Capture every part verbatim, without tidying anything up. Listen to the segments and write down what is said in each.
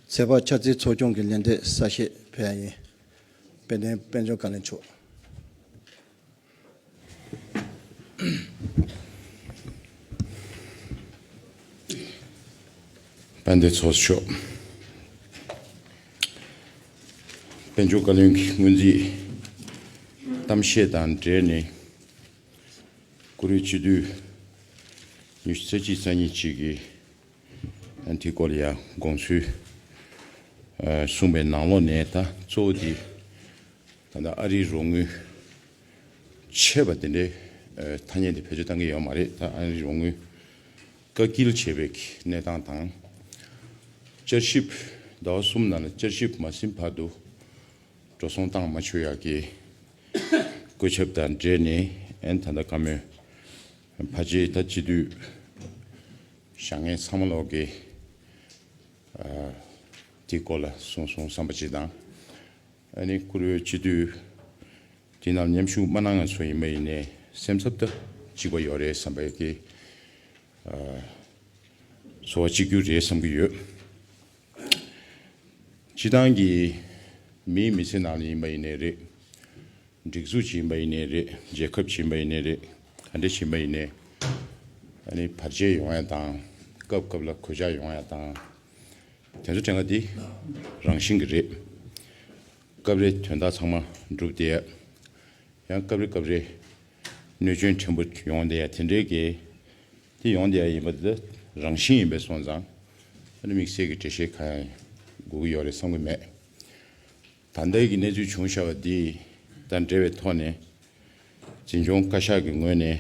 ཚེས་པ་འཆར་རྩིས་ཚོགས་ཆུང་གི་ལན་འདེབས་གསལ་བཤད་ཕུལ་ཡ་ཡིན། དཔལ་ལྡན་དཔལ་འབྱོར་བཀའ་བློན་མཆོག་དཔལ་ལྡན་ཚོགས་གཙོ་མཆོག་དཔལ་འབྱོར་བཀའ་བློན་གྱི་སྔོན་རྩིས་གཏམ་བཤད་དང་འབྲེལ་ནས། བཀུར་འོས་སྤྱི་འཐུས་ཉི་ཤུ་རྩ་གཅིག་རྩ་གཉིས་ཅིག་གིས་དེའི་སྐོར་ལ་ཡང་དགོངས་ཚུལ་གསུངས་པའི་ནང་ལོགས་ནས། ད་གཙོ་བོ་དེ་ད་ལྟ་ཨ་རིའི་རོགས་དངུལ་ཆད་པ་དེ་འདྲའི་ཐ་སྙད་དེ་བེད་སྤྱོད་བཏང་གི་ཡོད་མ་རེད། ད་ཨ་རིའི་རོགས་དངུལ་བཀག་སྐྱིལ་བྱས་པའི་གནས་སྟངས་དང་། བསྐྱར་ཞིབ་ཟླ་བ་གསུམ་ནང་ལ་བསྐྱར་ཞིབ་མ་ཟིན་བར་དུ་འགྲོ་སོང་བཏང་མ་ཆོག་ཡག་གི་བཀོད་ཁྱབ་དང་འབྲེལ་ནས། ཨན་ད་ལྟ་བཀའ་མོལ་ཕལ་ཆེར་ད་སྤྱི་འཐུས་བཞེངས་མཁན་ཚང་མ་ལོག་གིས་དེའི་སྐོར་ལ་གསུངས་སོང་བསམ་པ་ཅིག་དང་། ཨ་ནི་བཀུར་འོས་སྤྱི་འཐུས་དེ་ནང་མཉམ་ཞུགས་མ་གནང་མཁན་ཚོ་ཡིན་པ་ཡིན་ནའི་སེམས་འཚབ་ད་གཅིག་པ་ཡོད་རེད་བསམ་པའི་གི་ཚོར་བ་གཅིག་གྱུར་རེད་བསམ་གྱི་ཡོད། སྤྱི་བཏང་གི་མིའི་མི་ཚེ་ནང་ལ་ཡིན་པ་ཡིན་ནའི་རེད། སྒྲིག་འཛུགས་ཅིག་ཡིན་པ་ཡིན་ནའི་རེད། རྒྱལ་ཁབ་ཅིག་ཡིན་པ་ཡིན་ནའི་རེད། ག་འདྲ་ཞིག་ཡིན་པ་ཡིན་ནའི། ཨ་ནི་བར་ཆད་ཡོང་ཡ་དང་། སྐབས་སྐབས་ལ་གོད་ཆག་ཡོང་ཡ་དང་། དེ་ཚོ་དྲན་ག་དེ་རང་བཞིན་གྱི་རེད། སྐབས་རེ་དོན་དག་ཚང་མ་འགྲུབ་བསྡད་ཡ། ཡང་སྐབས་རེ་སྐབས་རེ་གནོད་སྐྱོན་ཕྲན་བུ་ཡོང་བསྡད་ཡ་དེ་འདྲའི་གི། དེ་ཡོང་བསྡད་ཡ་ཡིན་པ་དེ་རང་བཞིན་ཡིན་པས་སོང་ཙང་། ཨ་ནི་དམིགས་བསལ་གྱི་འགྲེལ་བཤད་གང་ཡང་དགོས་ཀྱི་ཡོད་རེད་བསམ་གྱི་མེད། ད་ལྟའི་གི་གནས་ཚུལ་བྱུང་བཞག་པ་འདི་དང་འབྲེལ་བའི་ཐོག་ནས། འཛིན་སྐྱོང་བཀའ་ཤག་གི་ངོས་ནས་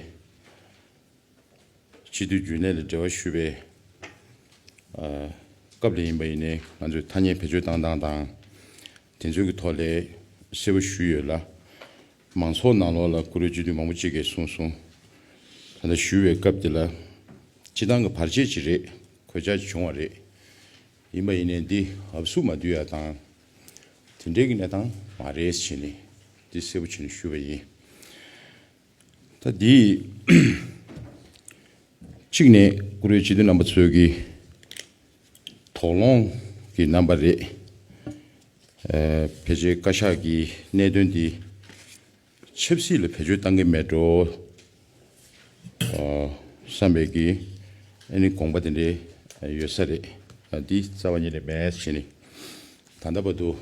སྤྱི་འཐུས་རྒྱུན་ལས་ལ་འབྲེལ་བ་ཞུས་པའི་ཨ་སྐབས་ལ་ཡིན་པ་ཡིན་ནའི་ང་ཚོས་ཐ་སྙད་བེད་སྤྱོད་བཏང་སྟངས་དང་། དེ་ཚོའི་གི་ཐོག་ལ་གསལ་པོ་ཞུས་ཡོད་ལ། མང་ཚོགས་ནང་ལོགས་ལ་བཀུར་འོས་སྤྱི་འཐུས་མང་པོ་ཅིག་གིས་གསུངས་སོང་། ད་ལྟ་ཞུས་པའི་སྐབས་དེ་ལ་སྤྱི་བཏང་གི་བར་ཆད་ཅིག་རེད། གོད་ཆག་ཅིག་བྱུང་བ་རེད། ཡིན་པ་ཡིན་ནའི་འདི་འུབ་སུབ་མ་བསྡུ་ཡ་དང་། དེ་འདྲའི་གི་གནས་སྟངས་མ་རེད་ཟེར་ནས་འདི་གསལ་པོ་བྱས་ནས་ཞུས་པ་ཡིན། ད་འདི་གཅིག་ནས་བཀུར་འོས་སྤྱི་འཐུས་རྣམ་པ་ཚོའི་གི་དོགས་སློང་གི་རྣམ་པ་རེད། ཨ་ཕལ་ཆེར་བཀའ་ཤག་གི་གནད་དོན་འདི་ཆབ་སྲིད་ལ་བེད་སྤྱོད་བཏང་གི་མེད་འགྲོ། ཨ་བསམ་པའི་གི་ཨ་ནི་དགོངས་པ་དེ་འདྲའི་ཡོད་ས་རེད། ཨ་འདི་རྩ་བ་ཉིད་ནས་མེད་ཟེར་ནས། ད་ལྟ་བར་དུ་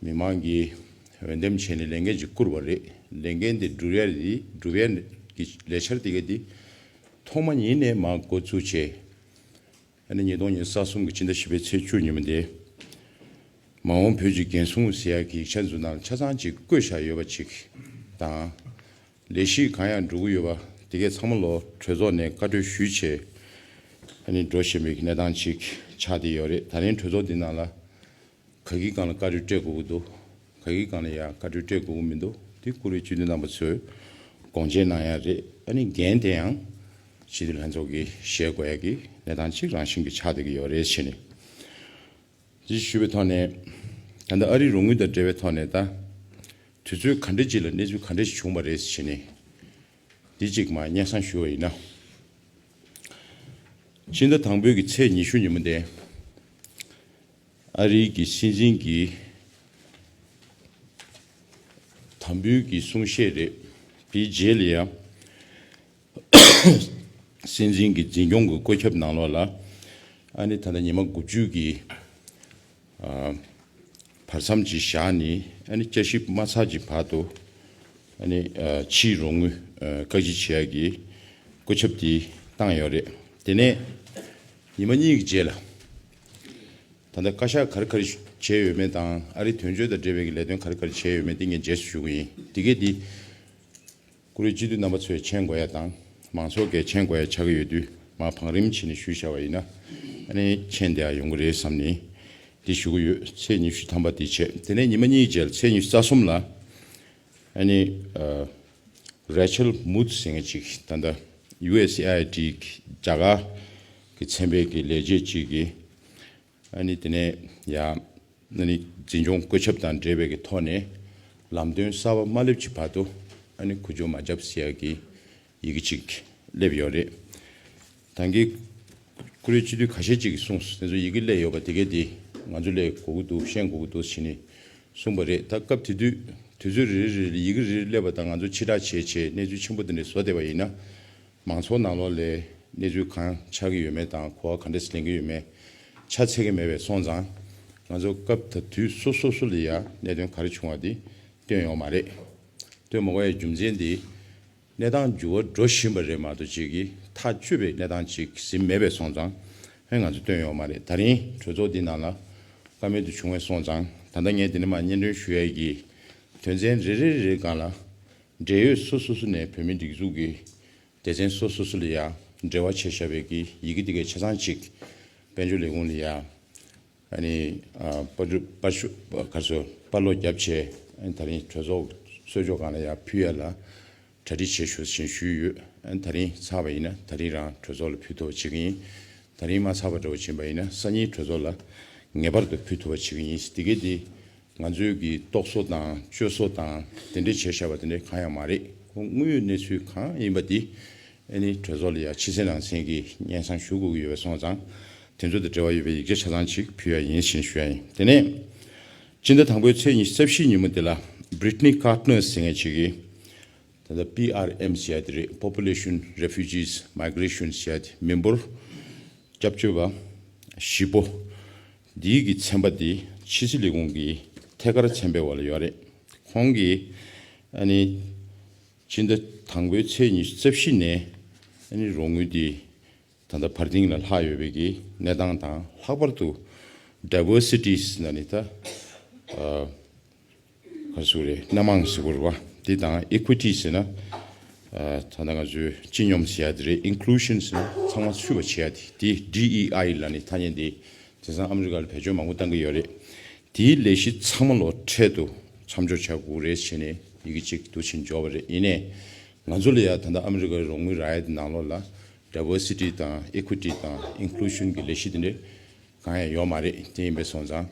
མི་མང་གིས་འོས་འདེམས་བྱས་ནས་ལས་འགན་ཅིག་བསྐུར་བ་རེད། ལས་འགན་དེ་སྒྲུབ་ཡ་རེད། སྒྲུབ་ཡ་གི་ལས་འཆར་དེ་ག་དེ་ཐོག་མ་ཉིད་ནས་མར་འགོ་བཙུགས་བྱས། ཨ་ནི་ཉིས་སྟོང་ཉི་ཤུ་རྩ་གསུམ་གྱི་ཕྱི་ཟླ་བཞི་པའི་ཚེས་བཅུ་ཉིན་མོ་དེ། མ་འོངས་བོད་ཀྱི་འགན་སྲུང་ཟེར་ཡག་གི་ཡིག་ཆ་འཛུགས་ནང་ཆ་ཚང་ཅིག་བཀོད་བཞག་ཡོད་པ་ཅིག་དང་། ལས་གཞི་གང་ཡང་འགྲོ་གི་ཡོད་པ་དེ་གས་ཚང་མ་ལོ་གྲོས་ཚོགས་ནས་བཀའ་གྲོས་ཞུས་བྱས། ཨ་ནི་འགྲོ་བཞིན་པའི་གནས་སྟངས་ཅིག་ཆགས་བསྡད་ཡོད་རེད། ད་རིང་གྲོས་ཚོགས་འདི་ནང་ལ་ག་གི་སྒང་ལ་བཀའ་གྲོས་སྤྲད་དགོས་ཀྱི་འདུག་ག་གི་སྒང་ལ་ཡང་བཀའ་གྲོས་སྤྲད་དགོས་ཀྱི་མི་འདུག་དེ་བཀུར་འོས་སྤྱི་འཐུས་རྣམ་པ་ཚོས་དགོངས་འཆར་གནང་ཡ་རེད། ཨ་ནི་འགན་དེ་ཡང་སྤྱི་འཐུས་ལྷན་ཚོགས་ཀྱིས་བཞེས་དགོས་ཡ་གི་གནས་སྟངས་ཅིག་རང་བཞིན་གྱིས་ཆགས་བསྡད་ཀྱི་ཡོད་རེད་ཟེར་ནས། འདི་ཞུས་པའི་ཐོག་ནས། ད་ལྟ་ཨ་རིའི་རོགས་དངུལ་དང་འབྲེལ་བའི་ཐོག་ནས་ད་དུས་ཚོད་ག་འདྲ་ཅིག་ལ་གནས་ཚུལ་ག་འདྲ་ཞིག་བྱུང་བ་རེད་ཟེར་ནས། འདི་གཅིག་མར་སྙན་སེང་ཞུ་བ་ཡིན་ན། ཕྱི་ཟླ་དང་པོའི་གི་ཚེས་ཉི་ཤུ་ཉིན་མོ་དེ། ཨ་རིའི་གི་སྲིད་འཛིན་གྱི་དམ་འབུལ་གྱི་གསུང་བཤད་རེད། དེའི་རྗེས་ལ་ཡང་། སྲིད་འཛིན་གྱི་འཛིན་སྐྱོང་གི་བཀོད་ཁྱབ་ནང་ལོགས་ལ། ཨ་ནི་ད་ལྟ་ཉི་མ་དགུ་བཅུ་གི་ཨ་བར་མཚམས་ཅིག་བཞག་ནས། ཨ་ནི་བསྐྱར་ཞིབ་མ་ཚར་གྱི་བར་དུ། ཨ་ནི་ཨ་ཕྱིའི་རོགས་དངུལ་ཨ་བཀག་སྐྱིལ་བྱེད་ཡག་གི་བཀོད་ཁྱབ་དེ་བཏང་ཡོད་རེད། དེ་ནས་ཉི་མ་གཉིས་ཀྱི་རྗེས་ལ། ད་ལྟ་བཀའ་ཤག་ག་རེ་ག་རེ་བྱས་ཡོད་མེད་དང་། ཨ་རིའི་དོན་གཅོད་དང་འབྲེལ་བའི་གི་ལས་དོན་ག་རེ་ག་རེ་བྱས་ཡོད་མེད་དེ་ངས་རྗེས་སུ་ཞུ་གི་ཡིན། དེ་གས་དེ་བཀུར་འོས་སྤྱི་འཐུས་རྣམ་པ་ཚོས་མཁྱེན་དགོས་ཡ་དང་། མང་ཚོགས་ཀྱིས་མཁྱེན་དགོས་ཡ་ཆགས་ཀྱི་ཡོད་དུས། མར་བང་རིམ་བྱས་ནས་ཞུས་བཞག་པ་ཡིན་ན། ཨ་ནི་མཁྱེན་བསྡད་ཡ་ཡོང་གི་རེད་བསམ་ནས་འདི་ཞུ་གི་ཡོད། ཚེས་ཉི་ཤུ་ཐམ་པ་དེ་བྱས། དེ་ནས་ཉི་མ་གཉིས་རྗེས་ལ་ཚེས་ཉི་ཤུ་རྩ་གསུམ་ལ། ཨ་ནི་ཨ་Rachel Mutz ཟེར་མཁན་ཅིག་ད་ལྟ་ཡུ་ཨེས་ཨེ་ཨའི་ཌི་གི་རྒྱ་གར་གྱི་ཚན་པའི་གི་ལས་བྱེད་ཅིག་གིས། ཨ་ནི་དེ་ནས་ཡང་། ཨ་ནི་འཛིན་སྐྱོང་བཀོད་ཁྱབ་དང་འབྲེལ་བའི་གི་ཐོག་ནས་ལམ་སྟོན་གསར་པ་མ་སླེབས་ཀྱི་བར་དུ། ཨ་ནི་ཁུ་བྱུག་མ་བརྒྱབ་ཟེར་ཡག་གི་ཡི་གེ་ཅིག་སླེབས་ཡོད་རེད། ད་གིན་ བཀུར་འོས་སྤྱི་འཐུས་ཁ་ཤས་ཅིག་གིས་གསུངས་སོང་། དེ་ཚོ་ཡི་གེ་སླེབས་ཡོད་པ་དེ་གས་དེ་ང་ཚོ་སླེབས་དགོས་ཀྱི་འདུག། ཤེས་དགོས་ཀྱི་འདུག་ཟེར་ནས་གསུངས་པ་རེད། ད་སྐབས་དེ་དུས་དུས་ཚོད་རེ་རེ་ལ་ཡི་གེ་རེ་རེ་སླེབས་པ་དང་ང་ཚོ་ཕྱིར་བསྒྲགས་བྱས་བྱས་གནས་ཚུལ་ཆེན་པོ་དེ་འདྲ་བཟོ་བསྡད་པ་ཡིན་ན། མང་ཚོགས་ནང་ལོགས་ལ་གནས་ཚུལ་གང་ཆགས་ཀྱི་ཡོད་མེད་དང་གོ་བ་ག་འདྲ་ཞིག་ལེན་གྱི་ཡོད་མེད་ཆ་ཚང་གི་མེད་པས་སོང་ཙང་། ང་ཚོ་སྐབས་དང་དུས་སོ་སོ་སོ་ལ་ཡ་གནད་དོན་ག་རེ་བྱུང་བ་དེ་སྟོན་ཡོང་མ་རེད། སྟོན་མ་དགོས་ཡ་རྒྱུ་མཚན་དེ། གནས་སྟངས་འགྱུར་བ་འགྲོ་བཞིན་པ་རེད་མ་གཏོགས་ཅིག་གིས་ཐག་གཅོད་པའི་གནས་སྟངས་ཅིག་ཟིན་མེད་པས་སོང་ཙང་། ཧེ་ང་ཚོ་སྟོན་ཡོང་མ་རེད། ད་རིང་གྲོས་ཚོགས་འདི་ནང་ལ་བཀའ་མོལ་དུ་བྱུང་བས་སོང་ཙང་། ད་ལྟ་ངས་འདི་ནས་མར་སྙན་སྒྲོན་ཞུ་ཡ་གི་དོན་ཚན་རེ་རེ་རེ་རེ་སྒང་ལ་འབྲེལ་ཡོད་སོ་སོ་སོ་ནས་བོད་མིའི་སྒྲིག་འཛུགས་ཀྱི་སྡེ་ཚན་སོ་སོ་སོ་ལ་ཡ་འབྲེལ་བ་བྱས་བཞག་པའི་གི་ཡི་གེ་འདི་གའི་ཆ་ཚང་ཅིག་དཔལ་འབྱོར་ལས་ཁུངས་ལ་ཡ། ཨ་ནི་ཨ་པར་ཤུ་པར་ཤུ་ག་རེ་ཟེར་པར་སློག་བརྒྱབ་བྱས། ཨ་ནི་ད་རིང་གྲོས་ཚོགས་གསོལ་ཕྱོགས་སྒང་ལ་ཡར་ཕུལ་ཡ་ལ་གྲ་སྒྲིག་བྱེད་ཞུ་ཞེས་ཞུས་ཡོད། ཨ་ནི་ད་རིང་ཚར་བ་ཡིན་ན་ད་རིང་རང་གྲོས་ཚོགས་ལ་ཕུལ་ཐུབ་པ་བྱེད་ཀྱི་ཡིན། ད་རིང་མ་ཚར་བ་འདྲ་བོ་ཕྱིན་པ་ཡིན་ན་སང་ཉིན་གྲོས་ཚོགས་ལ་ངེས་པར་དུ་ཕུལ་ཐུབ་པ་བྱེད་ཀྱི་ཡིན། དེ་གས་དེ་ང་ཚོའི་གི་རྟོག་བཟོ་དང་བཅོས་བཟོ་དང་དེ་འདྲས་བྱས་བཞག་པ་དེ་འདྲས་གང་ཡང་མ་རེད། ཁོ་དངོས་ཡོད་གནས་ཚུལ་གང་ཡིན་པ་དེ། ཨ་ནི་གྲོས་ཚོགས་ལ་ཡ་ཕྱི་གསལ་ནང་གསལ་གྱི་སྙན་སེང་ཞུ་དགོས་ཀྱི་ཡོད་པ་སོང་ཙང་། དེ་ཚོ་དང་འབྲེལ་བ་ཡོད་པའི་ཡིག་ཆ་ཆ་ཚང་ཅིག་ཕུལ་ཡ་ཡིན་ཞེས་ཞུ་ཡ་ཡིན། དེ་ནས་སྤྱི་ཟླ་དང་པོའི་ཚེས་ཉི་ཤུ་རྩ་བཞི་ཉིན་མོ་དེ་ལ་Brittney Cardner་ཟེར་མཁན་ཅིག་གིས་ད་ལྟ་པི་ཨར་ཨེམ་ཟེར་ཡ་དེ་རེད། Population Refugees Migration་ཟེར་ཡ་དེ་མི་འབོར་སྐྱབས་བཅོལ་བ་བཞི་པོ་འདིའི་གི་ཚན་པ་དེ་ཕྱི་སྲིད་ལས་ཁུངས་ཀྱི་ཐད་ཀར་ཚན་པའི་འོག་ལ་ཡོད་རེད། ཁོང་གིས་ཨ་ནི་སྤྱི་ཟླ་དང་པོའི་ཚེས་ཉི་ཤུ་རྩ་བཞི་ནས་ཨ་ནི་རོགས་དངུལ་དེ་ད་ལྟ་བར་ལྡིང་ལ་ལྷག་ཡོད་པའི་གི་གནས་སྟངས་དང་། ལྷག་པར་དུ་Diversities་ན་ནི་ད་ཨ་ག་རེ་ཟེར་རེད། སྣ་མང་ཟེར་དགོས་རེད་བ། དེ་དང་Equity་ཟེར་ན་ཨ་ད་ལྟ་ང་ཚོའི་སྤྱི་སྙོམས་ཟེར་ཡ་དེ་རེད། Inclusion་ཟེར་ན་ཚང་མ་ཚུད་པ་བྱེད་ཡ་དེ། དེ་ཌི་ཨི་ཨའི་ལ་ནི་ཐ་སྙད་འདི་དེང་སང་ཨ་མི་རི་ཀ་ལ་བེད་སྤྱོད་མང་པོ་བཏང་གི་ཡོད་རེད། དེའི་ལས་གཞི་ཚང་མ་ལོ་འཕྲལ་དུ་མཚམས་འཇོག་བྱ་དགོས་རེད་ཟེར་ནས་ཡི་གེ་གཅིག་འདུག་ཕྱིན་འབྱོར་བ་རེད། ཡིན་ནའི་ང་ཚོ་ལ་ཡ་ད་ལྟ་ཨ་མི་རི་ཀའི་རོགས་དངུལ་རག་ཡ་དེ་ནང་ལོགས་ལ་Diversity་དང་Equity་དང་Inclusion་གི་ལས་གཞི་དེ་འདྲ་གང་ཡང་ཡོད་མ་རེད། དེ་ཡིན་པས་སོང་ཙང་།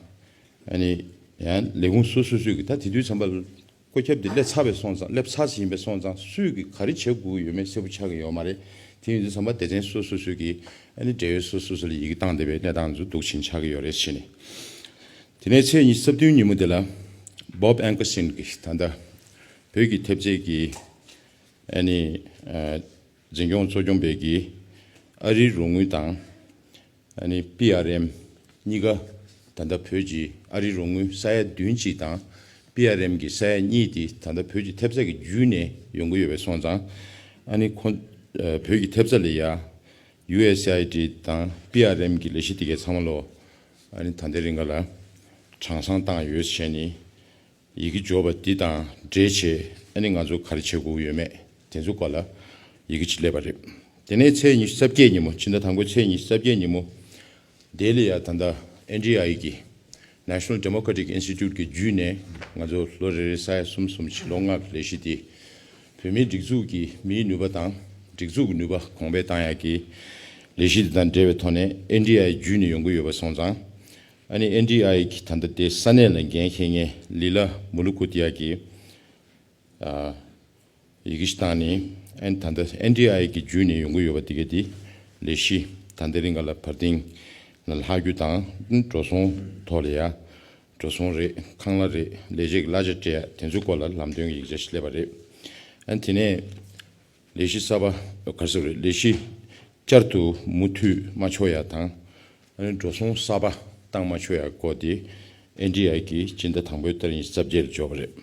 ཨ་ནི་ཡང་ལས་ཁུངས་སོ་སོ་སོས་ཀྱི་ད་དེ་དུས་ཙམ་པ་ལ་བཀོད་ཁྱབ་དེ་སླེབས་ཚར་བས་སོང་ཙང་། སླེབས་ཚར་ཟིན་པས་སོང་ཙང་སུས་ཀྱི་ག་རེ་བྱེད་དགོས་ཀྱི་ཡོད་མེད་གསལ་པོ་ཆགས་ཀྱི་ཡོད་མ་རེད། དེ་ཡིན་དུས་ཙམ་པ་སྡེ་ཚན་སོ་སོ་སོས་ཀྱི་ཨ་ནི་འབྲེལ་ཡོད་སོ་སོ་སོ་ལ་ཡི་གེ་བཏང་བསྡད་པའི་གནས་སྟངས་ཚོ་འདུག་ཕྱིན་ཆགས་ཀྱི་ཡོད་རེད་ཟེར་ནས། དེ་ནས་ཚེས་ཉི་ཤུ་རྩ་བདུན་ཉིན་མོ་དེ་ལ་Bob Ankerson་གྱིས་ད་ལྟ་བོད་ཀྱི་ཐེབས་རྩའི་གི་ཨ་ནི་ཨ་འཛིན་སྐྱོང་གཙོ་སྐྱོང་པའི་གི་ཨ་རིའི་རོགས་དངུལ་དང་། ཨ་ནི་པི་ཨར་ཨེམ་གཉིས་ཀ་ད་ལྟ་བོད་ཀྱི་ཨ་རིའི་རོགས་དངུལ་ས་ཡ་བདུན་གཅིག་དང་པི་ཨར་ཨེམ་གྱི་ས་ཡ་གཉིས་དེ་ད་ལྟ་བོད་ཀྱི་ཐེབས་རྩ་གི་བརྒྱུད་ནས་ཡོང་གི་ཡོད་པས་སོང་ཙང་། ཨ་ནི་ཁོ་ཨ་བོད་ཀྱི་ཐེབས་རྩ་ལ་ཡ་ཡུ་ཨེས་ཨའི་ཌི་དང་པི་ཨར་ཨེམ་གྱི་ལས་གཞི་དེ་གའི་ཚང་མ་ལོ་ཨ་ནི་ད་ལྟའི་རིང་ག་ལ་གྲངས་བསང་བཏང་ཡོད་བྱས་ནས། ཡི་གེ་འབྱོར་བ་འདི་དང་འབྲེལ་བྱས་ཨ་ནི་ང་ཚོ་ག་རེ་བྱེད་དགོས་ཡོད་མེད་དེ་ཚོ་སྐོར་ལ་ཡི་གེ་ཅིག་སླེབས་པ་རེད། དེ་ནས་ཚེས་ཉི་ཤུ་རྩ་བརྒྱད་ཉིན་མོ། ཕྱི་ཟླ་དང་པོའི་ཚེས་ཉི་ཤུ་རྩ་བརྒྱད་ཉིན་མོ། ལྡི་ལི་ཡ་ད་ལྟ་ཨེན་ཌི་ཨའི་གི་National Democratic Institute་གི་བརྒྱུད་ནས་ང་ཚོ་ལོ་རེ་རེ་ས་ཡ་གསུམ་གསུམ་བྱས་ལོ་ལྔ་གི་ལས་གཞི་དེ། བོད་མིའི་སྒྲིག་འཛུགས་ཀྱི་མིའི་ནུས་པ་དང་སྒྲིག་འཛུགས་ཀྱི་ནུས་པ་གོང་འཕེལ་བཏང་ཡག་གི་ལས་གཞི་དེ་དང་འབྲེལ་བའི་ཐོག་ནས་ཨེན་ཌི་ཨའི་བརྒྱུད་ནས་ཡོང་གི་ཡོད་པ་སོང་ཙང་། ཨ་ནི་ཨེན་ཌི་ཨའི་གི་ད་ལྟ་དེ་ས་གནས་ལ་འགན་འཁྱེར་མཁན་ལི་ལ་མུ་ལུ་ཀུ་ཏི་ཡ་གིས་ཨ་ཡི་གེ་ཞིག་བཏང་ནས། ཨ་ནི་ད་ལྟ་ཨེན་ཌི་ཨའི་གི་བརྒྱུད་ནས་ཡོང་གི་ཡོད་པ་དེ་ག་དེ་ལས་གཞི་ད་ལྟའི་རིང་ག་ལ་བར་ལྡིང་ལ་ལྷག་རྒྱུ་དང་། འགྲོ་སོང་ཐོག་ལ་ཡ་འགྲོ་སོང་རེད། ཁང་གླ་རེད། ལས་བྱེད་ཀྱི་གླ་ཆ་སྤྲད་ཡ་དེ་ཚོའི་སྐོར་ལ་ལམ་སྟོན་གྱི་ཡིག་ཆ་ཞིག་སླེབས་པ་རེད། ཨ་ནི་དེ་ནས། ལས་གཞི་གསར་པ། ག་རེ་ཟེར་དགོས་རེད། ལས་གཞི་བསྐྱར་དུ་མུ་མཐུད་མ་ཆོག་ཡ་དང་། ཨ་ནི་འགྲོ་སོང་གསར་པ་བཏང་མ་ཆོག་ཡ་སྐོར་དེ་ཨེན་ཌི་ཨའི་གིས་སྤྱི་ཟླ་དང་པོའི་ཏ་རིག་ཉི་ཤུ་རྩ་བརྒྱད་ལ་འབྱོར་བ་རེད།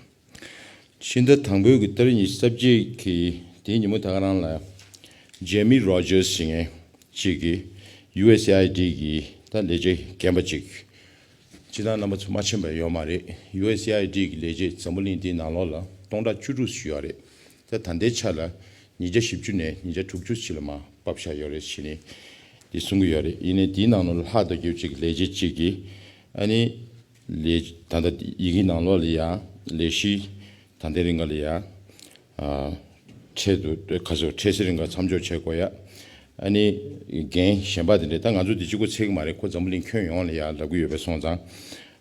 སྤྱི་ཟླ་དང་པོའི་གི་ཏ་རིག་ཉི་ཤུ་རྩ་བརྒྱད་ཀྱི་དེའི་ཉིན་མོ་ད་ག་རང་ལ་ཇེ་མི་རོ་ཇར་སི་ཟེར་མཁན་ཅིག་གིས་ཡུ་ཨེས་ཨེ་ཨའི་ཌི་གི་ད་ལས་བྱེད་རྒན་པ་ཅིག་སྤྱིར་བཏང་རྣམ་པ་ཚོ་མ་མཁྱེན་པ་ཡོད་མ་རེད། ཡུ་ཨེས་ཨེ་ཨའི་ཌི་གི་ལས་བྱེད་འཛམ་བུ་གླིང་འདིའི་ནང་ལོགས་ལ་སྟོང་ཕྲག་བཅུ་དྲུག་ཙམ་ཡོད་རེད། ད་ད་ལྟའི་ཆ་ལ་ཉིས་བརྒྱ་བཞི་བཅུ་ནས་ཉིས་བརྒྱ་དྲུག་ཅུ་ཙམ་ལ་མར་ཕབ་བཞག་ཡོད་རེད་ཟེར་ནས་འདི་གསུང་གི་ཡོད་རེད། ཡིན་ནའི་འདིའི་ནང་ལོགས་ལ་ལྷག་ཏུ་གྱུར་ཅིག་ལས་བྱེད་ཅིག་གིས་ཨ་ནི་ལས་ད་ལྟ་ཡི་གེ་ནང་ལོགས་ལ་ཡ་ལས་གཞི་ད་ལྟའི་རིང་ག་ལ་ཡ། ཨ་འཕྲལ་དུ་ཁ་སོ་འཕྲལ་སེལ་རིང་ག་མཚམས་འཇོག་བྱེད་དགོས་ཡ། ཨ་ནི་འགན་གཞན་པ་དེ་འདྲས་ད་ང་ཚོ་དེ་གཅིག་པོ་འཚོལ་གི་མ་རེད། ཁོ་འཛམ་བུ་གླིང་ཁྱོན་ཡོངས་ལ་ཡ་ལབ་གི་ཡོད་པ་སོང་ཙང་།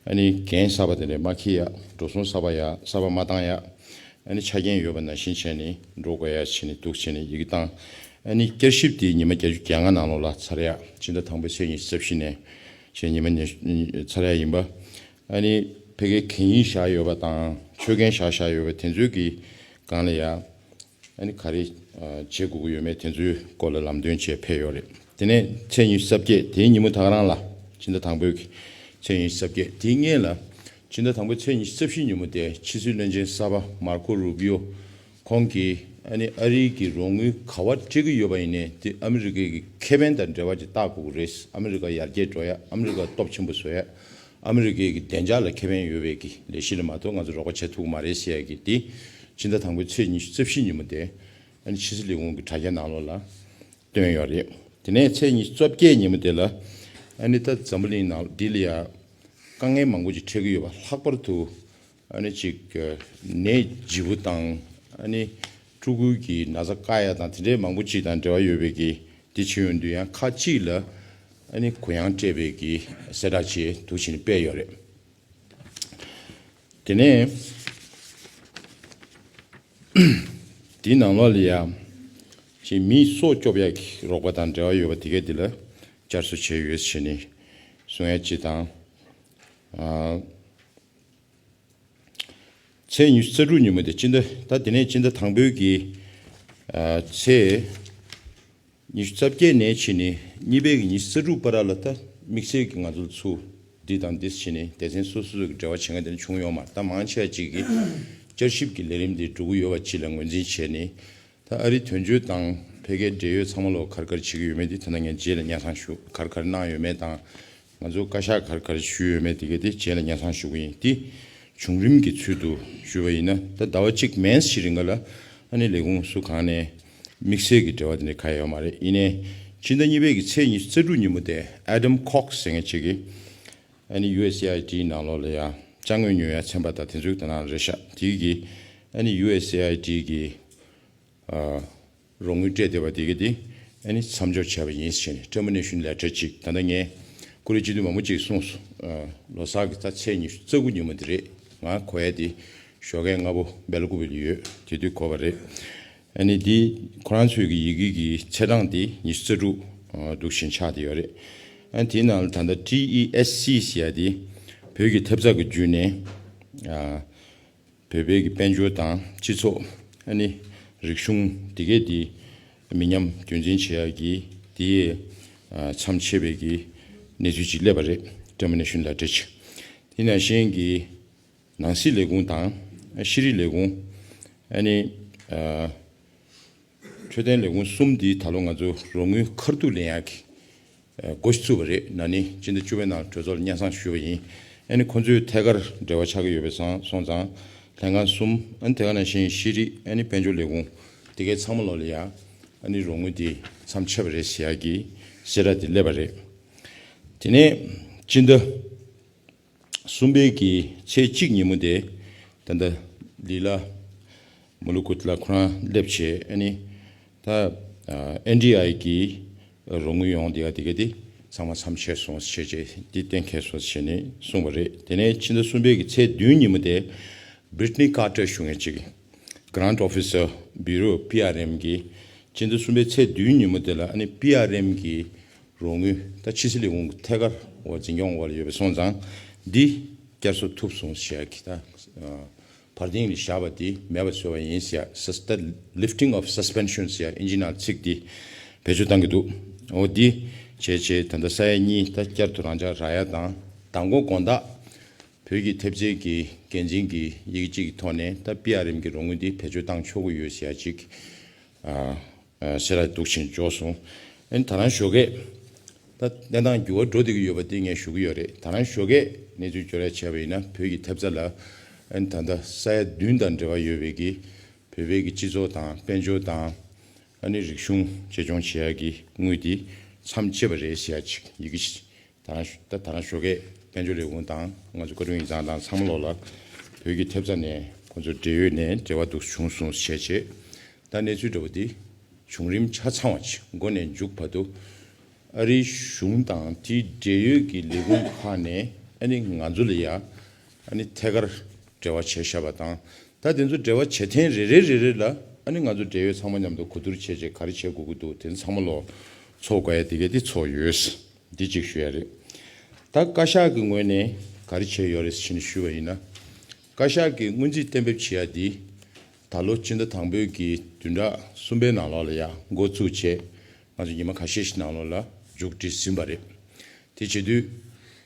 ཨ་ནི་འགན་གསར་པ་དེ་འདྲས་མ་འཁྱེར་ཡ། འགྲོ་སོང་གསར་པ་ཡ་གསར་པ་མ་བཏང་ཡ། ཨ་ནི་ཆ་རྐྱེན་ཡོད་པ་ནང་བཞིན་བྱས་ནས་འགྲོ་དགོས་ཡ་བྱས་ནས་འདུག་བྱས་ནས་ཡི་གེ་བཏང་ ཨ་ནི་བསྐྱར་ཞིབ་དེ་ཉི་མ་བརྒྱད་ཅུ་གྱ་ལྔ་ནང་ལོགས་ལ་ཚར་ཡག་སྤྱི་ཟླ་དང་པོའི་ཚེས་ཉི་ཤུ་རྩ་བཞི་ནས་བྱས་ཉི་མ་ཉི་ཤུ་ཚར་ཡག་ཡིན་པ། ཨ་ནི་ཕ་གིའི་གན་ཡིག་བཞག་ཡོད་པ་དང་ཆོད་གན་བཞག་བཞག་ཡོད་པ་དེ་ཚོའི་གི་སྒང་ལ་ཡ། ཨ་ནི་ག་རེ་བྱེད་དགོས་ཀྱི་ཡོད་མེད་དེ་ཚོའི་སྐོར་ལ་ལམ་སྟོན་བྱས་ཕེབས་ཡོད་རེད། དེ་ནས་ཚེས་ཉི་ཤུ་རྩ་བརྒྱད་དེའི་ཉིན་མོ་ད་ག་རང་ལ་སྤྱི་ཟླ་དང་པོའི་གི་ཚེས་ཉི་ཤུ་རྩ་བརྒྱད་དེའི་སྔོན་ལ་སྤྱི་ཟླ་དང་པོའི་ཚེས་ཉི་ཤུ་རྩ་བཞི་ཉིན་མོ་དེ་ཕྱི་སྲིད་བློན་ཆེན་གསར་པ་མར་ཁོ་རུ་བི་ཡོ་ཁོང་གིས་ཨ་ནི་ཨ་རིའི་གི་རོགས་དངུལ་ག་པར་སྤྲད་ཀྱི་ཡོད་པ་ཡིན་ནའི་དེ་ཨ་མི་རི་ཀའི་གི་ཁེ་ཕན་དང་འབྲེལ་བ་ཅིག་བལྟ་དགོས་ཀྱི་རེད། ཨ་མི་རི་ཀ་ཡར་རྒྱས་འགྲོ་ཡ། ཨ་མི་རི་ཀ་སྟོབས་ཆེན་པོ་བཟོ་ཡ། ཨ་མི་རི་ཀའི་གི་བདེ་འཇགས་ལ་ཁེ་ཕན་ཡོད་པའི་གི་ལས་གཞི་ལ་མ་གཏོགས་ང་ཚོ་རོགས་པ་བྱེད་ཐུབ་ཀྱི་མ་རེད་ཟེར་ཡ་གི་དེ་སྤྱི་ཟླ་དང་པོའི་ཚེས་ཉི་ཤུ་རྩ་བཞི་ཉིན་མོ་དེ་ཨ་ནི་ཕྱི་སྲིད་ལས་ཁུངས་ཀྱི་དྲ་རྒྱ་ནང་ལོགས་ལ་བཏོན་ཡོད་རེད། དེ་ནས་ཚེས་ཉི་ཤུ་རྩ་བརྒྱད་ཉིན་མོ་དེ་ལ་ཨ་ནི་ད་འཛམ་བུ་གླིང་ནང་འདི་ལ་ཡ་དཀའ་ངལ་མང་པོ་ཅིག་འཕྲད་ཀྱི་ཡོད་པ། ལྷག་པར་དུ་ཨ་ནི་ཅིག་ནད་ལྗིད་པོ་དང་ཨ་ནི་ཕྲུ་གུ་གི་ན་ཚ་བཀག་ཡ་དང་དེ་འདྲའི་མང་པོ་ཅིག་དང་འབྲེལ་བ་ཡོད་པའི་གི་དེ་བྱེད་ཡོང་དུས་ཡང་ཁག་ཅིག་ལ་ཨ་ནི་གུ་ཡངས་སྤྲད་པའི་གི་གསལ་བསྒྲགས་ཅིག་འདུག་བྱས་ནས་སྤེལ་ཡོད་རེད། དེ་ནས་དེའི་ནང་ལོགས་ལ་ཡང་ཅིག་མིའི་སྲོག་སྐྱོབ་ཡག་གི་རོགས་པ་དང་འབྲེལ་བ་ཡོད་པ་དེ་གས་དེ་ལ་བསྐྱར་གསོ་བྱས་ཡོད་ཟེར་ནས་གསུང་ཡ་ཅིག་དང་། ཨ། ཚེས་ཉི་ཤུ་རྩ་དྲུག་ཉིན་མོ་དེ་སྤྱི་ཟླ་ད་དེ་ནས་སྤྱི་ཟླ་དང་པོའི་གི་ཨ་ཚེས་ཉི་ཤུ་རྩ་བརྒྱད་ནས་ཕྱིན་ནས་གཉིས་པའི་གི་ཉི་ཤུ་རྩ་དྲུག་བར་ལ་ད་དམིགས་བསལ་གྱི་ང་ཚོ་ཚུར་འདི་དང་འདི་ཕྱིན་ནས་སྡེ་ཚན་སོ་སོ་སོ་གི་འབྲེལ་བ་བྱེད་མཁན་དེ་འདྲ་བྱུང་ཡོད་མ་རེད། ད་མང་ཆེ་བ་ཅིག་གིས་བསྐྱར་ཞིབ་ཀྱི་ལས་རིམ་འདི་འགྲོ་གི་ཡོད་པ་ཅིག་ལ་ངོས་འཛིན་བྱས་ནས། ད་ཨ་རིའི་དོན་གཅོད་དང་ཕ་གིའི་འབྲེལ་ཡོད་ཚང་མ་ལོ་ག་རེ་ག་རེ་བྱེད་ཀྱི་ཡོད་མེད་འདི་ད་ལྟ་ངས་རྗེས་ལ་སྙན་སེང་ཞུ། ག་རེ་ག་རེ་གནང་ཡོད་མེད་དང་། ང་ཚོ་བཀའ་ཤག་ག་རེ་ག་རེ་ཞུས་ཡོད་མེད་དེ་གས་དེ་རྗེས་ལ་སྙན་སེང་ཞུ་གི་ཡིན། དེ་བྱུང་རིམ་གྱི་ཚུལ་དུ་ཞུས་པ་ཡིན་ན། ད་ཟླ་བ་གཅིག་མན་ཞིག་རིང་ག་ལ་ཨ་ནི་ལས་ཁུངས་སུ་གང་ནས་དམིགས་བསལ་གྱི་འབྲེལ་བ་དེ་འདྲ་གང་ཡང་ཡོད་མ་རེད། ཡིན་ནའི་ཕྱི་ཟླ་གཉིས་པའི་གི་ཚེས་ཉི་ཤུ་རྩ་དྲུག་ཉིན་མོ་དེ་Adam Cox་ཟེར་མཁན་ཅིག་གིས་ཨ་ནི་ཡུ་ཨེ་སི་ཨེ་ཨའི་ཌི་ནང་ལོགས་ལ་ཡ་ཅ་དངོས་ཉོ་ཡ་ཚན་པ་དང་དེ་ཚོའི་དེ་ནང་རེད་ཤག་དེ་གིས་ཨ་ནི་ཡུ་ཨེ་སི་ཨེ་ཨའི་ཌི་གི་ཨ་རོགས་དངུལ་སྤྲད་བསྡད་པ་དེ་གི་དེ་ཨ་ནི་མཚམས་འཇོག་བྱས་པ་ཡིན་ཟེར་ནས་termination letter་ཅིག་ད་ལྟ་ངས་ཀུ་རེ་སྤྱི་འཐུས་མང་པོ་ཅིག་གསུངས་སོང་། ཨ་ལོ་གསར་གྱི་ད་ཚེས་ཉི་ཤུ་རྩ་དགུ་ཉིན་མོ་དེ་རེད། ང་གོ་ཡ་དེ་ཞོགས་ཀས་སྔ་པོ་སྦེལ་ཀོབ་ལ་ཡོད་དེ་དུས་གོ་བ་རེད། ཨ་ནི་དེ་ཁོ་རང་ཚོའི་གི་ཡི་གེ་གི་ཚེས་གྲངས་དེ་ཉི་ཤུ་རྩ་དྲུག་ཨ་འདུག་བཞིན་ཆགས་བསྡད་ཡོད་རེད། ཨ་ནི་དེའི་ནང་ལ་ད་ལྟ་ཊི་ཨི་ཨེས་སི་ཟེར་ཡ་དེ་བོད་ཀྱི་ཐེབས་རྩ་གི་བརྒྱུད་ནས་ཨ་བོད་པའི་གི་དཔལ་འབྱོར་དང་སྤྱི་ཚོགས་ཨ་ནི་རིག་གཞུང་དེ་གས་དེ་མི་ཉམས་རྒྱུན་འཛིན་བྱེད་ཡ་གི་དེའི་ཨ་མཚམས་ཆད་པའི་གི་གནས་ཚུལ་ཅིག་སླེབས་པ་རེད། termination letter་ཅིག་དེ་ནང་བཞིན་གྱི་ནང་སྲིད་ལས་ཁུངས་དང་ཤེས་རིག་ལས་ཁུངས་ཨ་ནི་ཨ་འཕྲོད་བསྟེན་ལས་ཁུངས་གསུམ་འདིས་ད་ལོ་ང་ཚོ་རོགས་དངུལ་ཁ་ཐུག་ལེན་ཡག་གི་འགོ་ཞིག་བཙུགས་པ་རེད། ན་ནིང་སྤྱི་ཟླ་བཅུ་པའི་ནང་གྲོས་ཚོགས་ལ་སྙན་སེང་ཞུས་པ་ཡིན། ཨ་ནི་ཁོང་ཚོའི་ཐད་ཀར་འབྲེལ་བ་ཆགས་ཀྱི་ཡོད་པའི་སོང་སོང་ཙང་ལྷན་ཁང་གསུམ་ཨ་ནི་དེ་ག་ནང་བཞིན་ཤེས་རིག་ཨ་ནི་དཔལ་འབྱོར་ལས་ཁུངས་དེ་གའི་ཚང་མ་ལོག་ལ་ཡ་ཨ་ནི་རོགས་དངུལ་འདི་མཚམས་ཆད་པ་རེད་ཟེར་ཡག་གི་གསལ་བསྒྲགས་དེ་སླེབས་པ་རེད། དེ་ནས་སྤྱི་ཟླ་གསུམ་པའི་གི་ཚེས་གཅིག་ཉིན་མོ་དེ་ད་ལྟ་ལི་ལ་མུ་ལུ་ཀུ་ཏི་ལ་ཁོ་རང་སླེབས་བྱས་ཨ་ནི་ད་ཨེན་ཌི་ཨའི་གི་རོགས་དངུལ་ཡོང་དེ་ག་དེ་ག་དེ་ཚང་མ་མཚམས་ཆད་སོང་ཞེས་བྱས་འདི་གཏན་འཁེལ་སོང་ཞེས་ནས་གསུངས་པ་རེད། དེ་ནས་ཕྱི་ཟླ་གསུམ་པའི་གི་ཚེས་བདུན་ཉིན་མོ་དེ་Brittany Carter་ཞུ་མཁན་ཅིག་Grant Officer Bureau་པི་ཨར་ཨེམ་གི་ཕྱི་ཟླ་གསུམ་པའི་ཚེས་བདུན་ཉིན་མོ་དེ་ལ་ཨ་ནི་པི་ཨར་ཨེམ་གི་རོགས་དངུལ་ད་ཕྱི་སྲིད་ལས་ཁུངས་ཀྱི་ཐད་ཀར་འོག་འཛིན་སྐྱོང་འོག་ལ་ཡོད་པ་སོང་ཙང་འདི་བསྐྱར་གསོ་ཐུབ་སོང་ཞེས་ཀྱི་ད་བར་ཐེངས་ལ་བཞག་པ་འདི་མེད་པ་བཟོས་པ་ཡིན་ཟེར། ད་lifting of suspension་ཟེར་ཨིན་ཇི་ནང་ཚིག་འདི་བེད་སྤྱོད་བཏང་གི་འདུག་འོ་འདི་བྱས་བྱས་ད་ལྟ་ས་ཡ་གཉིས་ད་བསྐྱར་དུ་རང་འཇགས་རག་ཡ་དང་མདང་དགོང་དགོང་དག་བོད་ཀྱི་ཐེབས་རྩའི་གི་འགན་འཛིན་གྱི་ཡི་གེ་གཅིག་གི་ཐོག་ནས་ད་པི་ཨར་ཨེམ་གི་རོགས་དངུལ་འདི་བེད་སྤྱོད་བཏང་ཆོག་གི་ཡོད་ཟེར་ཡ་གཅིག་ཨ། ཨ་གསལ་བསྒྲགས་འདུག་བཞིན་འབྱོར་སོང་། ཨ་ནི་ད་རང་ཞོགས་ཀས་ད་གནས་སྟངས་འགྱུར་བ་འགྲོ་བསྡད་ཀྱི་ཡོད་པ་དེ་ངས་ཞུ་གི་ཡོད་རེད། ད་རང་ཞོགས་ཀས་གནས་ཚུལ་འབྱོར་ཡ་བྱས་པ་ཡིན་ན་བོད་ཀྱི་ཐེབས་རྩ་ལ་ཨ་ནི་ད་ལྟ་ས་ཡ་བདུན་དང་འབྲེལ་བ་ཡོད་པའི་གི་བོད་པའི་གི་སྤྱི་ཚོགས་དང་དཔལ་འབྱོར་དང་ཨ་ནི་རིག་གཞུང་གཅེས་སྐྱོང་བྱེད་ཡ་གི་དངུལ་དེ་མཚམས་བཅད་པ་རེད་ཟེར་ཡ་ཅིག་ཡི་གེ་ཞིག་ད་རང་ད་ད་རང་ཞོགས་ཀས་དཔལ་འབྱོར་ལས་ཁུངས་དང་ང་ཚོ་བཀའ་དྲུང་ཡིག་ཚང་དང་ཚང་མ་ལོག་ལ་བོད་ཀྱི་ཐེབས་རྩ་ནས་ཁོང་ཚོ་འབྲེལ་ཡོད་ནས་འབྲེལ་བ་འདུག་བྱུང་སོང་ཞེས་བྱས། ད་གནས་ཚུལ་འདྲ་བོ་འདི་བྱུང་རིམ་ཆ་ཚང་བ་ཅིག་འགོ་ནས་མཇུག་བར་དུ་ཨ་རིའི་གཞུང་དང་དེའི་འབྲེལ་ཡོད་ཀྱི་ལས་ཁུངས་ཁག་ནས་ཨ་ནི་ང་ཚོ་ལ་ཡ་ཨ་ནི་ཐད་ཀར་འབྲེལ་བ་བྱས་བཞག་པ་དང་། ད་དེ་ཚོ་འབྲེལ་བ་བྱེད་ཐེངས་རེ་རེ་རེ་རེ་ལ་ ཨ་ནི་ང་ཚོ་འབྲེལ་ཡོད་ཚང་མ་མཉམ་དུ་གོ་བསྡུར་བྱས་རྗེས་ག་རེ་བྱེད་དགོས་ཀྱི་འདུག་དེ་ཚང་མ་ལོ་ཚོགས་དགོས་ཡ་དེ་གས་དེ་ཚོགས་ཡོད། འདི་གཅིག་ཞུ་ཡ་རེད། ད་བཀའ་ཤག་གི་ངོས་ནས་ག་རེ་བྱས་ཡོད་རེད་ཟེར་ནས་ཞུས་པ་ཡིན་ན། བཀའ་ཤག་གི་སྔོན་རྩིས་གཏན་འབེབས་བྱེད་ཡ་འདི་ད་ལོ་སྤྱི་ཟླ་དང་པོའི་གི་བདུན་ཕྲག་གསུམ་པའི་ནང་ལོགས་ལ་ཡ་འགོ་བཙུགས་བྱས། ང་ཚོ་ཉི་མ་ཁ་ཤས་ཤིག་ནང་ལོགས་ལ་མཇུག་སྒྲིལ་ཟིན་པ་རེད། དེ་བྱེད་དུས་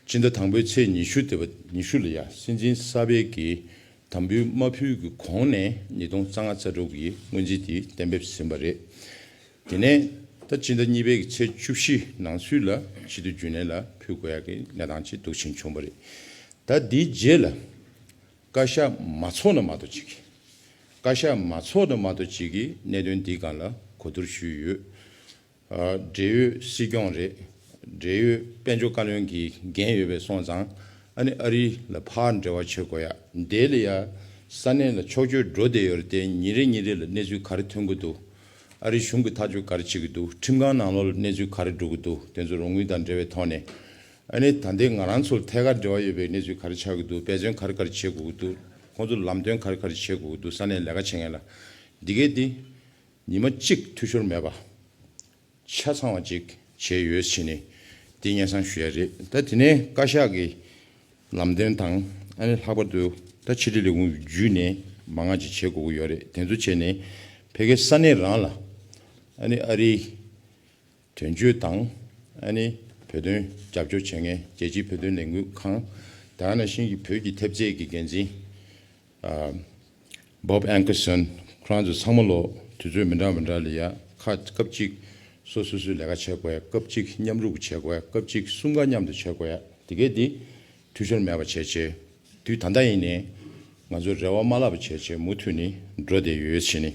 སྤྱི་ཟླ་དང་པོའི་ཚེས་ཉི་ཤུ་དེ་བ་ཉི་ཤུ་ལ་ཡ་སྲིད་འཛིན་གསར་པའི་གི་དམ་འབུལ་མ་ཕུལ་གི་གོང་ནས་ཉིས་སྟོང་རྩ་ལྔ་རྩ་དྲུག་གི་སྔོན་རྩིས་དེ་གཏན་འབེབས་ཟིན་པ་རེད། དེ་ནས་ད་སྤྱི་ཟླ་གཉིས་པའི་གི་ཚེས་བཅུ་བཞི་ནང་ཚུད་ལ་སྤྱི་འཐུས་རྒྱུན་ལས་ལ་ཕུལ་དགོས་ཡ་གི་གནས་སྟངས་ཅིག་འདུག་ཕྱིན་བྱུང་བ་རེད། ད་འདིའི་རྗེས་ལ་བཀའ་ཤག་མ་ཚོགས་ན་མ་གཏོགས་ཅིག་བཀའ་ཤག་མ་ཚོགས་ན་མ་གཏོགས་ཅིག་གི་གནད་དོན་འདིའི་སྒང་ལ་གོ་བསྡུར་ཞུས་ཡོད། ཨ། འབྲེལ་ཡོད་སྲིད་སྐྱོང་རེད། འབྲེལ་ཡོད་དཔལ་འབྱོར་བཀའ་བློན་གྱི་འགན་ཡོད་པའི་སོང་ཙང་ཨ་ནི་ཨ་རི་ལ་ཕར་འབྲེལ་བ་བྱེད་དགོས་ཡ། འདི་ལ་ཡ་ས་གནས་ལ་ཕྱོགས་བསྐྱོད་འགྲོ་བསྡད་ཡོད་རེད་དེ། ཉིན་རེ་ཉིན་རེ་ལ་གནས་ཚུལ་ག་རེ་ཐོན་གྱི་འདུག་ཨ་རི་གཞུང་གིས་ཐག་གཅོད་ག་རེ་བྱེད་ཀྱི་འདུག་ཁྲིམས་ཁང་ནང་ལོགས་ལ་གནས་ཚུལ་ག་རེ་འགྲོ་གི་འདུག་དེ་ཚོ་རོགས་དངུལ་དང་འབྲེལ་བའི་ཐོག་ནས། ཨ་ནི་ད་ལྟའི་ང་རང་ཚོར་ཐད་ཀར་འབྲེལ་བ་ཡོད་པའི་གནས་ཚུལ་ག་རེ་ཆགས་ཀྱི་འདུག་འབད་བརྩོན་ག་རེ་ག་རེ་བྱེད་དགོས་ཀྱི་འདུག་ཁོང་ཚོར་ལམ་སྟོན་ག་རེ་ག་རེ་བྱེད་དགོས་ཀྱི་འདུག་ས་གནས་ལས་ཀ་བྱེད་མཁན་ལ། འདི་གས་འདི་ཉི་མ་གཅིག་འཐུས་ཤོར་མེད་པ། ཆ་ཚང་བ་ཅིག་བྱས་ཡོད་ཟེར་ནས་འདི་སྙན་སེང་ཞུ་ཡ་རེད། ད་དེ་ནས་བཀའ་ཤག་གི་ལམ་སྟོན་དང་ཨ་ནི་ལྷག་པར་དུ་ད་ཕྱི་དྲིལ་ལས་ཁུངས་བརྒྱུད་ནས་མང་ང་ཅིག་བྱེད་དགོས་ཀྱི་ཡོད་རེད། དེ་ཚོ་བྱས་ནས་ཕ་གི་ས་གནས་རང་ལ་ཨ་ནི་ཨ་རིའི་དོན་གཅོད་དང་ཨ་ནི་བོད་དོན་རྒྱབ་སྐྱོར་བྱེད་མཁན་རྒྱལ་སྤྱིའི་བོད་དོན་ལས་འགུལ་ཁང་། དེ་ནང་བཞིན་གྱི་བོད་ཀྱི་ཐེབས་རྩའི་གི་འགན་འཛིན་ཨ་Bob Ankerson། ཁོ་རང་ཚོ་ཚང་མ་ལོ་དུས་ཚོད་མི་འདྲ་མི་འདྲ་ལ་ཡ་ཁ་སྐབས་གཅིག་སོ་སོ་སོའི་ལས་ཀ་བྱེད་དགོས་ཡ། སྐབས་གཅིག་མཉམ་རུབ་བྱེད་དགོས་ཡ། སྐབས་གཅིག་གསུམ་ཀ་མཉམ་དུ་བྱེད་དགོས་ཡ། དེ་གས་དེ་འཐུས་ཤོར་མེད་པ་བྱས་བྱས། དུས་ད་ལྟ་ཡིན་ནའི་ང་ཚོ་རེ་བ་མ་བརླག་པ་བྱས་བྱས་མུ་མཐུད་ནས་འགྲོ་བསྡད་ཡོད་ཟེར་ནས་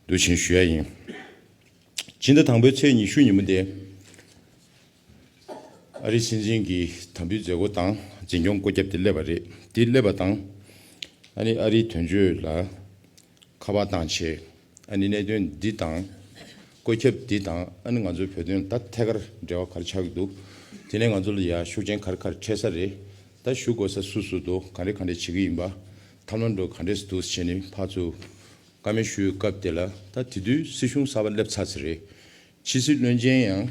འདུག་ཕྱིན་ཞུ་ཡ་ཡིན། སྤྱི་ཟླ་དང་པོའི་ཚེས་ཉི་ཤུ་ཉིན་མོ་དེ་ཨ་རིའི་སྲིད་འཛིན་གྱི་དམ་འབུལ་མཛད་སྒོ་དང་འཛིན་སྐྱོང་བཀོད་ཁྱབ་དེ་སླེབས་པ་རེད། དེ་སླེབས་པ་དང་ཨ་ནི་ཨ་རིའི་དོན་གཅོད་ལ་ཁ་པར་བཏང་བྱས། ཨ་ནི་གནད་དོན་འདི་དང་བཀོད་ཁྱབ་འདི་དང་ཨ་ནི་ང་ཚོའི་བོད་དོན་ད་ཐད་ཀར་འབྲེལ་བ་ག་རེ་ཆགས་ཀྱི་འདུག་དེ་ནས་ང་ཚོ་ལ་ཡ་ཤུགས་རྐྱེན་ག་རེ་ག་རེ་འཕྲད་ས་རེད། ད་ཞུ་དགོས་ས་སུ་སུ་འདུག་ག་འདྲས་ག་འདྲས་བྱེད་ཀྱི་ཡིན་པ། ཐབས་ལམ་འདྲ་ག་འདྲས་འདུག་ཟེར་ནས་ཕར་ཚུར་བཀའ་མོལ་ཞུས་སྐབས་དེ་ལ་ད་དེ་དུས་སྲིད་གཞུང་གསར་པ་སླེབས་ཚར་ཚར་རེད། ཕྱི་སྲིད་བློན་ཆེན་ཡང་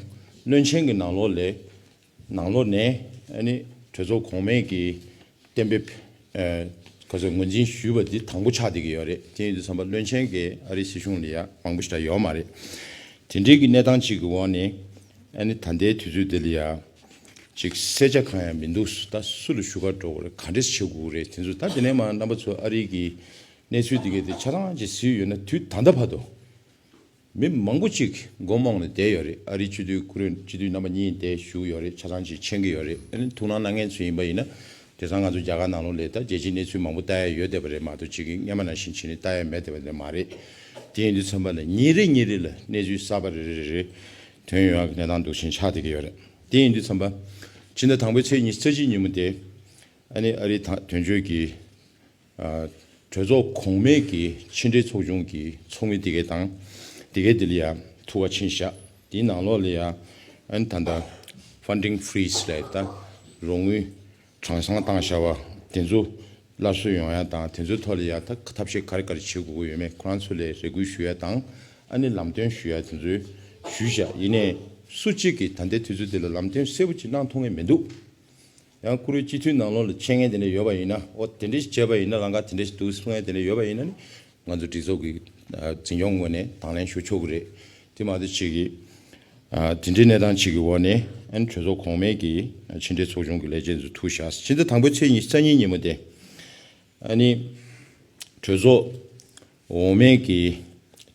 བློན་ཆེན་གྱི་ནང་ལོགས་ལས་ནང་ལོགས་ནས་ཨ་ནི་གྲོས་ཚོགས་གོང་མའི་གི་གཏན་འབེབས་ཨ་ག་ཚོད་ངོས་འཛིན་ཞུས་པ་འདི་དང་པོ་ཆགས་བསྡད་ཀྱི་ཡོད་རེད། དེ་ཡིན་དུས་ཙམ་པ་བློན་ཆེན་གྱིས་ཨ་རིའི་སྲིད་གཞུང་ལ་ཡ་མང་པོ་ཞིག་ད་ཡོད་མ་རེད། དེ་འདྲའི་གི་གནས་སྟངས་ཅིག་གི་འོག་ནས་ཨ་ནི་ད་ལྟའི་དུས་ཚོད་འདི་ལ་ཡ་ཅིག་གསལ་ཆ་གང་ཡང་མི་འདུག་ད་སུ་ལ་ཞུ་ག་འགྲོ་དགོས་རེད། ག་འདྲས་བྱེད་དགོས་རེད། དེ་ཚོ་ད་དེ་ནས་མར་རྣམ་པ་ཚོ་ཨ་རིའི་གི་གནས་ཚུལ་འདི་གས་དེ་ཆ་ཚང་ཅིག་གཟིགས་ཡོད་ན་དུས་ད་ལྟ་བར་དུ་མི་མང་པོ་ཅིག་སྒོ་རྨོངས་ནས་བསྡད་ཡོད་རེད། ཨ་རིའི་སྤྱི་འཐུས་སྐུ་མགྲོན་སྤྱི་འཐུས་རྣམ་པ་གཉིས་བསྡད་བཞུགས་ཡོད་རེད། ཆ་ཚང་ཅིག་མཁྱེན་གྱི་ཡོད་རེད། ཨ་ནི་ཐུགས་སྣང་གནང་མཁན་ཚོ་ཡིན་པ་ཡིན་ན་དེང་སང་ང་ཚོ་རྒྱ་གར་ནང་ལོགས་ལ་ད་རྒྱལ་སྤྱིའི་གནས་ཚུལ་མང་པོ་ལྟ་ཡ་ཡོད་བསྡད་པ་རེད་མ་གཏོགས་ཅིག་གིས་སྔོན་མ་ནང་བཞིན་བྱས་ནས་ལྟ་ཡ་མེད་བསྡད་པ་རེད་མ་རེད། དེ་ཡིན་དུས་ཙམ་པ་ལ་ཉིན་རེ་ཉིན་རེ་ལ་གནས་ཚུལ་གསར་པ་རེ་རེ་རེ་རེ་ཐོན་ཡོང་ཡ་གི་གནས་སྟངས་འདུག་ཕྱིན་ཆགས་བསྡད་ཀྱི་ཡོད་རེད། དེ་ཡིན་དུས་ཙམ་པ་སྤྱི་ཟླ་དང་པོའི་ཚེས་ཉི་ཤུ་རྩ་གཅིག་ཉིན་མོ་དེ་ཨ་ནི་ཨ་རིའི་ད་དོན་གཅོད་ཀྱི་ཨ་གྲོས་ཚོགས་གོང་མའི་གི་ཕྱི་འབྲེལ་ཚོགས་ཆུང་གི་ཚོགས་མི་དེ་གའི་དང་དེ་གའི་དེ་ལ་ཡ་ཐུག་པ་ཕྱིན་བཞག་དེའི་ནང་ལོགས་ལ་ཡ་ཨ་ནི་ད་ལྟ་ཕན་ཌིང་ཕི་རི་ཛི་རེད། ད་རོགས་དངུལ་གྲངས་ཚང་བཏང་བཞག་པ་དེ་ཚོ་སླར་གསོ་ཡོང་ཡ་དང་དེ་ཚོའི་ཐོག་ལ་ཡ་ད་ཐབས་ཤེས་ག་རེ་ག་རེ་བྱེད་དགོས་ཀྱི་ཡོད་མེད་ཁོ་རང་ཚོ་ལ་རེ་སྐུལ་ཞུ་ཡ་དང་ཨ་ནི་ལམ་སྟོན་ཞུ་ཡ་དེ་ཚོ་ཞུས་བཞག་ཡིན་ནའི་སུ་གཅིག་གིས་ད་ལྟའི་དུས་ཚོད་དེ་ལ་ལམ་སྟོན་གསལ་པོ་ཅིག་གནང་ཐུབ་མཁན་མི་འདུག་ཡང་བཀུར་འོས་སྤྱི་འཐུས་ནང་ལོགས་ལ་འཆད་མཁན་དེ་འདྲ་ཡོད་པ་ཡིན་ན། ཨོ་དེ་འདྲ་ཞིག་བྱས་པ་ཡིན་ན། ལམ་ཁ་དེ་འདྲ་ཞིག་འདུག་གསུང་མཁན་དེ་འདྲ་ཡོད་པ་ཡིན་ན་ནི་ང་ཚོ་སྒྲིག་འཛུགས་ཀྱི་ཨ་འཛིན་སྐྱོང་ངོས་ནས་དང་ལེན་ཞུ་ཆོག་གི་རེད། དེ་མ་གཏོགས་ཅིག་གིས་ཨ་དེ་འདྲའི་གནས་སྟངས་ཅིག་གི་འོག་ནས་ཨ་ནི་གྲོས་ཚོགས་གོང་མའི་གི་ཕྱི་འབྲེལ་ཚོགས་ཆུང་གི་ལས་བྱེད་ཚོ་ཐུག་བཞག་ཕྱི་ཟླ་དང་པོའི་ཚེས་ཉི་ཤུ་རྩ་གཉིས་ཉིན་མོ་དེ་ཨ་ནི་གྲོས་ཚོགས་འོག་མའི་གི་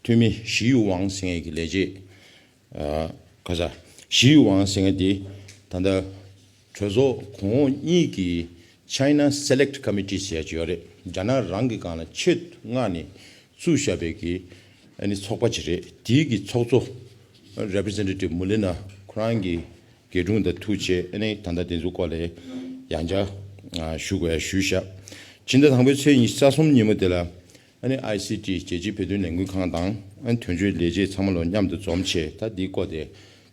འཐུས་མི་ཞི་ཡུ་ཝང་ཟེར་མཁན་གྱི་ལས་བྱེད། ཨ་ག་ས་ཞི་ཡུ་ཝང་ཟེར་མཁན་དེ་ད་ལྟ་གྲོས་ཚོགས་གོང་འོག་གཉིས་ཀྱི་China Select Committee ཟེར་ཡ་ཅིག་ཡོད་རེད། རྒྱ་ནག་རང་གི་སྒང་ལ་ཆེད་མངགས་ནས་བཙུགས་བཞག་པའི་གི་ཨ་ནི་ཚོགས་པ་ཅིག་རེད། དེའི་གི་ཚོགས་གཙོ་Representative Molina ཁོ་རང་གི་རྒྱལ་དྲུང་དང་ཐུག་བྱས་ཨ་ནི་ད་ལྟ་དེ་ཚོའི་སྐོར་ལ་ཡང་བསྐྱར་ཨ་ཞུ་དགོས་ཡ་ཞུས་བཞག་ཕྱི་ཟླ་དང་པོའི་ཚེས་ཉི་ཤུ་རྩ་གསུམ་ཉིན་མོ་དེ་ལ། ཨ་ནི་ཨའི་སི་ཊི་རྒྱལ་སྤྱིའི་བོད་དོན་ལས་འགུལ་ཁང་དང་ཨ་ནི་དོན་གཅོད་ལས་བྱེད་ཚང་མ་ལོ་མཉམ་དུ་འཛོམས་བྱས་ད་འདིའི་སྐོར་དེ་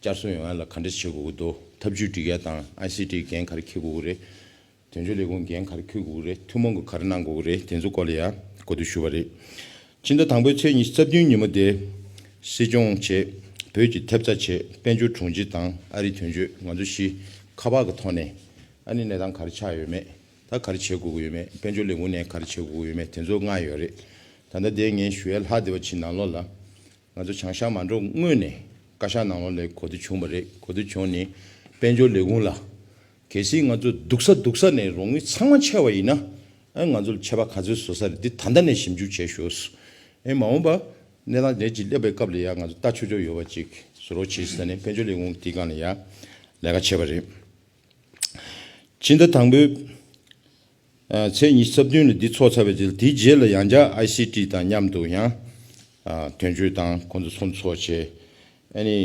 བསྐྱར་གསོ་ཡོང་ཡ་ལ་ག་འདྲས་བྱེད་དགོས་ཀྱི་འདུག་ཐབས་ཇུས་སྒྲིག་ཡ་དང་ཨའི་སི་ཊི་འགན་ག་རེ་འཁྱེར་དགོས་ཀྱི་རེད། དོན་གཅོད་ལས་ཁུངས་འགན་ག་རེ་འཁྱེར་དགོས་ཀྱི་རེད། ཐུན་མོང་གི་ག་རེ་གནང་དགོས་ཀྱི་རེད། དེ་ཚོ་སྐོར་ལ་ཡ་གོ་བསྡུར་ཞུས་པ་རེད། ཕྱི་ཟླ་དང་པོའི་ཚེས་ཉི་ཤུ་རྩ་བདུན་ཉིན་མོ་དེ། སྲིད་སྐྱོང་བྱས། བོད་ཀྱི་ཐེབས་རྩ་བྱས། དཔལ་འབྱོར་དྲུང་ཆེ་དང་ཨ་རིའི་དོན་གཅོད་ང་ཚོ་བཞི་ཁ་པར་གྱི་ཐོག་ནས་ཨ་ནི་གནས་སྟངས་ག་རེ་ཆགས་ཡོད་མེད། ད་ག་རེ་བྱེད་དགོས་ཀྱི་ཡོད་མེད། དཔལ་འབྱོར་ལས་ཁུངས་ནས་ག་རེ་བྱེད་དགོས་ཀྱི་ཡོད་མེད་དེ་ཚོ་མངགས་ཡོད་རེད། ད་ལྟ་དེ་ངས་ཞུ་ཡ་ལྷག་བསྡད་པ་ཅིག་ནང་ལོགས་ལ། ང་ཚོ་བྱང་ཤར་མ་འགྲོ་སྔོན་ནས་བཀའ་ཤག་ནང་ལོགས་ལ་གོ་བསྡུར་བྱུང་བ་རེད། གོ་བསྡུར་བྱུང་ནས་དཔལ་འབྱོར་ལས་ཁུངས་ལ། གལ་སྲིད་ང་ཚོ་སྡུག་ས་སྡུག་ས་ནས་རོགས་དངུལ་ཚང་མ་ཆད་པ་ཡིན་ན། ཨ་ང་ཚོ་ལ་ཆད་པ་ག་ཚོད་བཟོ་ས་རེད། འདི་ད་ལྟ་ནས་ཞིབ་འཇུག་བྱེད་ཤོག་ཨེ་མ་འོངས་པ་གནས་སྟངས་དེ་ཅིག་སླེབས་པའི་སྐབས་ལ་ཡ་ང་ཚོ་ལྟ་ཆོག་ཆོག་ཡོད་པ་ཅིག་བཟོ་རོགས་བྱེད་ཟེར་ནས་དཔལ་འབྱོར་ལས་ཁུངས་དེའི་སྒང་ལ་ཡ་ལས་ཀ་བྱས་པ་རེད། ཕྱི་ཟླ་དང་པོའི་ཚེས་ཉི་ཤུ་རྩ་བདུན་ལ་འདི་ཚོགས་ཚར་བའི་རྗེས་ལ། དེའི་རྗེས་ལ་ཡང་བསྐྱར་ཨའི་སི་ཊི་དང་མཉམ་དུ་ཡང་དོན་གཅོད་དང་ཁོང་ཚོ་ཚོགས་འདུ་ཚོགས་བྱས། ཨ་ནི་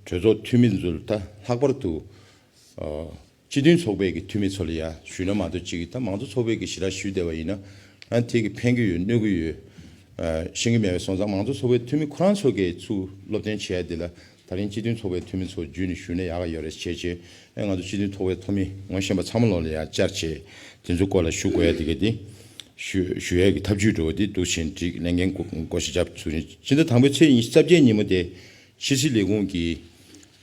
གྲོས་ཚོགས་འཐུས་མི་ཚོ་ལ་ད་ལྷག་པར་དུ་སྤྱི་མཐུན་ཚོགས་པའི་གི་འཐུས་མི་ཚོ་ལ་ཡང་ཞུས་ན་མ་གཏོགས་ཅིག་ད་མང་གཙོ་ཚོགས་པའི་གི་ཞེ་དྲག་ཞུས་བསྡད་པ་ཡིན་ན། ཨ་དེ་གི་ཕན་གི་ཡོད་གནོད་གི་ཡོད། ཤེས་གི་མེད་པའི་སོང་ཙང་། མང་གཙོ་ཚོགས་པའི་འཐུས་མི་ཁོ་རང་ཚོ་གིས་ཚུར་སློབ་སྟོན་བྱས་ཡ་དེ་ལ། ད་རིང་སྤྱི་མཐུན་ཚོགས་པའི་འཐུས་མི་ཚོ་བརྒྱུད་ནས་ཞུས་ན་ཡག་ག་ཡོད་རེད་བྱས་བྱས། ཨེ་ང་ཚོ་སྤྱི་མཐུན་ཚོགས་པའི་འཐུས་མི་ངོ་ཤེས་པ་ཚང་མ་ལོག་ལ་ཡ་བཅར་བྱས། དེ་ཚོའི་སྐོར་ལ་ཞུ་དགོས་ཡ་དེ་ག་དེ་ཞུ་ཞུ་ཡ་གི་ཐབས་ཇུས་འགྲོ་བ་དེ་འདུག་བཞིན་བསྒྲིགས། ལས་འགན་བགོ་བགོ་བཤའ་རྒྱབ་ཚུལ་རིང་། ཕྱི་ཟླ་དང་པོའི་ཚེས་ཉི་ཤུ་རྩ་བརྒྱད་ཉིན་མོ་དེ་ཕྱི་སྲིད་ལས་ཁུངས་ཀྱི་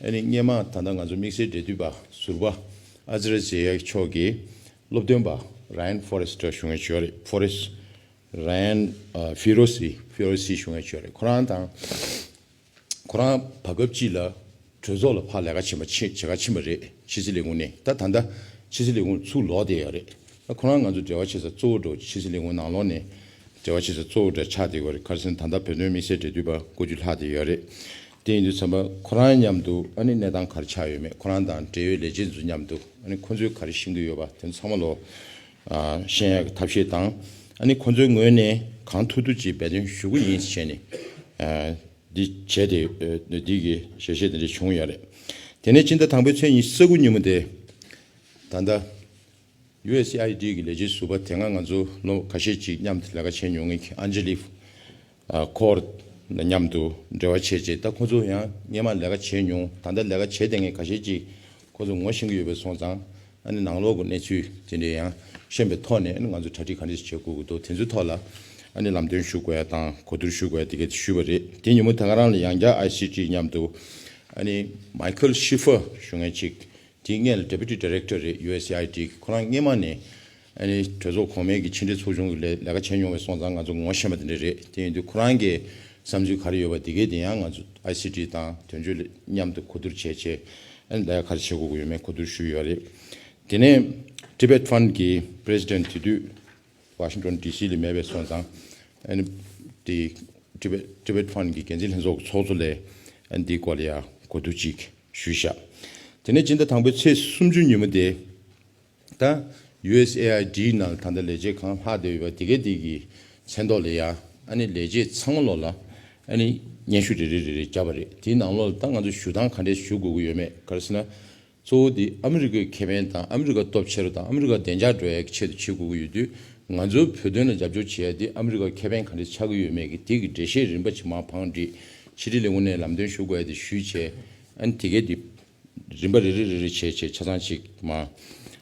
ཨ་ནི་སྔས་མ་ད་ལྟ་ང་ཚོ་དམིགས་བསལ་འབྲེལ་མཐུད་པ་ཟུར་པ་ཨ་ཛི་ར་ཛེ་ཡ་མཆོག་གིས་སློབ་སྟོན་པ་ར་ཡན་ཕོ་རེ་སི་ཊར་ཞུ་མཁན་ཅིག་ཡོད་རེད། ཕོ་རེ་སི་ར་ཡན་ཨ་ཕི་རོ་སི་ཕི་རོ་སི་ཞུ་མཁན་ཅིག་ཡོད་རེད། ཁོ་རང་དང་། ཁོ་རང་བར་སྐབས་ཅིག་ལ་གྲོས་ཚོགས་ལ་ཕར་ལས་ཀ་བྱེད་པ་ཕྱིན་བྱེད་ག་ཕྱིན་པ་རེད། ཕྱི་སྲིད་ལས་ཁུངས་ནས། ད་ད་ལྟ་ཕྱི་སྲིད་ལས་ཁུངས་ཚུར་ལོག་བསྡད་ཡོད་རེད། ད་ཁོ་རང་ང་ཚོ་འབྲེལ་བ་བྱེད་ས་གཙོ་བོ་འདྲ་བོ། ཕྱི་སྲིད་ལས་ཁུངས་ནང་ལོགས་ནས་འབྲེལ་བ་བྱེད་ས་གཙོ་བོ་འདྲ་ཆགས་བསྡད་ཡོད་རེད། ག་རེ་ཟེར་ན་ད་ལྟ་བོད་དོན་དམིགས་བསལ་འབྲེལ་མཐུད་པ་བསྐོ་རྒྱུ་ལྷག་བསྡད་ཡོད་རེད། དེ་ཡིན་དུས་ཙམ་པ་ཁོ་རང་མཉམ་དུ་ཨ་ནི་གནས་སྟངས་ག་རེ་ཆགས་ཡོད་མེད། ཁོ་རང་དང་འབྲེལ་ཡོད་ལས་བྱེད་ཚོ་མཉམ་དུ་ཨ་ནི་ཁོ་ཚོས་ག་རེ་ཤེས་ཀྱི་ཡོད་པ་དེ་ཚོ་ཚང་མ་ལོ་ཨ་ཤེས་ཡག་གི་ཐབས་ཤེས་དང་། ཨ་ནི་ཁོ་ཚོའི་ངོས་ནས་གང་ཐུབ་ཐུབ་ཅིག་འབད་བརྩོན་ཞུ་གི་ཡིན་ཞེས་ནས་ཨ་འདི་བྱས་ཏེ། ཨ་འདི་གི་ཞལ་བཞེས་དེ་འདྲ་བྱུང་ཡོད་རེད། དེ་ནས་ཕྱི་ཟླ་དང་པོའི་ཚེས་ཉི་ཤུ་རྩ་དགུ་ཉིན་མོ་དེ། ད་ལྟ་ཡུ་ཨེས་ཨེ་ཨའི་ཌི་གི་ལས་བྱེད་ཟུར་པ་དེ་སྔ་ང་ཚོ་ལོ་ཁ་ཤས་ཅིག་མཉམ་དུ་ལས་ཀ་བྱས་མྱོང་མཁན་གྱི་ཨན་ཇི་ལི་ཨ་ཁོར་དང་མཉམ་དུ་འབྲེལ་བ་བྱས་རྗེས། ད་ཁོ་ཚོ་ཡང་སྔས་མ་ལས་ཀ་བྱས་མྱོང་། ད་ལྟ་ལས་ཀ་བྱས་བསྡད་མཁན་ཁ་ཤས་ཅིག་ཁོ་ཚོ་ངོ་ཤེས་ཀྱི་ཡོད་པ་སོང་ཙང་། ཨ་ནི་ནང་ལོགས་ཀྱི་གནས་ཚུལ་དེ་འདྲ་ཡང་ཤེས་པའི་ཐོག་ནས། ཨ་ནི་ང་ཚོ་གྲ་སྒྲིག་ག་འདྲ་ཞིག་བྱེད་དགོས་ཀྱི་འདུག་དེ་ཚོའི་ཐོག་ལ་ཨ་ནི་ལམ་སྟོན་ཞུ་དགོས་ཡ་དང་གོ་བསྡུར་ཞུ་དགོས་ཡ་དེ་ག་དེ་ཞུས་པ་རེད། དེ་ཉིན་མོ་ད་ག་རང་ལ་ཡང་བསྐྱར་ཨའི་སི་ཊི་མཉམ་དུ་ཨ་ནི་མའི་ཁལ་ཤི་ཧྥར་ཞུ་མཁན་ཅིག་དེའི་སྔོན་ལ་Deputy Director རེད། ཡུ་ཨེས་ཨེ་ཨའི་ཌི་གི། ཁོ་རང་སྔས་མ་ནས་ཨ་ནི་གྲོས་ཚོགས་གོང་མའི་གི་ཕྱི་འབྲེལ་ཚོགས་ཆུང་གི་ལས་ལས་ཀ་བྱས་མྱོང་བའི་སོང་ཙང་ང་ཚོ་ངོ་ཤེས་པ་དེ་འདྲ་རེད། དེ་ཡིན་དུས་ཁོ་རང་གི་བསམ་ཚུལ་ག་རེ་ཡོད་པ་དེ་གས་དེ་ཡང་ང་ཚོ་ཨའི་སི་ཊི་དང་དོན་གཅོད་ལ་མཉམ་དུ་གོ་བསྡུར་བྱས་བྱས། ཨ་ནི་ལས་ཀ་ག་རེ་བྱེད་དགོས་ཀྱི་ཡོད་མེད་གོ་བསྡུར་ཞུས་ཡོད་རེད། དེ་ནས་Tibet Fund གི་President དེ་དུས་Washington D C ལ་མེད་པའི་སོང་ཙང་། ཨ་ནི་དེ་Tibet Tibet Fund གི་འགན་འཛིན་ལྷན་ཚོགས་ཀྱི་ཚོགས་གཙོ་ལ་ཨ་ནི་འདིའི་སྐོར་ལ་ཡང་གོ་བསྡུར་ཅིག་ཞུས་ཤག་དེ་ནས་སྤྱི་ཟླ་དང་པོའི་ཚེས་སུམ་ཅུ་ཉིན་མོ་དེ། ད་ཡུ་ཨེས་ཨེ་ཨའི་ཌི་ནང་ད་ལྟ་ལས་བྱེད་གང་ལྷག་བསྡད་ཡོད་པ་དེ་གས་དེ་གི་མཚན་ཐོག་ལ་ཡ། ཨ་ནི་ལས་བྱེད་ཚང་མ་ལོག་ལ་ཨ་ནི་སྙན་ཞུ་རེ་རེ་རེ་རེ་བརྒྱབ་པ་རེད། དེའི་ནང་ལོགས་ལ་ད་ང་ཚོ་ཞུ་སྟངས་ག་འདྲས་ཞུ་དགོས་ཀྱི་ཡོད་མེད། ག་རེ་ཟེར་ན། གཙོ་བོ་དེ་ཨ་མི་རི་ཀའི་ཁེ་ཕན་དང་ཨ་མི་རི་ཀ་སྟོབས་ཆེ་རུ་དང་ཨ་མི་རི་ཀ་བདེ་འཇགས་འགྲོ་ཡག་གི་ཆེད་དུ་བྱེད་དགོས་ཀྱི་ཡོད་དུས། ང་ཚོའི་བོད་དོན་ལ་རྒྱབ་སྐྱོར་བྱེད་ཡ་དེ་ཨ་མི་རི་ཀ་ཁེ་ཕན་ག་འདྲས་ཆགས་ཀྱི་ཡོད་མེད་ཀྱི་དེ་གི་འགྲེལ་བཤད་རིམ་པ་ཅིག་མར་བང་བསྒྲིགས། ཕྱི་དྲིལ་ལས་ཁུངས་ནས་ལམ་སྟོན་ཞུ་དགོས་ཡ་དེ་ཞུས་བྱས། ཨ་ནི་དེ་གས་དེ་རིམ་པ་རེ་རེ་རེ་རེ་བྱས་བྱས་ཆ་ཚང་ཅིག་མར་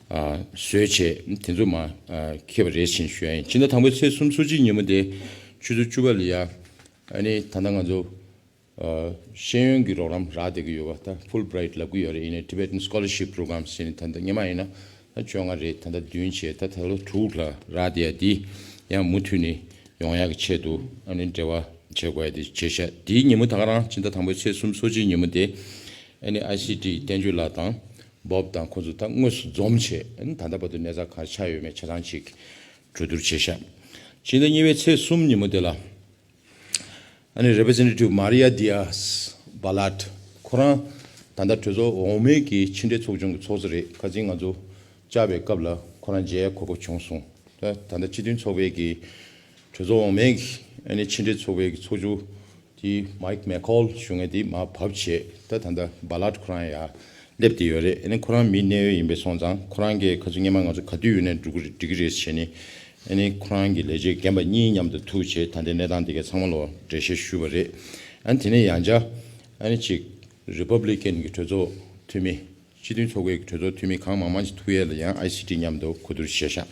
ཨ་བཟོས་བྱས་དེ་ཚོ་མར་ཨ་འཁྱེར་བ་རེད་ཅེས་ཞུ་ཡ་ཡིན། ཕྱི་ཟླ་དང་པོའི་ཚེས་སུམ་ཅུ་གཅིག་ཉིན་མོ་དེ་ཆུ་ཚོད་བཅུ་པ་ལ་ཡ། ཨ་ནི་ད་ལྟ་ང་ཚོ་ཨ་ཤེས་ཡོན་གྱི་རོགས་རམ་རག་བསྡད་ཀྱི་ཡོད་པ། ད་Fulbright ལབ་ཀྱི་ཡོད་རེད། ཡིན་ནའི་Tibetan Scholarship Program ཟེར་ནས་ད་ལྟ་སྔོན་མ་ཡིན་ན་ད་བཅོ་ལྔ་རེད། ད་ལྟ་བདུན་བྱས། ད་ད་ལོ་དྲུག་ལ་རག་བསྡད་ཡ་འདི་ཡང་མུ་མཐུད་ནས་ཡོང་ཡག་གི་ཆེད་དུ་ཨ་ནི་འབྲེལ་བ་བྱེད་དགོས་ཡ་དེ་བྱས་ཤག་དེའི་ཉིན་མོ་ད་ག་རང་ཕྱི་ཟླ་དང་པོའི་ཚེས་སུམ་ཅུ་གཅིག་ཉིན་མོ་དེ་ཨ་ནི་ཨའི་སི་ཊི་བསྟན་ཆོས་ལགས་དང་Bob དང་ཁོ་ཚོ་ད་དངོས་སུ་འཛོམས་བྱས། ཨ་ནི་ད་ལྟ་བར་དུ་གནས་ཚུལ་ག་རེ་ཆགས་ཡོད་མེད་ཆ་ཚང་ཅིག་གྲོས་བསྡུར་བྱས་ཤག་ཕྱི་ཟླ་གཉིས་པའི་ཚེས་གསུམ་ཉིན་མོ་དེ་ལ། ཨ་ནི་Representative Maria Diaz Balart ཁོ་རང་ད་ལྟ་གྲོས་ཚོགས་འོག་མའི་གི་ཕྱི་འབྲེལ་ཚོགས་ཆུང་གི་ཚོགས་གཙོ་རེད། ཁ་སང་ང་ཚོ་བཅར་བའི་སྐབས་ལ་ཁོ་རང་མཇལ་གོ་སྐབས་བྱུང་སོང་། ད་ད་ལྟ་སྤྱི་མཐུན་ཚོགས་པའི་གི་གྲོས་ཚོགས་འོག་མའི་གི་ཨ་ནི་ཕྱི་འབྲེལ་ཚོགས་པའི་གི་ཚོགས་གཙོ་དེ་Mike McCaul ཞུ་མཁན་དེ་མར་བབས་བྱས། ད་ད་ལྟ་Balart ཁོ་རང་ཡར་སླེབས་བསྡད་ཡོད་རེད། ཨ་ནི་ཁོ་རང་མི་གནད་ཡོད་ཡིན་པས་སོང་ཙང་ཁོ་རང་གིས་ཁ་སང་སྔོན་མ་ང་ཚོ་ག་དུས་ཡོང་ནའི་འགྲིག་གི་རེད་ཟེར་ནས། ཨ་ནི་ཁོ་རང་གི་ལས་བྱེད་རྒན་པ་གཉིས་མཉམ་དུ་ཐུག་བྱས་ད་ལྟའི་གནས་སྟངས་དེ་གའི་ཚང་མ་ལ་འགྲེལ་བཤད་ཞུས་པ་རེད། ཨ་ནི་དེ་ནས་ཡང་བསྐྱར་ཨ་ནི་ཅིག་Republican གི་གྲོས་ཚོགས་འཐུས་མི། སྤྱི་མཐུན་ཚོགས་པའི་གྲོས་ཚོགས་འཐུས་མི་གང་མང་མང་ཅིག་ཐུག་ཡས་ལ་ཡང་ཨའི་སི་ཊི་མཉམ་དུ་གོ་བསྡུར་བྱས་ཤག་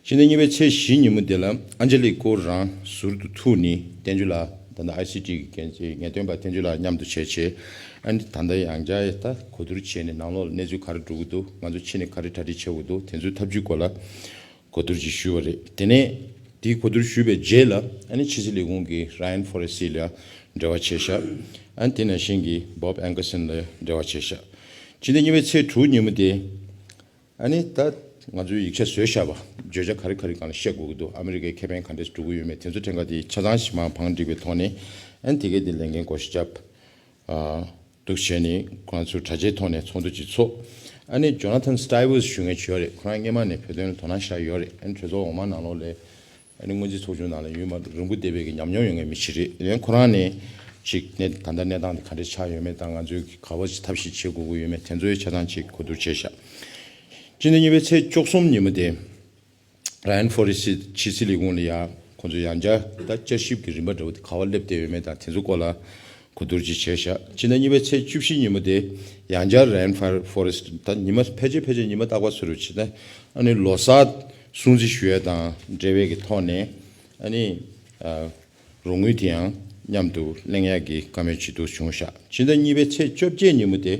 ཕྱི་ཟླ་གཉིས་པའི་ཚེས་བཞི་ཉིན་མོ་དེ་ལ་ཨན་ཇེ་ལི་ཁོ་རང་ཟུར་དུ་ཐུག་ནས་བསྟན་འགྱུར་ལགས། ད་ལྟ་ཨའི་སི་ཏི་གི་འགན་ངེས་སྟོན་པ་བསྟན་འགྱུར་ལགས་མཉམ་དུ་བྱས་བྱས། ཨ་ནི་ད་ལྟ་ཡང་བསྐྱར་ད་གོ་བསྡུར་བྱས་ནས་ནང་ལོགས་ལ་གནས་ཚུལ་ག་རེ་འགྲོ་གི་འདུག་ང་ཚོ་ཕྱི་ནས་ག་རེ་གྲ་སྒྲིག་བྱེད་དགོས་འདུག་དེ་ཚོའི་ཐབས་ཇུས་སྐོར་ལ་གོ་བསྡུར་ཅིག་ཞུས་པ་རེད། དེ་ནས་དེའི་གོ་བསྡུར་ཞུས་པའི་རྗེས་ལ་ཨ་ནི་ཕྱི་སྲིད་ལས་ཁུངས་ཀྱི་ར་ཡན་ཧྥོ་རེ་སི་ལ་འབྲེལ་བ་བྱས་ཤག་ཨ་ནི་དེ་ནང་བཞིན་གྱི་བོབ་ཨན་ཀར་སན་ལ་འབྲེལ་བ་བྱས་ཤག་ཕྱི་ཟླ་གཉིས་པའི་ཚེས་དྲུག་ཉིན་མོ་དེ། ཨ་ནི་ད་ང་ཚོའི་ཡིག་ཆ་བཟོས་བཞག་པ། བརྗོད་བྱ་ག་རེ་ག་རེ་སྒང་ལ་བཤད་དགོས་ཀྱི་འདུག་ཨ་མི་རི་ཀའི་ཁེ་ཕན་ག་འདྲས་འགྲོ་གི་ཡོད་མེད་དེ་ཚོ་ཕྲན་ཁ་དེ་ཆ་ཚང་ཞིག་མར་བང་བསྒྲིགས་པའི་ཐོག་ནས། ཨ་ནི་དེ་གའི་དེ་ལས་འགན་བགོ་བཤའ་བརྒྱབ། ཨ་འདུག་བྱས་ནས་ཁོང་ཚོའི་དྲ་རྒྱའི་ཐོག་ནས་ཚོགས་འདུ་ཅིག་ཚོགས། ཨ་ནི་ཇོ་ན་ཐན་སི་ཊི་ཝི་ལ་ཞུ་མཁན་ཅིག་ཡོད་རེད། ཁོ་རང་སྔོན་མ་ནས་བོད་དོན་ལ་དོ་སྣང་ཤར་ཡོད་རེད། ཨ་ནི་གྲོས་ཚོགས་འོག་མ་ནང་ལོགས་ལ། ཨ་ནི་སྔོན་རྩིས་ཚོགས་ཆུང་ནང་ལ་ཡུན་མ་རིང་པོ་བསྡད་པའི་གི་ཉམས་མྱོང་ཡོད་མཁན་མི་ཞིག་རེད། ཡང་ཁོ་རང་ནས་ཅིག་གནས་ད་ལྟ་གནས་སྟངས་དེ་ག་འདྲས་ཆགས་ཡོད་མེད་དང་། ང་ཚོས་ག་པར་ཅིག་ཐབས་ཤེས་བྱེད་དགོས་ཀྱི་ཡོད་མེད་དེ་ཚོའི་ཆ་ཚང་ཅིག་གོ་བསྡུར་བྱས་ཤག་ཕྱི་ཟླ་གཉིས་པའི་ཚེས་བཅུ་གསུམ་ཉིན་མོ་དེ། ར་ཡན་ཧྥོ་རེ་སི་ཕྱི་སྲིད་ལས་ཁུངས་ལ་ཡང་ཁོང་ཚོ་ཡང་བསྐྱར་ད་བསྐྱར་ཞིབ་ཀྱི་རིམ་པ་འདྲ་བོ་དེ་ག་པར་སླེབས་བསྡད་ཡོད་མེད་དང་དེ་ཚོ་སྐོར་ལ་གོ་བསྡུར་ཅིག་བྱས་ཤག་ཕྱི་ཟླ་གཉིས་པའི་ཚེས་བཅུ་བཞི་ཉིན་མོ་དེ་ཡང་བསྐྱར་ར་ཡན་ཧྥོ་རེ་སི་ད་ཉི་མ་ཕལ་ཆེར་ཕལ་ཆེར་ཉི་མ་རྟག་པར་བཟོ་འདྲ་བྱས་ཏེ། ཨ་ནི་ལོ་གསར་སྲུང་བརྩི་ཞུ་ཡ་དང་འབྲེལ་བའི་གི་ཐོག་ནས། ཨ་ནི་ཨ་རོགས་དངུལ་དེ་ཡང་མཉམ་དུ་གླེང་ཡག་གི་བཀའ་མོལ་ཅིག་འདུག་བྱུང་ཤག་ཕྱི་ཟླ་གཉིས་པའི་ཚེས་བཅོ་བརྒྱད་ཉིན་མོ་དེ་